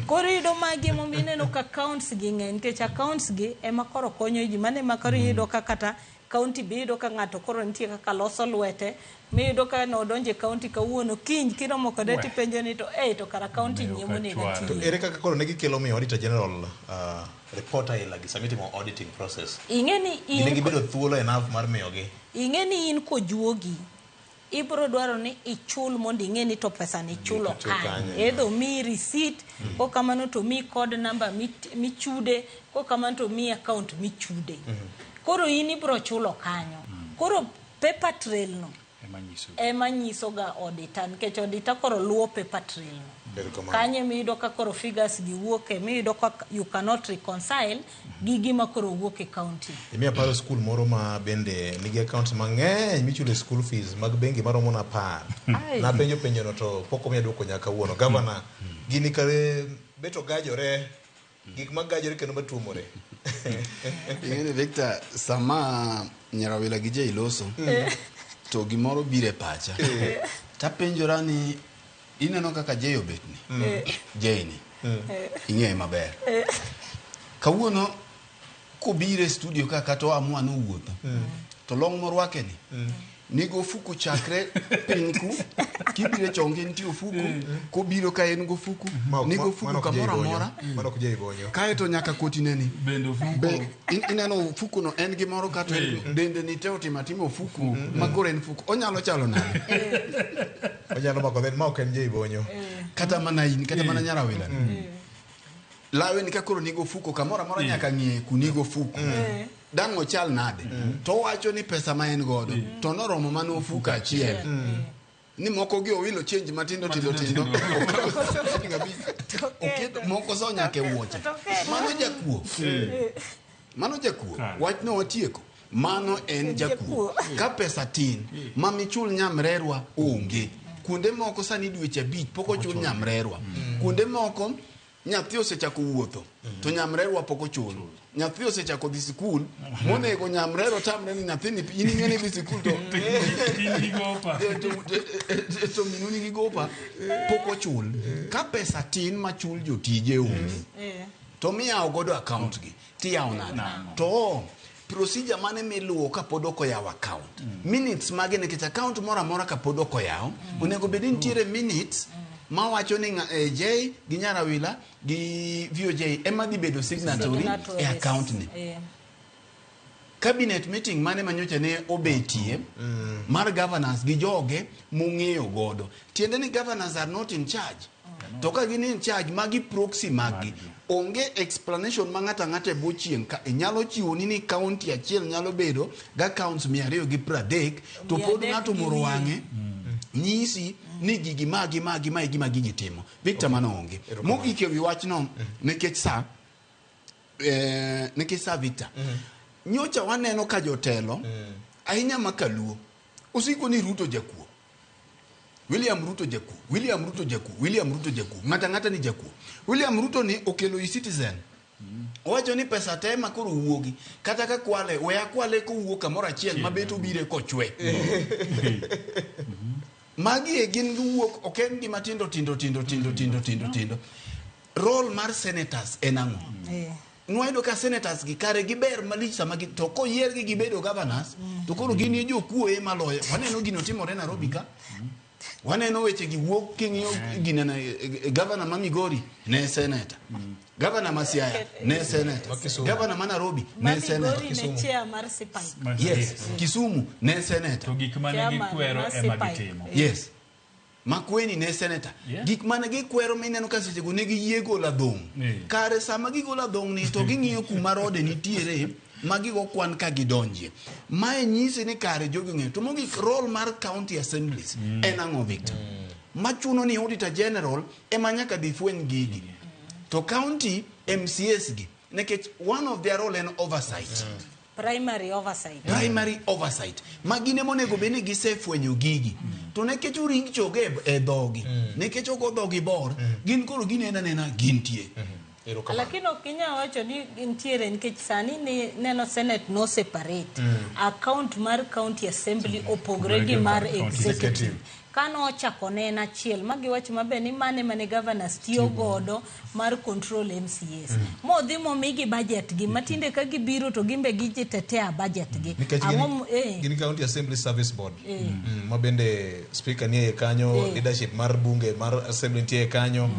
koro iyudo magi emomiyo ineno ka accounts gi ng'eny nikech accounts gi ema koro konyo ji mano ema koro iyudo ka kata county be iyudo ka ng'ato koro nitie kaka loso lwete miyudo ka nodonjo e county kawuono kiny kiromo kode We. tipenjo ni to ei to kara county nyie monego To atiye ere kaka koro ne gikelo miyo auditor general report aila gi sama itimo auditing process ing'e ni gine in gibedo thuolo enough mar miyogi ing'e ni in kojuogi ibro dwaro ni ichul mondo ing'e ni to pesa ni ichulo Ichul kanye kanye. either omiyi receipt kokamano to omiyi code number michude kokamano to omiyi account michude koro in ibro chulo kanyo koro paper trail no Ema nyiso. ema nyiso ga auditor nikech auditor koro luwo paper trail no Erokamano. kanyo emiyudo ka koro figures gi wuok emiyudo ka you cannot reconcile gi gima koro wuok e county Imiya paro skul moro ma bende nigi accounts mang'eny michulo e school fees mag bengi maromo na 10. Ai. Napenjo penjono to pok omiya dwoko nyaka kawuono. Gavana, gini kare bet ogajore, gik magajore kendo matuomore. Ing'eni Victor, sama Nyarawila gi Jay loso to gimoro biro e pacha tapenjora ni ineno kaka Jay obet ni Jay ni ing'eye maber kawuono kobiro e studio ka kata oamua nowuotho to long morwake ni nigo ofuku chakre piny ku kibiro e chonge nitie ofuku kobiro ka en gofuku nigo ofuku mano ok Jay kamoro Bonyo. amora Mano ok Jay Bonyo. kaeto nyaka kotineni Be, ineno ofuku no en gimoro kata en- dende ni te otimo atima ofuku ma koro en fuku onyalo chalo nade Onyalo mako then ma ok en Jay Bonyo. kata mana in kata mana nyarawila ni lawe ni ka koro nigo ofuko kamoro amora nyaka ng'iye kunigo ofuku dang' ochal nade to owacho ni pesa ma en godo to noromo mana ofuko achiel ni moko gi owilo change matindo tindo tindo Okawo siling 5, oketo moko so nyaka e wuoche mano jakuo mano jakuo wachno watieko mano en jakuo ka pesa tin ma michul nyamrerwa onge kuonde moko sani dweche 5 pok ochul nyamrerwa kuonde moko nyathi osechako wuotho to nyamrerwa pok ochul nyathi osechako dhi sikul monego nyamrerwa tamre ni nyathini in ing'e ni dhi sikul to to minu nigi gopa pok ochul ka pesa tin machul jotije onge to miyawo godo account gi tiyawo nade to procedure mane miluwo kapod ok oyaw account minutes mage nikech account moro amora kapod ok oyaw onego bed ni nitiere minutes mawacho ni J gi Nyarawila gi VOJ ema dhi bedo signatory e account ni cabinet meeting mane manyocha ne obetie mar governors gi joge mong'eyo godo tiende ni governors are not in charge to ka gin in charge magi proxy maggi onge explanation ma ng'ato ang'ata e bwo chieng' ka nyalo chiwoni ni county achiel nyalo bedo gi accounts 230 to pod 300 ng'ato gi moro wiye. wang'e nyisi ni gigi magi magi mae gima gigi timo Victor mano onge mogik e wi wachno nikech sa nikech sa Victor nyocha waneno ka jotelo ahinya ma kaluo osiko ni Ruto jakuo William Ruto jakuo William Ruto jakuo William Ruto jakuo ng'ata ng'ata ni jakuo William Ruto ni okelo e-citizen owacho ni pesa te ma koro wuogi kata ka kwale we akwale kowuok kamoro achiel ma bet obire kochwe magi e gin giwuok ok en gima tindo tindo tindo tindo tindo tindo tindo role mar senators en ang'o Nwayudo ka senators gi kare giber malich sama gi to koyiergi gibedo governors to koro gin e jokuoye maloyo. Waneno gino timore Nairobi ka. Waneno weche gi wuok king'iyo ginene governor ma Migori ne senator. Governor ma Siaya ne senator. Governor ma Nairobi Ma ne senator. Migori ne chair mar Sipai. Yes, Kisumu ne senator. To gik mane Chairman gikwero mar ema Sipai. gitimo. Yes. Makweni ne senator. Yeah. Gik mane gikwero mineno ka sechego ne giyie golo adhong'. Yeah. Kare sama gigolo adhong' ni to ging'iyo kuma rode nitiere ma gigo kwan ka gidonjie. Mae nyisi ni kare jogi ong'eyo. To mogik role mar county assemblies en ang'o Victor? Machuno ni auditor general ema nyaka dhi fweny gigi. To county MCAs gi nikech one of their role en oversight. Primary oversight. Primary oversight ma gin ema onego bed ni gisefwenyo gigi to nikech oring choge e dhogi nikech ogo dhogi bor gin koro gineno anena gintie. Lakini ok inyal wacho ni nitiere nikech sani ni neno Senate no separate. Account mar county assembly opogre gi mar executive. Kano ochako ne en achiel ma giwacho maber ni mane mane governors tiyo godo mar control MCAs. Modhi momigi budget gi matinde ka gibiro to gimbe gijitetea budget gi. Nikech Ang'o gin county assembly service board Eh. Ma bende speaker nie kanyo leadership mar bunge mar assembly nitie kanyo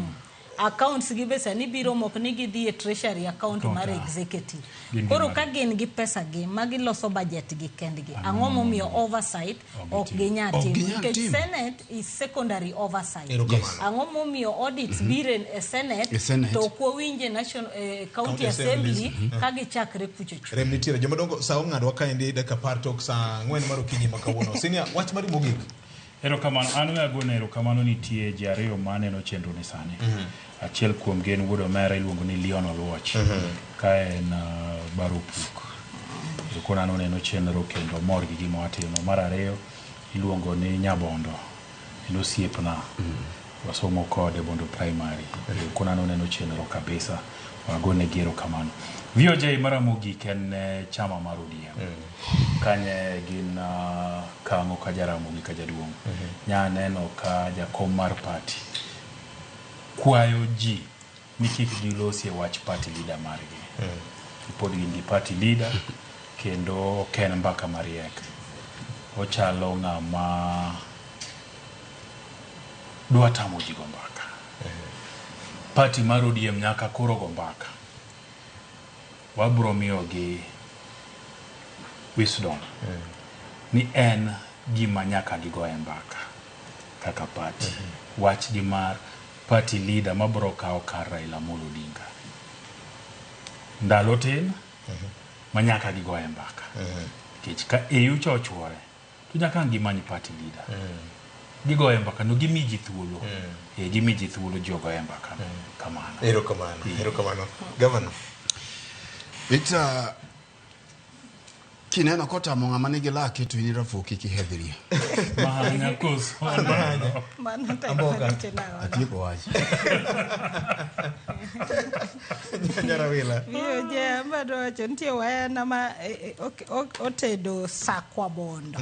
Accounts gi be sani biro mok ni gidhi e treasury account Account, mar ah. executive. Gin gi Koro magi. ka gin gi pesa gi ma giloso budget gi kendgi, ang'o momiyo oversight ok ginyal Ok timo? ginyal Nikech timo. Senate is secondary oversight. Erokamano. Ang'o momiyo audits biro e Senate, E Senate. to ok wawinje national county County assemblies. assembly ka gichakre kucho cho. Rem nitiere jomadongo sa ong'adwa kaendi dakika 10 tok saa 4 mar okinyi ma kawuono. Senior, wach mari mogik. Erokamano, an we agone erokamano nitie ji ariyo ma aneno chenro ni sani. Achiel kuomgi en wuod omera iluongo ni Leon Oluoch. Ka en Baropuk. Koro an oneno chenro kendo omor gi gima watimo. Mar ariyo iluongo ni Nyabondo, en osiepna. Wasomo kode Bondo Primary. Koro an oneno chenro kabisa. Wagonegi erokamano. VOJ mara mogik en chama mar ODM. Kanye gin kang'o ka Jaramogi ka jaduong'. Nya neno ka jakom mar party kwayo ji ni kik gilosie wach party leader margi. Pod gin gi party leader kendo ok en mbaka mariek. Ochalo ng'ama dwa tamo ji go mbaka. Party mar ODM nyaka koro go mbaka. Wabro miyogi wisdom ni en gima nyaka gigoye mbaka kaka party. Wach gi mar party leader mabro kawo kar Raila Amolo Odinga. Ndalo tin ma nyaka gigoye mbaka. Nikech ka EU cha ochuore to nyaka ang' gimany party leader. Gigoye mbaka no gimi ji thuolo. Gimi ji thuolo ji ogoye mbaka kamano. Erokamano, erokamano. Governor. Victor, kineno kotamo ng'ama nigi lake to in rafuo kik ihedhrie. Mahanya koso. Mahanya. Mano tek Amboka. maricho nawa. Atieko wach. Nyarawila. VOJ ambado wacho nitie wayana ma otedo sakwa bondo.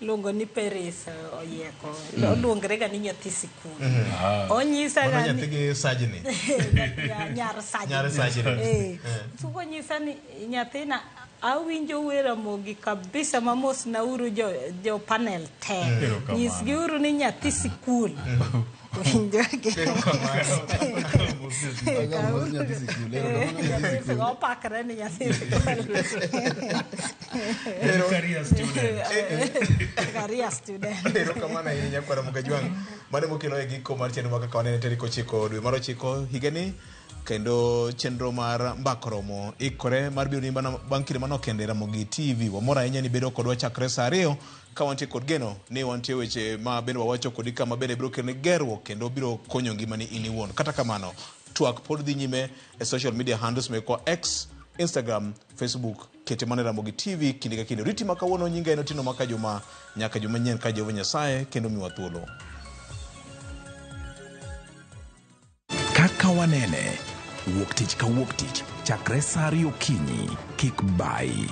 Iluongo ni Peris Oyieko. Oluongre ga ni nyathi sikul. Onyisa Mano ga nyathi ni gi sajni. Nyar sajni. Nyar sajni. Tuko nyisa ni nyathina awinjo wer Ramogi kabisa mamos nauru jo panel te. Erokamano. Nyisgiuru ni nyathi sikul. Winjo Opakre ni nyathi sikul. Career student. Career student. Erokamano ahinya kwara Mokajwang'. Mano mokelo e giko mar chenro ma kaka wanene tarik 9 dwe mar 9 higani kendo chenro mar mbak romo ikore mar biro ni bang' kinde manok kende Ramogi TV. Wamor ahinya ni bedo kodwa chakre saa 2 ka wantie kod geno ni wantie weche ma bende wawacho kodi ka ma bende biro keloni gerruok kendo biro konyo ngimani in iwuon. Kata kamano, twak pod dhi nyime e social media handles mekwa X, Instagram, Facebook, kete mana Ramogi TV kinde ka kinde. Riti ma kawuono nyinga en Otieno Maka Juma, nyaka juma manyien ka Jehova Nyasaye kendo miwa thuolo. Kaka wanene, wuok tich ka wuok tich, chakre saa 2 okinyi, kik bai.